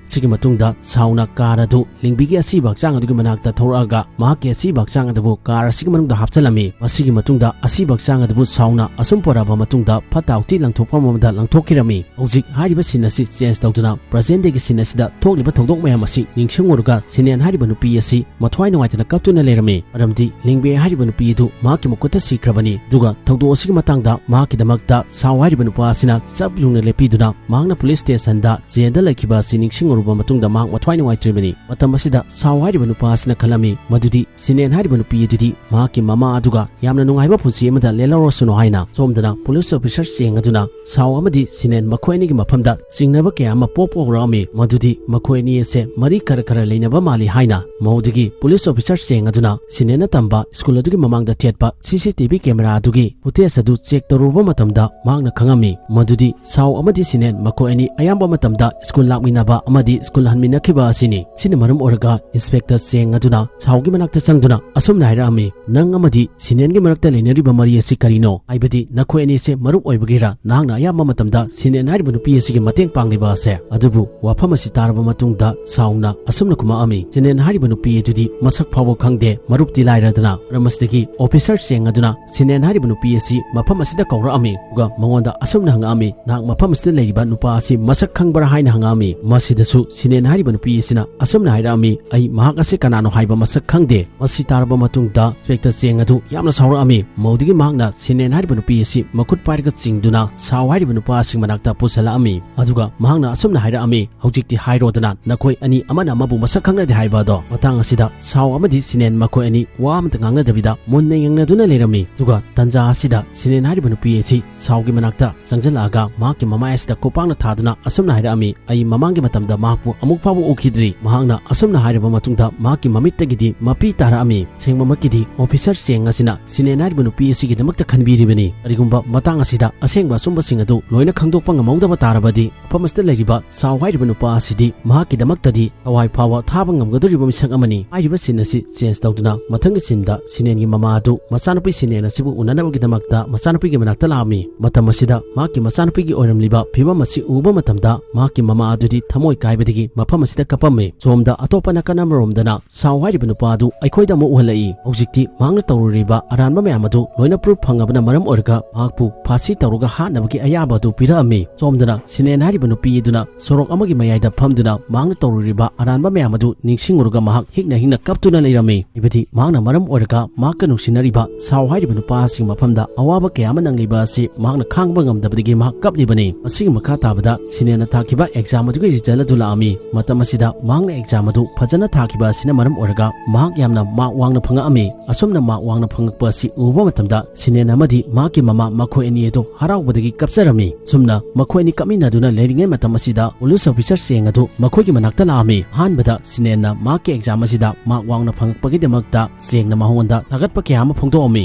ꯁꯤꯒꯤ ꯃꯇꯨꯡꯗ ꯁꯥꯎꯅ car ꯑꯗꯨ ꯂꯤꯡꯕꯤꯒꯤ ꯑꯁꯤꯕ ꯍꯛꯆꯥꯡ ꯑꯗꯨꯒꯤ ꯃꯅꯥꯛꯇ ꯊꯧꯔꯛꯑꯒ ꯃꯍꯥꯛꯀꯤ ꯑꯁꯤꯕ ꯍꯛꯆꯥꯡ ꯑꯗꯨꯕꯨ car ꯑꯁꯤꯒꯤ ꯃꯅꯨꯡꯗ ꯍꯥꯞꯆꯤꯜꯂꯝꯃꯤ꯫ ꯃꯁꯤꯒꯤ ꯃꯇꯨꯡꯗ ꯑꯁꯤꯕ ꯍꯛꯆꯥꯡ ꯑꯗꯨꯕꯨ ꯁꯥꯎꯅ ꯑꯁꯨꯝ ꯄꯣꯔꯛꯑꯕ ꯃꯇꯨꯡꯗ ꯐꯠꯇ ꯍꯥꯎꯊꯤ ꯂꯪꯊꯣꯛꯐꯝ ꯑꯃꯗ ꯂꯪꯊꯣꯛꯈꯤꯔꯝꯃꯤ꯫ ꯍꯧꯖꯤꯛ ꯍꯥꯏꯔꯤꯕ scene ꯑꯁꯤ change ꯇꯧꯗꯨꯅ present dayꯒꯤ scene ꯑꯁꯤꯗ ꯊꯣꯛꯂꯤꯕ ꯊꯧꯗꯣꯛ ꯃꯌꯥꯝ ꯑꯁꯤ ꯅꯤꯡꯁꯤꯡꯉꯨꯔꯒ ꯁꯤꯅꯦꯟ ꯍꯥꯏꯔꯤꯕ ꯅꯨꯄꯤ ꯑꯁꯤ ꯃꯊ꯭ꯋꯥꯏ ꯅꯨꯡꯉꯥꯏꯇꯅ ꯀꯞꯇꯨꯅ ꯂꯩꯔꯝꯃꯤ, ꯃꯔꯝꯗꯤ ꯂꯤꯡꯕꯦ ꯍꯥꯏꯔꯤꯕ ꯅꯨꯄꯤ ꯑꯗꯨ ꯃꯍꯥꯛꯀꯤ ꯃꯈꯨꯠꯇ ꯁꯤꯈ꯭ꯔꯕꯅꯤ꯫ ꯑꯗꯨꯒ ꯊꯧꯗꯣꯛ ꯑꯁꯤꯒꯤ ꯃꯇꯥꯡꯗ ꯃꯍꯥꯛꯀꯤꯗꯃꯛꯇ ꯁꯥꯎ ꯍꯥꯏꯔꯤꯕ ꯅꯨꯄꯥ ꯑꯁꯤꯅ ꯆꯞ ꯌꯨꯡꯅ ꯂꯦꯞꯄꯤꯗꯨꯅ ꯃꯍꯥꯛꯅ police stationꯗ jailꯗ ꯂꯩꯈꯤꯕ ꯑꯁꯤ ꯅꯤꯡꯁꯤꯡꯉꯨꯔꯕ ꯃꯇꯨꯡꯗ ꯃꯍꯥꯛ ꯃꯊ꯭ꯋꯥꯏ ꯅꯨꯡꯉꯥꯏꯇ꯭ꯔꯤꯕꯅꯤ꯫ ꯃꯇꯝ ꯑꯁꯤꯗ ꯁꯥꯎ ꯍꯥꯏꯔꯤꯕ ꯅꯨꯄꯥ ꯑꯁꯤꯅ ꯈꯜꯂꯝꯃꯤ ꯃꯗꯨꯗꯤ ꯁꯤꯅꯦꯟ ꯍꯥꯏꯔꯤꯕ ꯅꯨꯄꯤ ꯑꯗꯨꯗꯤ ꯃꯍꯥꯛꯀꯤ ꯃꯃꯥ ꯑꯗꯨꯒ ꯌꯥꯝꯅ ꯅꯨꯡꯉꯥꯏꯕ ꯄꯨꯟꯁꯤ ꯑꯃꯗ ꯂꯦꯜꯍꯧꯔꯁꯅꯨ ꯍꯥꯏꯅ꯫ ꯁꯣꯝꯗꯅ police officer ꯆꯦꯡ ꯑꯗꯨꯅ ꯁꯥꯎ ꯑꯃꯗꯤ ꯁꯤꯅꯦꯟ ꯃꯈꯣꯏ ꯑꯅꯤꯒꯤ ꯃꯐꯝꯗ ꯆꯤꯡꯅꯕ ꯀꯌꯥ ꯑꯃ ꯄꯣꯛꯄ ꯍꯧꯔꯛꯑꯝꯃꯤ, ꯃꯗꯨꯗꯤ ꯃꯈꯣꯏ ꯑꯅꯤ ꯑꯁꯦ ꯃꯔꯤ ꯈꯔ ꯈꯔ ꯂꯩꯅꯕ ꯃꯥꯜꯂꯤ ꯍꯥꯏꯅ꯫ ꯃꯧꯗꯒꯤ police officer ꯆꯦꯡ ꯑꯗꯨꯅ ꯁꯤꯅꯦꯟꯅ ꯇꯝꯕ school ꯑꯗꯨꯒꯤ ꯃꯃꯥꯡꯗ ꯊꯦꯠꯄ CCTV camera ꯑꯗꯨꯒꯤ footage ꯑꯗꯨ check ꯇꯧꯔꯨꯕ ꯃꯇꯝꯗ ꯃꯍꯥꯛꯅ ꯈꯪꯉꯝꯃꯤ ꯃꯗꯨꯗꯤ ꯁꯥꯎ ꯑꯃꯗꯤ ꯁꯤꯅꯦꯟ ꯃꯈꯣꯏ ꯑꯅꯤ ꯑꯌꯥꯝꯕ ꯃꯇꯝꯗ school ꯂꯥꯛꯃꯤꯟꯅꯕ ꯑꯃꯗꯤ school ꯍꯟꯃꯤꯟꯅꯈꯤꯕ ꯑꯁꯤꯅꯤ꯫ ꯁꯤꯅ ꯃꯔꯝ ꯑꯣꯏꯔꯒ inspector ꯆꯦꯡ ꯑꯗꯨꯅ ꯁꯥꯎꯒꯤ ꯃꯅꯥꯛꯇ ꯆꯪꯗꯨꯅ ꯑꯁꯨꯝꯅ ꯍꯥꯏꯔꯛꯑꯝꯃꯤ, "ꯅꯪ ꯑꯃꯗꯤ ꯁꯤꯅꯦꯟꯒꯤ ꯃꯔꯛꯇ ꯂꯩꯅꯔꯤꯕ ꯃꯔꯤ ꯑꯁꯤ ꯀꯔꯤꯅꯣ? ꯍꯥꯏꯕꯗꯤ ꯅꯈꯣꯏ ꯑꯅꯤꯁꯦ ꯃꯔꯨꯞ ꯑꯣꯏꯕꯒꯤꯔ ꯅꯍꯥꯛꯅ ꯑꯌꯥꯝꯕ ꯃꯇꯝꯗ ꯁꯤꯅꯦꯟ ꯍꯥꯏꯔꯤꯕ ꯅꯨꯄꯤ ꯑꯁꯤꯒꯤ ꯃꯇꯦꯡ ꯄꯥꯡꯂꯤꯕ ꯑꯁꯦ?" ꯑꯗꯨꯕꯨ ꯋꯥꯐꯝ ꯃꯁꯤ ꯇꯥꯔꯕ ꯃꯇꯨꯡꯗ ꯁꯥꯎꯅ ꯑꯁꯨꯝꯅ ꯈꯨꯝꯃꯛꯑꯝꯃꯤ, "ꯁꯤꯅꯦꯟ ꯍꯥꯏꯔꯤꯕ ꯅꯨꯄꯤ ꯑꯗꯨꯗꯤ ꯃꯁꯛ ꯐꯥꯎꯕ ꯈꯪꯗꯦ, ꯃꯔꯨꯞꯇꯤ ꯂꯥꯏꯔꯗꯅ"꯫ ꯃꯔꯝ ꯑꯁꯤꯗꯒꯤ ꯑꯣꯐꯤꯁꯔ ꯆꯦꯡ ꯑꯗꯨꯅ ꯁꯤꯅꯦꯟ ꯍꯥꯏꯔꯤꯕ ꯅꯨꯄꯤ ꯑꯁꯤ ꯃꯐꯝ ꯑꯁꯤꯗ ꯀꯧꯔꯛꯑꯝꯃꯤ꯫ ꯑꯗꯨꯒ ꯃꯉꯣꯟꯗ ꯑꯁꯨꯝꯅ ꯍꯪꯉꯛꯑꯝꯃꯤ, "ꯅꯍꯥꯛ ꯃꯐꯝ ꯑꯁꯤꯗ ꯂꯩꯔꯤꯕ ꯅꯨꯄꯥ ꯑꯁꯤ ꯃꯁꯛ ꯈꯪꯕ꯭ꯔꯥ?" ꯍꯥꯏꯅ ꯍꯪꯉꯛꯑꯝꯃꯤ꯫ ꯃꯁꯤꯗꯁꯨ ꯁꯤꯅꯦꯟ ꯍꯥꯏꯔꯤꯕ ꯅꯨꯄꯤ ꯑꯁꯤꯅ ꯑꯁꯨꯝꯅ ꯍꯥꯏꯔꯛꯑꯝꯃꯤ, "ꯑꯩ ꯃꯍꯥꯛ ꯑꯁꯤ ꯀꯅꯥꯅꯣ ꯍꯥꯏꯕ ꯃꯁꯛ ꯈꯪꯗꯦ"꯫ ꯃꯁꯤ ꯇꯥꯔꯕ ꯃꯇꯨꯡꯗ ꯏꯟꯁꯄꯦꯛꯇꯔ ꯆꯦꯡ ꯑꯗꯨ ꯌꯥꯝꯅ ꯁꯥꯎꯔꯛꯑꯝꯃꯤ꯫ ꯃꯧꯗꯨꯒꯤ ꯃꯍꯥꯛꯅ ꯁꯤꯅꯦꯟ ꯍꯥꯏꯔꯤꯕ ꯅꯨꯄꯤ ꯑꯁꯤ ꯃꯈꯨꯠ ꯄꯥꯏꯔꯒ ꯆꯤꯡꯗꯨꯅ ꯁꯥꯎ ꯍꯥꯏꯔꯤꯕ ꯅꯨꯄꯥꯁꯤꯡ ꯃꯅꯥꯛꯇ ꯄꯨꯁꯜꯂꯛꯑꯝꯃꯤ꯫ ꯑꯗꯨꯒ ꯃꯍꯥꯛꯅ ꯑꯁꯨꯝꯅ ꯍꯥꯏꯔꯛꯑꯝꯃꯤ, "ꯍꯧꯖꯤꯛꯇꯤ ꯍꯥꯏꯔꯣꯗꯅ, ꯅꯈꯣꯏ ꯑꯅꯤ ꯑꯃꯅ ꯑꯃꯕꯨ ꯃꯁꯛ ꯈꯪꯅꯗꯦ ꯍꯥꯏꯕ ꯑꯗꯣ?" ꯃꯇꯥꯡ ꯑꯁꯤꯗ ꯁꯥꯎ ꯑꯃꯗꯤ ꯁꯤꯅꯦꯟ ꯃꯈꯣꯏ ꯑꯅꯤ ꯋꯥ ꯑꯃꯇ ꯉꯥꯡꯅꯗꯕꯤꯗ ꯃꯨꯟꯅ ꯌꯦꯡꯅꯗꯨꯅ ꯂꯩꯔꯝꯃꯤ꯫ ꯑꯗꯨꯒ ꯇꯟꯖꯥ ꯑꯁꯤꯗ ꯁꯤꯅꯦꯟ ꯍꯥꯏꯔꯤꯕ ꯅꯨꯄꯤ ꯑꯁꯤ ꯁꯥꯎꯒꯤ ꯃꯅꯥꯛꯇ ꯆꯪꯁꯤꯜꯂꯛꯑꯒ ꯃꯍꯥꯛꯀꯤ ꯃꯃꯥꯏ ꯑꯁꯤꯗ ꯈꯨꯄꯥꯛꯅ ꯊꯥꯗꯨꯅ ꯑꯁꯨꯝꯅ ꯍꯥꯏꯔꯛꯑꯝꯃꯤ, "ꯑꯩ ꯃꯃꯥꯡꯒꯤ ꯃꯇꯝꯗ ꯃꯍꯥꯛꯄꯨ ꯑꯃꯨꯛ ꯐꯥꯎꯕ ꯎꯈꯤꯗ꯭ꯔꯤ"꯫ ꯃꯍꯥꯛꯅ ꯑꯁꯨꯝꯅ ꯍꯥꯏꯔꯕ ꯃꯇꯨꯡꯗ ꯃꯍꯥꯛꯀꯤ ꯃꯃꯤꯠꯇꯒꯤꯗꯤ ꯃꯄꯤ ꯇꯥꯔꯛꯑꯝꯃꯤ꯫ ꯑꯁꯦꯡꯕꯃꯛꯀꯤꯗꯤ ꯑꯣꯐꯤꯁꯔ ꯆꯦꯡ ꯑꯁꯤꯅ ꯁꯤꯅꯦꯟ ꯍꯥꯏꯔꯤꯕ ꯅꯨꯄꯤ ꯑꯁꯤꯒꯤꯗꯃꯛꯇ ꯈꯟꯕꯤꯔꯤꯕꯅꯤ꯫ ꯀꯔꯤꯒꯨꯝꯕ ꯃꯇꯥꯡ ꯑꯁꯤꯗ ꯑꯁꯦꯡꯕ ꯑꯆꯨꯝꯕꯁꯤꯡ ꯑꯗꯨ ꯂꯣꯏꯅ ꯈꯪꯗꯣꯛꯄ ꯉꯝꯍꯧꯗꯕ ꯇꯥꯔꯕꯗꯤ, ꯃꯐꯝ ꯑꯁꯤꯗ ꯂꯩꯔꯤꯕ ꯁꯥꯎ ꯍꯥꯏꯔꯤꯕ ꯅꯨꯄꯥ ꯑꯁꯤꯗꯤ ꯃꯍꯥꯛꯀꯤꯗꯃꯛꯇꯗꯤ ꯊꯋꯥꯏ ꯐꯥꯎꯕ ꯊꯥꯕ ꯉꯝꯒꯗꯧꯔꯤꯕ ꯃꯤꯁꯛ ꯑꯃꯅꯤ꯫ ꯍꯥꯏꯔꯤꯕ ꯁꯤꯟ ꯑꯁꯤ ꯆꯦꯟꯖ ꯇꯧꯗꯨꯅ ꯃꯊꯪꯒꯤ ꯁꯤꯟꯗ ꯁꯤꯅꯦꯟꯒꯤ ꯃꯃꯥ ꯑꯗꯨ ꯃꯆꯥꯅꯨꯄꯤ ꯁꯤꯅꯦꯟ ꯑꯁꯤꯕꯨ ꯎꯅꯅꯕꯒꯤꯗꯃꯛꯇ ꯃꯆꯥꯅꯨꯄꯤꯒꯤ ꯃꯅꯥꯛꯇ ꯂꯥꯛꯑꯝꯃꯤ꯫ ꯃꯇꯝ ꯑꯁꯤꯗ ꯃꯍꯥꯛꯀꯤ ꯃꯆꯥꯅꯨꯄꯤꯒꯤ ꯑꯣꯏꯔꯝꯂꯤꯕ ꯐꯤꯕꯝ ꯑꯁꯤ ꯎꯕ ꯃꯇꯝꯗ ꯃꯍꯥꯛꯀꯤ ꯃꯃꯥ ꯑꯗꯨꯗꯤ ꯊꯃꯣꯏ ꯀꯥꯏꯕꯗꯒꯤ ꯃꯐꯝ ꯑꯁꯤꯗ ꯀꯞꯄꯝꯃꯤ꯫ ꯁꯣꯝꯗ ꯑꯇꯣꯞꯄ ꯅꯥꯀꯟ ꯑꯃꯔꯣꯝꯗꯅ ꯁꯥꯎ ꯍꯥꯏꯔꯤꯕ ꯅꯨꯄꯥ ꯑꯗꯨ ꯑꯩꯈꯣꯏꯗ ꯑꯃꯨꯛ ꯎꯍꯜꯂꯛꯏ꯫ ꯍꯧꯖꯤꯛꯇꯤ ꯃꯍꯥꯛꯅ ꯇꯧꯔꯨꯔꯤꯕ ꯑꯔꯥꯟꯕ ꯃꯌꯥꯝ ꯑꯗꯨ ꯂꯣꯏꯅ ꯄ꯭ꯔꯨꯐ ꯐꯪꯉꯕꯅ ꯃꯔꯝ ꯑꯣꯏꯔꯒ ꯃꯍꯥꯛꯄꯨ ꯐꯥꯁꯤ ꯇꯧꯔꯒ ꯍꯥꯠꯅꯕꯒꯤ ꯑꯌꯥꯕ ꯑꯗꯨ ꯄꯤꯔꯛꯑꯝꯃꯤ꯫ ꯁꯣꯝꯗꯅ ꯁꯤꯅꯦꯟ ꯍꯥꯏꯔꯤꯕ ꯅꯨꯄꯤ ꯑꯗꯨꯅ ꯁꯣꯔꯣꯛ ꯑꯃꯒꯤ ꯃꯌꯥꯏꯗ ꯐꯝꯗꯨꯅ ꯃꯍꯥꯛꯅ ꯇꯧꯔꯨꯔꯤꯕ ꯑꯔꯥꯟꯕ ꯃꯌꯥꯝ ꯑꯗꯨ ꯅꯤꯡꯁꯤꯡꯉꯨꯔꯒ ꯃꯍꯥꯛ ꯍꯤꯛꯅ ꯍꯤꯛꯅ ꯀꯞꯇꯨꯅ ꯂꯩꯔꯝꯃꯤ꯫ ꯍꯥꯏꯕꯗꯤ ꯃꯍꯥꯛꯅ ꯃꯔꯝ ꯑꯣꯏꯔꯒ ꯃꯍꯥꯛꯀ ꯅꯨꯡꯁꯤꯅꯔꯤꯕ ꯁꯥꯎ ꯍꯥꯏꯔꯤꯕ ꯅꯨꯄꯥꯁꯤꯡ ꯃꯐꯝꯗ ꯑꯋꯥꯕ ꯀꯌꯥ ꯑꯃ ꯅꯪꯂꯤꯕ ꯑꯁꯤ ꯃꯍꯥꯛꯅ ꯈꯥꯡꯕ ꯉꯝꯗꯕꯗꯒꯤ ꯃꯍꯥꯛ ꯀꯞꯂꯤꯕꯅꯤ꯫ ꯑꯁꯤꯒꯤ ꯃꯈꯥ ꯇꯥꯕꯗ ꯁꯤꯅꯦꯟꯅ ꯊꯥꯈꯤꯕ ꯑꯦꯛꯖꯥꯝ ꯑꯗꯨꯒꯤ ꯔꯤꯖꯜ ꯑꯗꯨ ꯂꯥꯛꯑꯝꯃꯤ꯫ ꯃꯇꯝ ꯑꯁꯤꯗ ꯃꯍꯥꯛꯅ ꯑꯦꯛꯖꯥꯝ ꯑꯗꯨ ꯐꯖꯅ ꯊꯥꯈꯤꯕ ꯑꯁꯤꯅ ꯃꯔꯝ ꯑꯣꯏꯔꯒ ꯃꯍꯥꯛ ꯌꯥꯝꯅ ꯃꯥꯔꯛ ꯋꯥꯡꯅ ꯐꯪꯉꯛꯑꯝꯃꯤ꯫ ꯑꯁꯨꯝꯅ ꯃꯥꯔꯛ ꯋꯥꯡꯅ ꯐꯪꯉꯛꯄ ꯑꯁꯤ ꯎꯕ ꯃꯇꯝꯗ ꯁꯤꯅꯦꯟ ꯑꯃꯗꯤ ꯃꯍꯥꯛꯀꯤ ꯃꯃꯥ ꯃꯈꯣꯏ ꯑꯅꯤ ꯑꯗꯨ ꯍꯔꯥꯎꯕꯗꯒꯤ ꯀꯞꯆꯔꯝꯃꯤ꯫ ꯑꯁꯨꯝꯅ ꯃꯈꯣꯏ ꯑꯅꯤ ꯀꯞꯃꯤꯟꯅꯗꯨꯅ ꯂꯩꯔꯤꯉꯩ ꯃꯇꯝ ꯑꯁꯤꯗ ꯄꯨꯂꯤꯁ ꯑꯣꯐꯤꯁꯔ ꯆꯦꯡ ꯑꯗꯨ ꯃꯈꯣꯏꯒꯤ ꯃꯅꯥꯛꯇ ꯂꯥꯛꯑꯝꯃꯤ꯫ ꯑꯍꯥꯟꯕꯗ ꯁꯤꯅꯦꯟꯅ ꯃꯍꯥꯛꯀꯤ ꯑꯦꯛꯖꯥꯝ ꯑꯁꯤꯗ ꯃꯥꯔꯛ ꯋꯥꯡꯅ ꯐꯪꯉꯛꯄꯒꯤꯗꯃꯛꯇ ꯆꯦꯡꯅ ꯃꯉꯣꯟꯗ ꯊꯥꯒꯠꯄ ꯀꯌꯥ ꯑꯃ ꯐꯣꯡꯗꯣꯛꯑꯝꯃꯤ꯫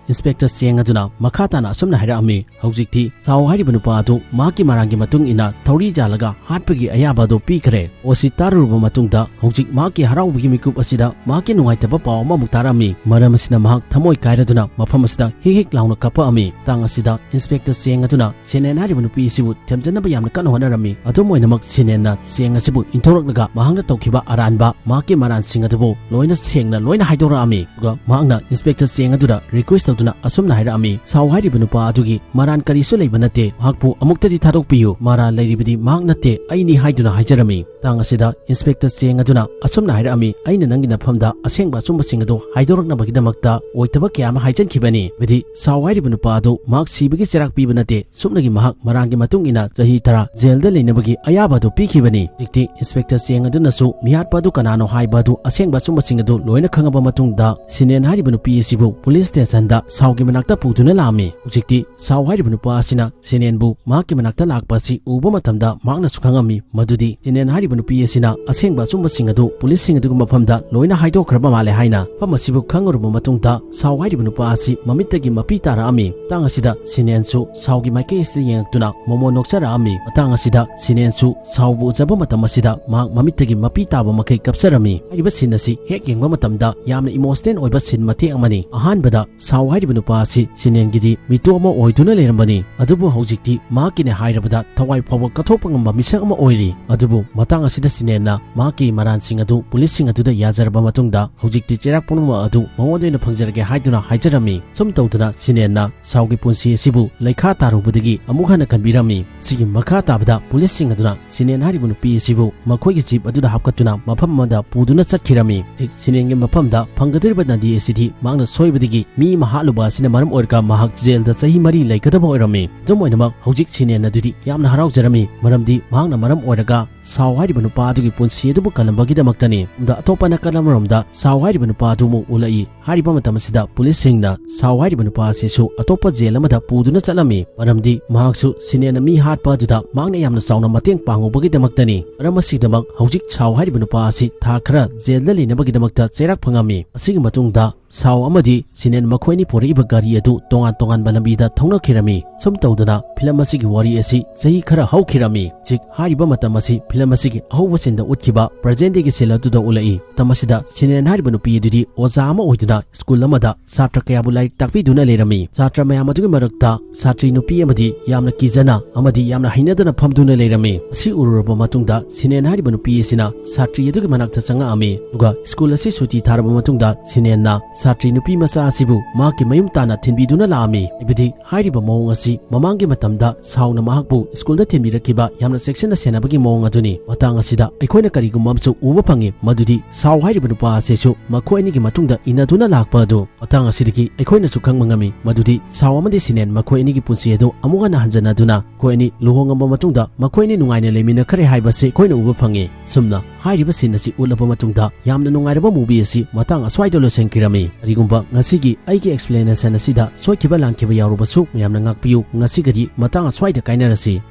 ꯏꯟꯁꯄꯦꯛꯇꯔ ꯆꯦꯡ ꯑꯗꯨꯅ ꯃꯈꯥ ꯇꯥꯅ ꯑꯁꯨꯝꯅ ꯍꯥꯏꯔꯛꯑꯝꯃꯤ, "ꯍꯧꯖꯤꯛꯇꯤ ꯁꯥꯎ ꯍꯥꯏꯔꯤꯕ ꯅꯨꯄꯥ ꯑꯗꯨ ꯃꯍꯥꯛꯀꯤ ꯃꯔꯥꯡꯒꯤ ꯃꯇꯨꯡ ꯏꯟꯅ ꯊꯧꯔꯤ ꯌꯥꯜꯂꯒ ꯍꯥꯠꯄꯒꯤ ꯑꯌꯥꯕ ꯑꯗꯨ ꯄꯤꯈ꯭ꯔꯦ"꯫ ꯑꯣ ꯁꯤ ꯇꯥꯔꯨꯔꯕ ꯃꯇꯨꯡꯗ ꯍꯧꯖꯤꯛ ꯃꯍꯥꯛꯀꯤ ꯍꯔꯥꯎꯕꯒꯤ ꯃꯤꯀꯨꯞ ꯑꯁꯤꯗ ꯃꯍꯥꯛꯀꯤ ꯅꯨꯡꯉꯥꯏꯇꯕ ꯄꯥꯎ ꯑꯃꯃꯨꯛ ꯇꯥꯔꯝꯃꯤ꯫ ꯃꯔꯝ ꯑꯁꯤꯅ ꯃꯍꯥꯛ ꯊꯃꯣꯏ ꯀꯥꯏꯔꯗꯨꯅ ꯃꯐꯝ ꯑꯁꯤꯗ ꯍꯤꯛ ꯍꯤꯛ ꯂꯥꯎꯅ ꯀꯞꯄꯛꯑꯝꯃꯤ꯫ ꯃꯇꯥꯡ ꯑꯁꯤꯗ ꯏꯟꯁꯄꯦꯛꯇꯔ ꯆꯦꯡ ꯑꯗꯨꯅ ꯁꯤꯅꯦꯟ ꯍꯥꯏꯔꯤꯕ ꯅꯨꯄꯤ ꯑꯁꯤꯕꯨ ꯊꯦꯝꯖꯤꯟꯅꯕ ꯌꯥꯝꯅ ꯀꯟꯅ ꯍꯣꯠꯅꯔꯝꯃꯤ꯫ ꯑꯗꯨꯝ ꯑꯣꯏꯅꯃꯛ ꯁꯤꯅꯦꯟ ꯅ ꯆꯦꯡ ꯑꯁꯤꯕꯨ ꯏꯟꯊꯣꯔꯛꯂꯒ ꯃꯍꯥꯛꯅ ꯇꯧꯈꯤꯕ ꯑꯔꯥꯟꯕ ꯃꯍꯥꯛꯀꯤ ꯃꯔꯥꯟꯁꯤꯡ ꯑꯗꯨꯕꯨ ꯂꯣꯏꯅ ꯁꯦꯡꯅ ꯂꯣꯏꯅ ꯍꯥꯏꯗꯣꯔꯛꯑꯝꯃꯤ꯫ ꯑꯗꯨꯒ ꯃꯍꯥꯛꯅ ꯏꯟꯁꯄꯦꯛꯇꯔ ꯆꯦꯡ ꯑꯗꯨꯗ ꯔꯤꯀ꯭ꯋꯦꯁ ꯇꯧꯗꯨꯅ ꯑꯁꯨꯝꯅ ꯍꯥꯏꯔꯛꯑꯝꯃꯤ, "ꯁꯥꯎ ꯍꯥꯏꯔꯤꯕ ꯅꯨꯄꯥ ꯑꯗꯨꯒꯤ ꯃꯔꯥꯟ ꯀꯔꯤꯁꯨ ꯂꯩꯕ ꯅꯠꯇꯦ, ꯃꯍꯥꯛꯄꯨ ꯑꯃꯨꯛꯇꯗꯤ ꯊꯥꯗꯣꯛꯄꯤꯌꯨ, ꯃꯔꯥꯜ ꯂꯩꯔꯤꯕꯗꯤ ꯃꯍꯥꯛ ꯅꯠꯇꯦ, ꯑꯩꯅꯤ" ꯍꯥꯏꯗꯨꯅ ꯍꯥꯏꯖꯔꯝꯃꯤ꯫ ꯃꯇꯥꯡ ꯑꯁꯤꯗ ꯏꯟꯁꯄꯦꯛꯇꯔ ꯆꯦꯡ ꯑꯗꯨꯅ ꯑꯁꯨꯝꯅ ꯍꯥꯏꯔꯛꯑꯝꯃꯤ, "ꯑꯩꯅ ꯅꯪꯒꯤ ꯅꯐꯝꯗ ꯑꯁꯦꯡꯕ ꯑꯆꯨꯝꯕꯁꯤꯡ ꯑꯗꯨ ꯍꯥꯏꯗꯣꯔꯛꯅꯕꯒꯤꯗꯃꯛꯇ ꯑꯣꯏꯊꯕ ꯀꯌꯥ ꯑꯃ ꯍꯥꯏꯖꯟꯈꯤꯕꯅꯤ꯫ ꯍꯥꯏꯕꯗꯤ ꯁꯥꯎ ꯍꯥꯏꯔꯤꯕ ꯅꯨꯄꯥ ꯑꯗꯨ ꯃꯍꯥꯛ ꯁꯤꯕꯒꯤ ꯆꯩꯔꯥꯛ ꯄꯤꯕ ꯅꯠꯇꯦ, ꯁꯨꯞꯅꯒꯤ ꯃꯍꯥꯛ ꯃꯔꯥꯟꯒꯤ ꯃꯇꯨꯡ ꯏꯟꯅ ꯆꯍꯤ ꯇꯔꯥ ꯖꯦꯜꯗ ꯂꯩꯅꯕꯒꯤ ꯑꯌꯥꯕ ꯑꯗꯨ ꯄꯤꯈꯤꯕꯅꯤ꯫" ꯍꯧꯖꯤꯛꯇꯤ ꯏꯟꯁꯄꯦꯛꯇꯔ ꯆꯦꯡ ꯑꯗꯨꯅꯁꯨ ꯃꯤꯍꯥꯠꯄ ꯑꯗꯨ ꯀꯅꯥꯅꯣ ꯍꯥꯏꯕ ꯑꯗꯨ, ꯑꯁꯦꯡꯕ ꯑꯆꯨꯝꯕꯁꯤꯡ ꯑꯗꯨ ꯂꯣꯏꯅ ꯈꯪꯉꯕ ꯃꯇꯨꯡꯗ, ꯁꯤꯅꯦꯟ ꯍꯥꯏꯔꯤꯕ ꯅꯨꯄꯤ ꯑꯁꯤꯕꯨ ꯄꯨꯂꯤꯁ ꯁ꯭ꯇꯦꯁꯟꯗ ꯁꯥꯎꯒꯤ ꯃꯅꯥꯛꯇ ꯄꯨꯗꯨꯅ ꯂꯥꯛꯑꯝꯃꯤ꯫ ꯍꯧꯖꯤꯛꯇꯤ ꯁꯥꯎ ꯍꯥꯏꯔꯤꯕ ꯅꯨꯄꯥ ꯑꯁꯤꯅ ꯁꯤꯅꯦꯟꯕꯨ ꯃꯍꯥꯛꯀꯤ ꯃꯅꯥꯛꯇ ꯂꯥꯛꯄ ꯑꯁꯤ ꯎꯕ ꯃꯇꯝꯗ ꯃꯍꯥꯛꯅꯁꯨ ꯈꯪꯉꯝꯃꯤ ꯃꯗꯨꯗꯤ ꯁꯤꯅꯦꯟ ꯍꯥꯏꯔꯤꯕ ꯅꯨꯄꯤ ꯑꯁꯤꯅ ꯑꯁꯦꯡꯕ ꯑꯆꯨꯝꯕꯁꯤꯡ ꯑꯗꯨ ꯄꯨꯂꯤꯁꯁꯤꯡ ꯑꯗꯨꯒꯤ ꯃꯐꯝꯗ ꯂꯣꯏꯅ ꯍꯥꯏꯗꯣꯛꯈ꯭ꯔꯕ ꯃꯥꯜꯂꯦ ꯍꯥꯏꯅ꯫ ꯃꯐꯝ ꯑꯁꯤꯕꯨ ꯈꯪꯉꯨꯔꯕ ꯃꯇꯨꯡꯗ ꯁꯥꯎ ꯍꯥꯏꯔꯤꯕ ꯅꯨꯄꯥ ꯑꯁꯤ ꯃꯃꯤꯠꯇꯒꯤ ꯃꯄꯤ ꯇꯥꯔꯛꯑꯝꯃꯤ꯫ ꯃꯇꯥꯡ ꯑꯁꯤꯗ ꯁꯤꯅꯦꯟꯁꯨ ꯁꯥꯎꯒꯤ ꯃꯥꯏꯀꯩ ꯑꯁꯤꯗ ꯌꯦꯡꯉꯛꯇꯨꯅ ꯃꯃꯣꯟ ꯅꯣꯛꯆꯔꯛꯑꯝꯃꯤ꯫ ꯃꯇꯥꯡ ꯑꯁꯤꯗ ꯁꯤꯅꯦꯟꯁꯨ ꯁꯥꯎꯕꯨ ꯎꯖꯕ ꯃꯇꯝ ꯑꯁꯤꯗ ꯃꯍꯥꯛ ꯃꯃꯤꯠꯇꯒꯤ ꯃꯄꯤ ꯇꯥꯕ ꯃꯈꯩ ꯀꯞꯆꯔꯝꯃꯤ꯫ ꯍꯥꯏꯔꯤꯕ ꯁꯤꯟ ꯑꯁꯤ ꯍꯦꯛ ꯌꯦꯡꯕ ꯃꯇꯝꯗ ꯌꯥꯝꯅ ꯏꯃꯣꯁꯅꯦꯜ ꯑꯣꯏꯕ ꯁꯤꯟ ꯃꯇꯦꯛ ꯑꯃꯅꯤ꯫ ꯑꯍꯥꯟꯕꯗ ꯁꯥꯎ ꯍꯥꯏꯔꯤꯕ ꯅꯨꯄꯥ ꯑꯁꯤ ꯁꯤꯅꯦꯟꯒꯤꯗꯤ ꯃꯤꯇꯣꯞ ꯑꯃ ꯑꯣꯏꯗꯨꯅ ꯂꯩꯔꯝꯕꯅꯤ, ꯑꯗꯨꯕꯨ ꯍꯧꯖꯤꯛꯇꯤ ꯃꯍꯥꯛꯀꯤꯅꯦ ꯍꯥꯏꯔꯕꯗ ꯊꯋꯥꯏ ꯐꯥꯎꯕ ꯀꯠꯊꯣꯛꯄ ꯉꯝꯕ ꯃꯤꯁꯛ ꯑꯃ ꯑꯣꯏꯔꯤ꯫ ꯑꯗꯨꯕꯨ ꯃꯇꯥꯡ ꯑꯁꯤꯗ ꯁꯤꯅꯦꯟꯅ ꯃꯍꯥꯛꯀꯤ ꯃꯔꯥꯟꯁꯤꯡ ꯑꯗꯨ ꯄꯨꯂꯤꯁꯁꯤꯡ ꯑꯗꯨꯗ ꯌꯥꯖꯔꯕ ꯃꯇꯨꯡꯗ ꯍꯧꯖꯤꯛꯇꯤ ꯆꯩꯔꯥꯛ ꯄꯨꯝꯅꯃꯛ ꯑꯗꯨ ꯃꯉꯣꯟꯗ ꯑꯣꯏꯅ ꯐꯪꯖꯔꯒꯦ ꯍꯥꯏꯗꯨꯅ ꯍꯥꯏꯖꯔꯝꯃꯤ꯫ ꯁꯨꯝ ꯇꯧꯗꯅ ꯁꯤꯅꯦꯟꯅ ꯁꯥꯎꯒꯤ ꯄꯨꯟꯁꯤ ꯑꯁꯤꯕꯨ ꯂꯩꯈꯥ ꯇꯥꯔꯨꯕꯗꯒꯤ ꯑꯃꯨꯛ ꯍꯟꯅ ꯀꯟꯕꯤꯔꯝꯃꯤ꯫ ꯁꯤꯒꯤ ꯃꯈꯥ ꯇꯥꯕꯗ ꯄꯨꯂꯤꯁꯁꯤꯡ ꯑꯗꯨꯅ ꯁꯤꯅꯦꯟ ꯍꯥꯏꯔꯤꯕ ꯅꯨꯄꯤ ꯑꯁꯤꯕꯨ ꯃꯈꯣꯏꯒꯤ ꯖꯤꯞ ꯑꯗꯨꯗ ꯍꯥꯞꯀꯠꯇꯨꯅ ꯃꯐꯝ ꯑꯃꯗ ꯄꯨꯗꯨꯅ ꯆꯠꯈꯤꯔꯝꯃꯤ꯫ ꯍꯧꯖꯤꯛ ꯁꯤꯅꯦꯟꯒꯤ ꯃꯐꯝꯗ ꯐꯪꯒꯗꯧꯔꯤꯕ ꯅꯟꯗꯤ ꯑꯁꯤꯗꯤ ꯃꯍꯥꯛꯅ ꯁꯣꯏꯕꯗꯒꯤ ꯃꯤ ꯑꯃ ꯍꯥꯠꯂꯨꯕ ꯑꯁꯤꯅ ꯃꯔꯝ ꯑꯣꯏꯔꯒ ꯃꯍꯥꯛ ꯖꯦꯜꯗ ꯆꯍꯤ ꯃꯔꯤ ꯂꯩꯒꯗꯕ ꯑꯣꯏꯔꯝꯃꯤ꯫ ꯑꯗꯨꯝ ꯑꯣꯏꯅꯃꯛ ꯍꯧꯖꯤꯛ ꯁꯤꯅꯦꯟ ꯑꯗꯨꯗꯤ ꯌꯥꯝꯅ ꯍꯔꯥꯎꯖꯔꯝꯃꯤ, ꯃꯔꯝꯗꯤ ꯃꯍꯥꯛꯅ ꯃꯔꯝ ꯑꯣꯏꯔꯒ ꯁꯥꯎ ꯍꯥꯏꯔꯤꯕ ꯅꯨꯄꯥ ꯑꯗꯨꯒꯤ ꯄꯨꯟꯁꯤ ꯑꯗꯨꯕꯨ ꯀꯜꯂꯝꯕꯒꯤꯗꯃꯛꯇꯅꯤ꯫ ꯑꯗ ꯑꯇꯣꯞꯄ ꯅꯥꯀꯜ ꯑꯃꯔꯣꯝꯗ ꯁꯥꯎ ꯍꯥꯏꯔꯤꯕ ꯅꯨꯄꯥ ꯑꯗꯨ ꯑꯃꯨꯛ ꯎꯠꯂꯛꯏ꯫ ꯍꯥꯏꯔꯤꯕ ꯃꯇꯝ ꯑꯁꯤꯗ ꯄꯨꯂꯤꯁꯁꯤꯡꯅ ꯁꯥꯎ ꯍꯥꯏꯔꯤꯕ ꯅꯨꯄꯥ ꯑꯁꯤꯁꯨ ꯑꯇꯣꯞꯄ ꯖꯦꯜ ꯑꯃꯗ ꯄꯨꯗꯨꯅ ꯆꯠꯂꯝꯃꯤ, ꯃꯔꯝꯗꯤ ꯃꯍꯥꯛꯁꯨ ꯁꯤꯅꯦꯟꯅ ꯃꯤ ꯍꯥꯠꯄ ꯑꯗꯨꯗ ꯃꯍꯥꯛꯅ ꯌꯥꯝꯅ ꯆꯥꯎꯅ ꯃꯇꯦꯡ ꯄꯥꯡꯉꯨꯕꯒꯤꯗꯃꯛꯇꯅꯤ꯫ ꯃꯔꯝ ꯑꯁꯤꯒꯤꯗꯃꯛ ꯍꯧꯖꯤꯛ ꯁꯥꯎ ꯍꯥꯏꯔꯤꯕ ꯅꯨꯄꯥ ꯑꯁꯤ ꯊꯥ ꯈꯔ ꯖꯦꯜꯗ ꯂꯩꯅꯕꯒꯤꯗꯃꯛꯇ ꯆꯩꯔꯥꯛ ꯐꯪꯉꯝꯃꯤ꯫ ꯑꯁꯤꯒꯤ ꯃꯇꯨꯡꯗ ꯁꯥꯎ ꯑꯃꯗꯤ ꯁꯤꯅꯦꯟ ꯃꯈꯣꯏ ꯑꯅꯤ ꯄꯨꯔꯛꯏꯕ ꯒꯥꯔꯤ ꯑꯗꯨ ꯇꯣꯉꯥꯟ ꯇꯣꯉꯥꯟꯕ ꯂꯝꯕꯤꯗ ꯊꯧꯅꯈꯤꯔꯝꯃꯤ꯫ ꯁꯨꯝ ꯇꯧꯗꯅ ꯐꯤꯂꯝ ꯑꯁꯤꯒꯤ ꯋꯥꯔꯤ ꯑꯁꯤ ꯆꯍꯤ ꯈꯔ ꯍꯧꯈꯤꯔꯝꯃꯤ꯫ ꯍꯧꯖꯤꯛ ꯍꯥꯏꯔꯤꯕ ꯃꯇꯝ ꯑꯁꯤ ꯐꯤꯂꯝ ꯑꯁꯤꯒꯤ ꯑꯍꯧꯕ ꯁꯤꯟꯗ ꯎꯠꯈꯤꯕ present dayꯒꯤ ꯁꯤꯟ ꯑꯗꯨꯗ ꯎꯠꯂꯛꯏ꯫ ꯃꯇꯝ ꯑꯁꯤꯗ ꯁꯤꯅꯦꯟ ꯍꯥꯏꯔꯤꯕ ꯅꯨꯄꯤ ꯑꯗꯨꯗꯤ ꯑꯣꯖꯥ ꯑꯃ ꯑꯣꯏꯗꯨꯅ ꯁ꯭ꯀꯨꯜ ꯑꯃꯗ ꯁꯥꯇ꯭ꯔ ꯀꯌꯥꯕꯨ ꯂꯥꯏꯔꯤꯛ ꯇꯥꯛꯄꯤꯗꯨꯅ ꯂꯩꯔꯝꯃꯤ꯫ ꯁꯥꯇ꯭ꯔ ꯃꯌꯥꯝ ꯑꯗꯨꯒꯤ ꯃꯔꯛꯇ ꯁꯥꯇ꯭ꯔꯤ ꯅꯨꯄꯤ ꯑꯃꯗꯤ ꯌꯥꯝꯅ ꯀꯤꯖꯅ ꯑꯃꯗꯤ ꯌꯥꯝꯅ ꯍꯩꯅꯗꯅ ꯐꯝꯗꯨꯅ ꯂꯩꯔꯝꯃꯤ꯫ ꯑꯁꯤ ꯎꯔꯨꯔꯕ ꯃꯇꯨꯡꯗ ꯁꯤꯅꯦꯟ ꯍꯥꯏꯔꯤꯕ ꯅꯨꯄꯤ ꯑꯁꯤꯅ ꯁꯥꯇ꯭ꯔꯤ ꯑꯗꯨꯒꯤ ꯃꯅꯥꯛꯇ ꯆꯪꯉꯛꯑꯝꯃꯤ꯫ ꯑꯗꯨꯒ ꯁ꯭ꯀꯨꯜ ꯑꯁꯤ ꯁꯨꯇꯤ ꯊꯥꯔꯕ ꯃꯇꯨꯡꯗ ꯁꯤꯅꯦꯟꯅ ꯁꯥꯇ꯭ꯔꯤ ꯅꯨꯄꯤ ꯃꯆꯥ ꯑꯁꯤꯕꯨ ꯃꯍꯥꯛꯀꯤ ꯃꯌꯨꯝ ꯇꯥꯟꯅ ꯊꯤꯟꯕꯤꯗꯨꯅ ꯂꯥꯛꯑꯝꯃꯤ꯫ ꯍꯥꯏꯕꯗꯤ ꯍꯥꯏꯔꯤꯕ ꯃꯑꯣꯡ ꯑꯁꯤ ꯃꯃꯥꯡꯒꯤ ꯃꯇꯝꯗ ꯁꯥꯎꯅ ꯃꯍꯥꯛꯄꯨ ꯁ꯭ꯀꯨꯜꯗ ꯊꯤꯟꯕꯤꯔꯛꯈꯤꯕ ꯌꯥꯝꯅ ꯆꯦꯛꯁꯤꯟꯅ ꯁꯦꯟꯅꯕꯒꯤ ꯃꯑꯣꯡ ꯑꯗꯨꯅꯤ꯫ ꯃꯇꯥꯡ ꯑꯁꯤꯗ ꯑꯩꯈꯣꯏꯅ ꯀꯔꯤꯒꯨꯝꯕ ꯑꯃꯁꯨ ꯎꯕ ꯐꯪꯉꯤ, ꯃꯗꯨꯗꯤ ꯁꯥꯎ ꯍꯥꯏꯔꯤꯕ ꯅꯨꯄꯥ ꯑꯁꯤꯁꯨ ꯃꯈꯣꯏ ꯑꯅꯤꯒꯤ ꯃꯇꯨꯡꯗ ꯏꯟꯅꯗꯨꯅ ꯂꯥꯛꯄ ꯑꯗꯨ꯫ ꯃꯇꯥꯡ ꯑꯁꯤꯗꯒꯤ ꯑꯩꯈꯣꯏꯅꯁꯨ ꯈꯪꯕ ꯉꯝꯃꯤ ꯃꯗꯨꯗꯤ ꯁꯥꯎ ꯑꯃꯗꯤ ꯁꯤꯅꯦꯟ ꯃꯈꯣꯏ ꯑꯅꯤꯒꯤ ꯄꯨꯟꯁꯤ ꯑꯗꯨ ꯑꯃꯨꯛ ꯍꯟꯅ ꯍꯟꯖꯟꯅꯗꯨꯅ ꯃꯈꯣꯏ ꯑꯅꯤ ꯂꯨꯍꯣꯡꯉꯕ ꯃꯇꯨꯡꯗ ꯃꯈꯣꯏ ꯑꯅꯤ ꯅꯨꯡꯉꯥꯏꯅ ꯂꯩꯃꯤꯟꯅꯈ꯭ꯔꯦ ꯍꯥꯏꯕꯁꯤ ꯑꯩꯈꯣꯏꯅ ꯎꯕ ꯐꯪꯉꯤ꯫ ꯁꯨꯝꯅ ꯍꯥꯏꯔꯤꯕ ꯁꯤꯟ ꯑꯁꯤ ꯎꯠꯂꯕ ꯃꯇꯨꯡꯗ ꯌꯥꯝꯅ ꯅꯨꯡꯉꯥꯏꯔꯕ movie ꯑꯁꯤ ꯃꯇꯥꯡ ꯑꯁ꯭ꯋꯥꯏꯗ ꯂꯣꯏꯁꯤꯟꯈꯤꯔꯝꯃꯤ꯫ ꯀꯔꯤꯒꯨꯝꯕ ꯉꯁꯤꯒꯤ ꯑꯩꯒꯤ explanation ꯑꯁꯤꯗ ꯁꯣꯏꯈꯤꯕ ꯂꯥꯟꯈꯤꯕ ꯌꯥꯎꯔꯕꯁꯨ ꯃꯌꯥꯝꯅ ꯉꯥꯛꯄꯤꯌꯨ꯫ ꯉꯁꯤꯒꯗꯤ ꯃꯇꯥꯡ ꯑꯁ꯭ꯋꯥꯏꯗ ꯀꯥꯏꯅꯔꯁꯤ꯫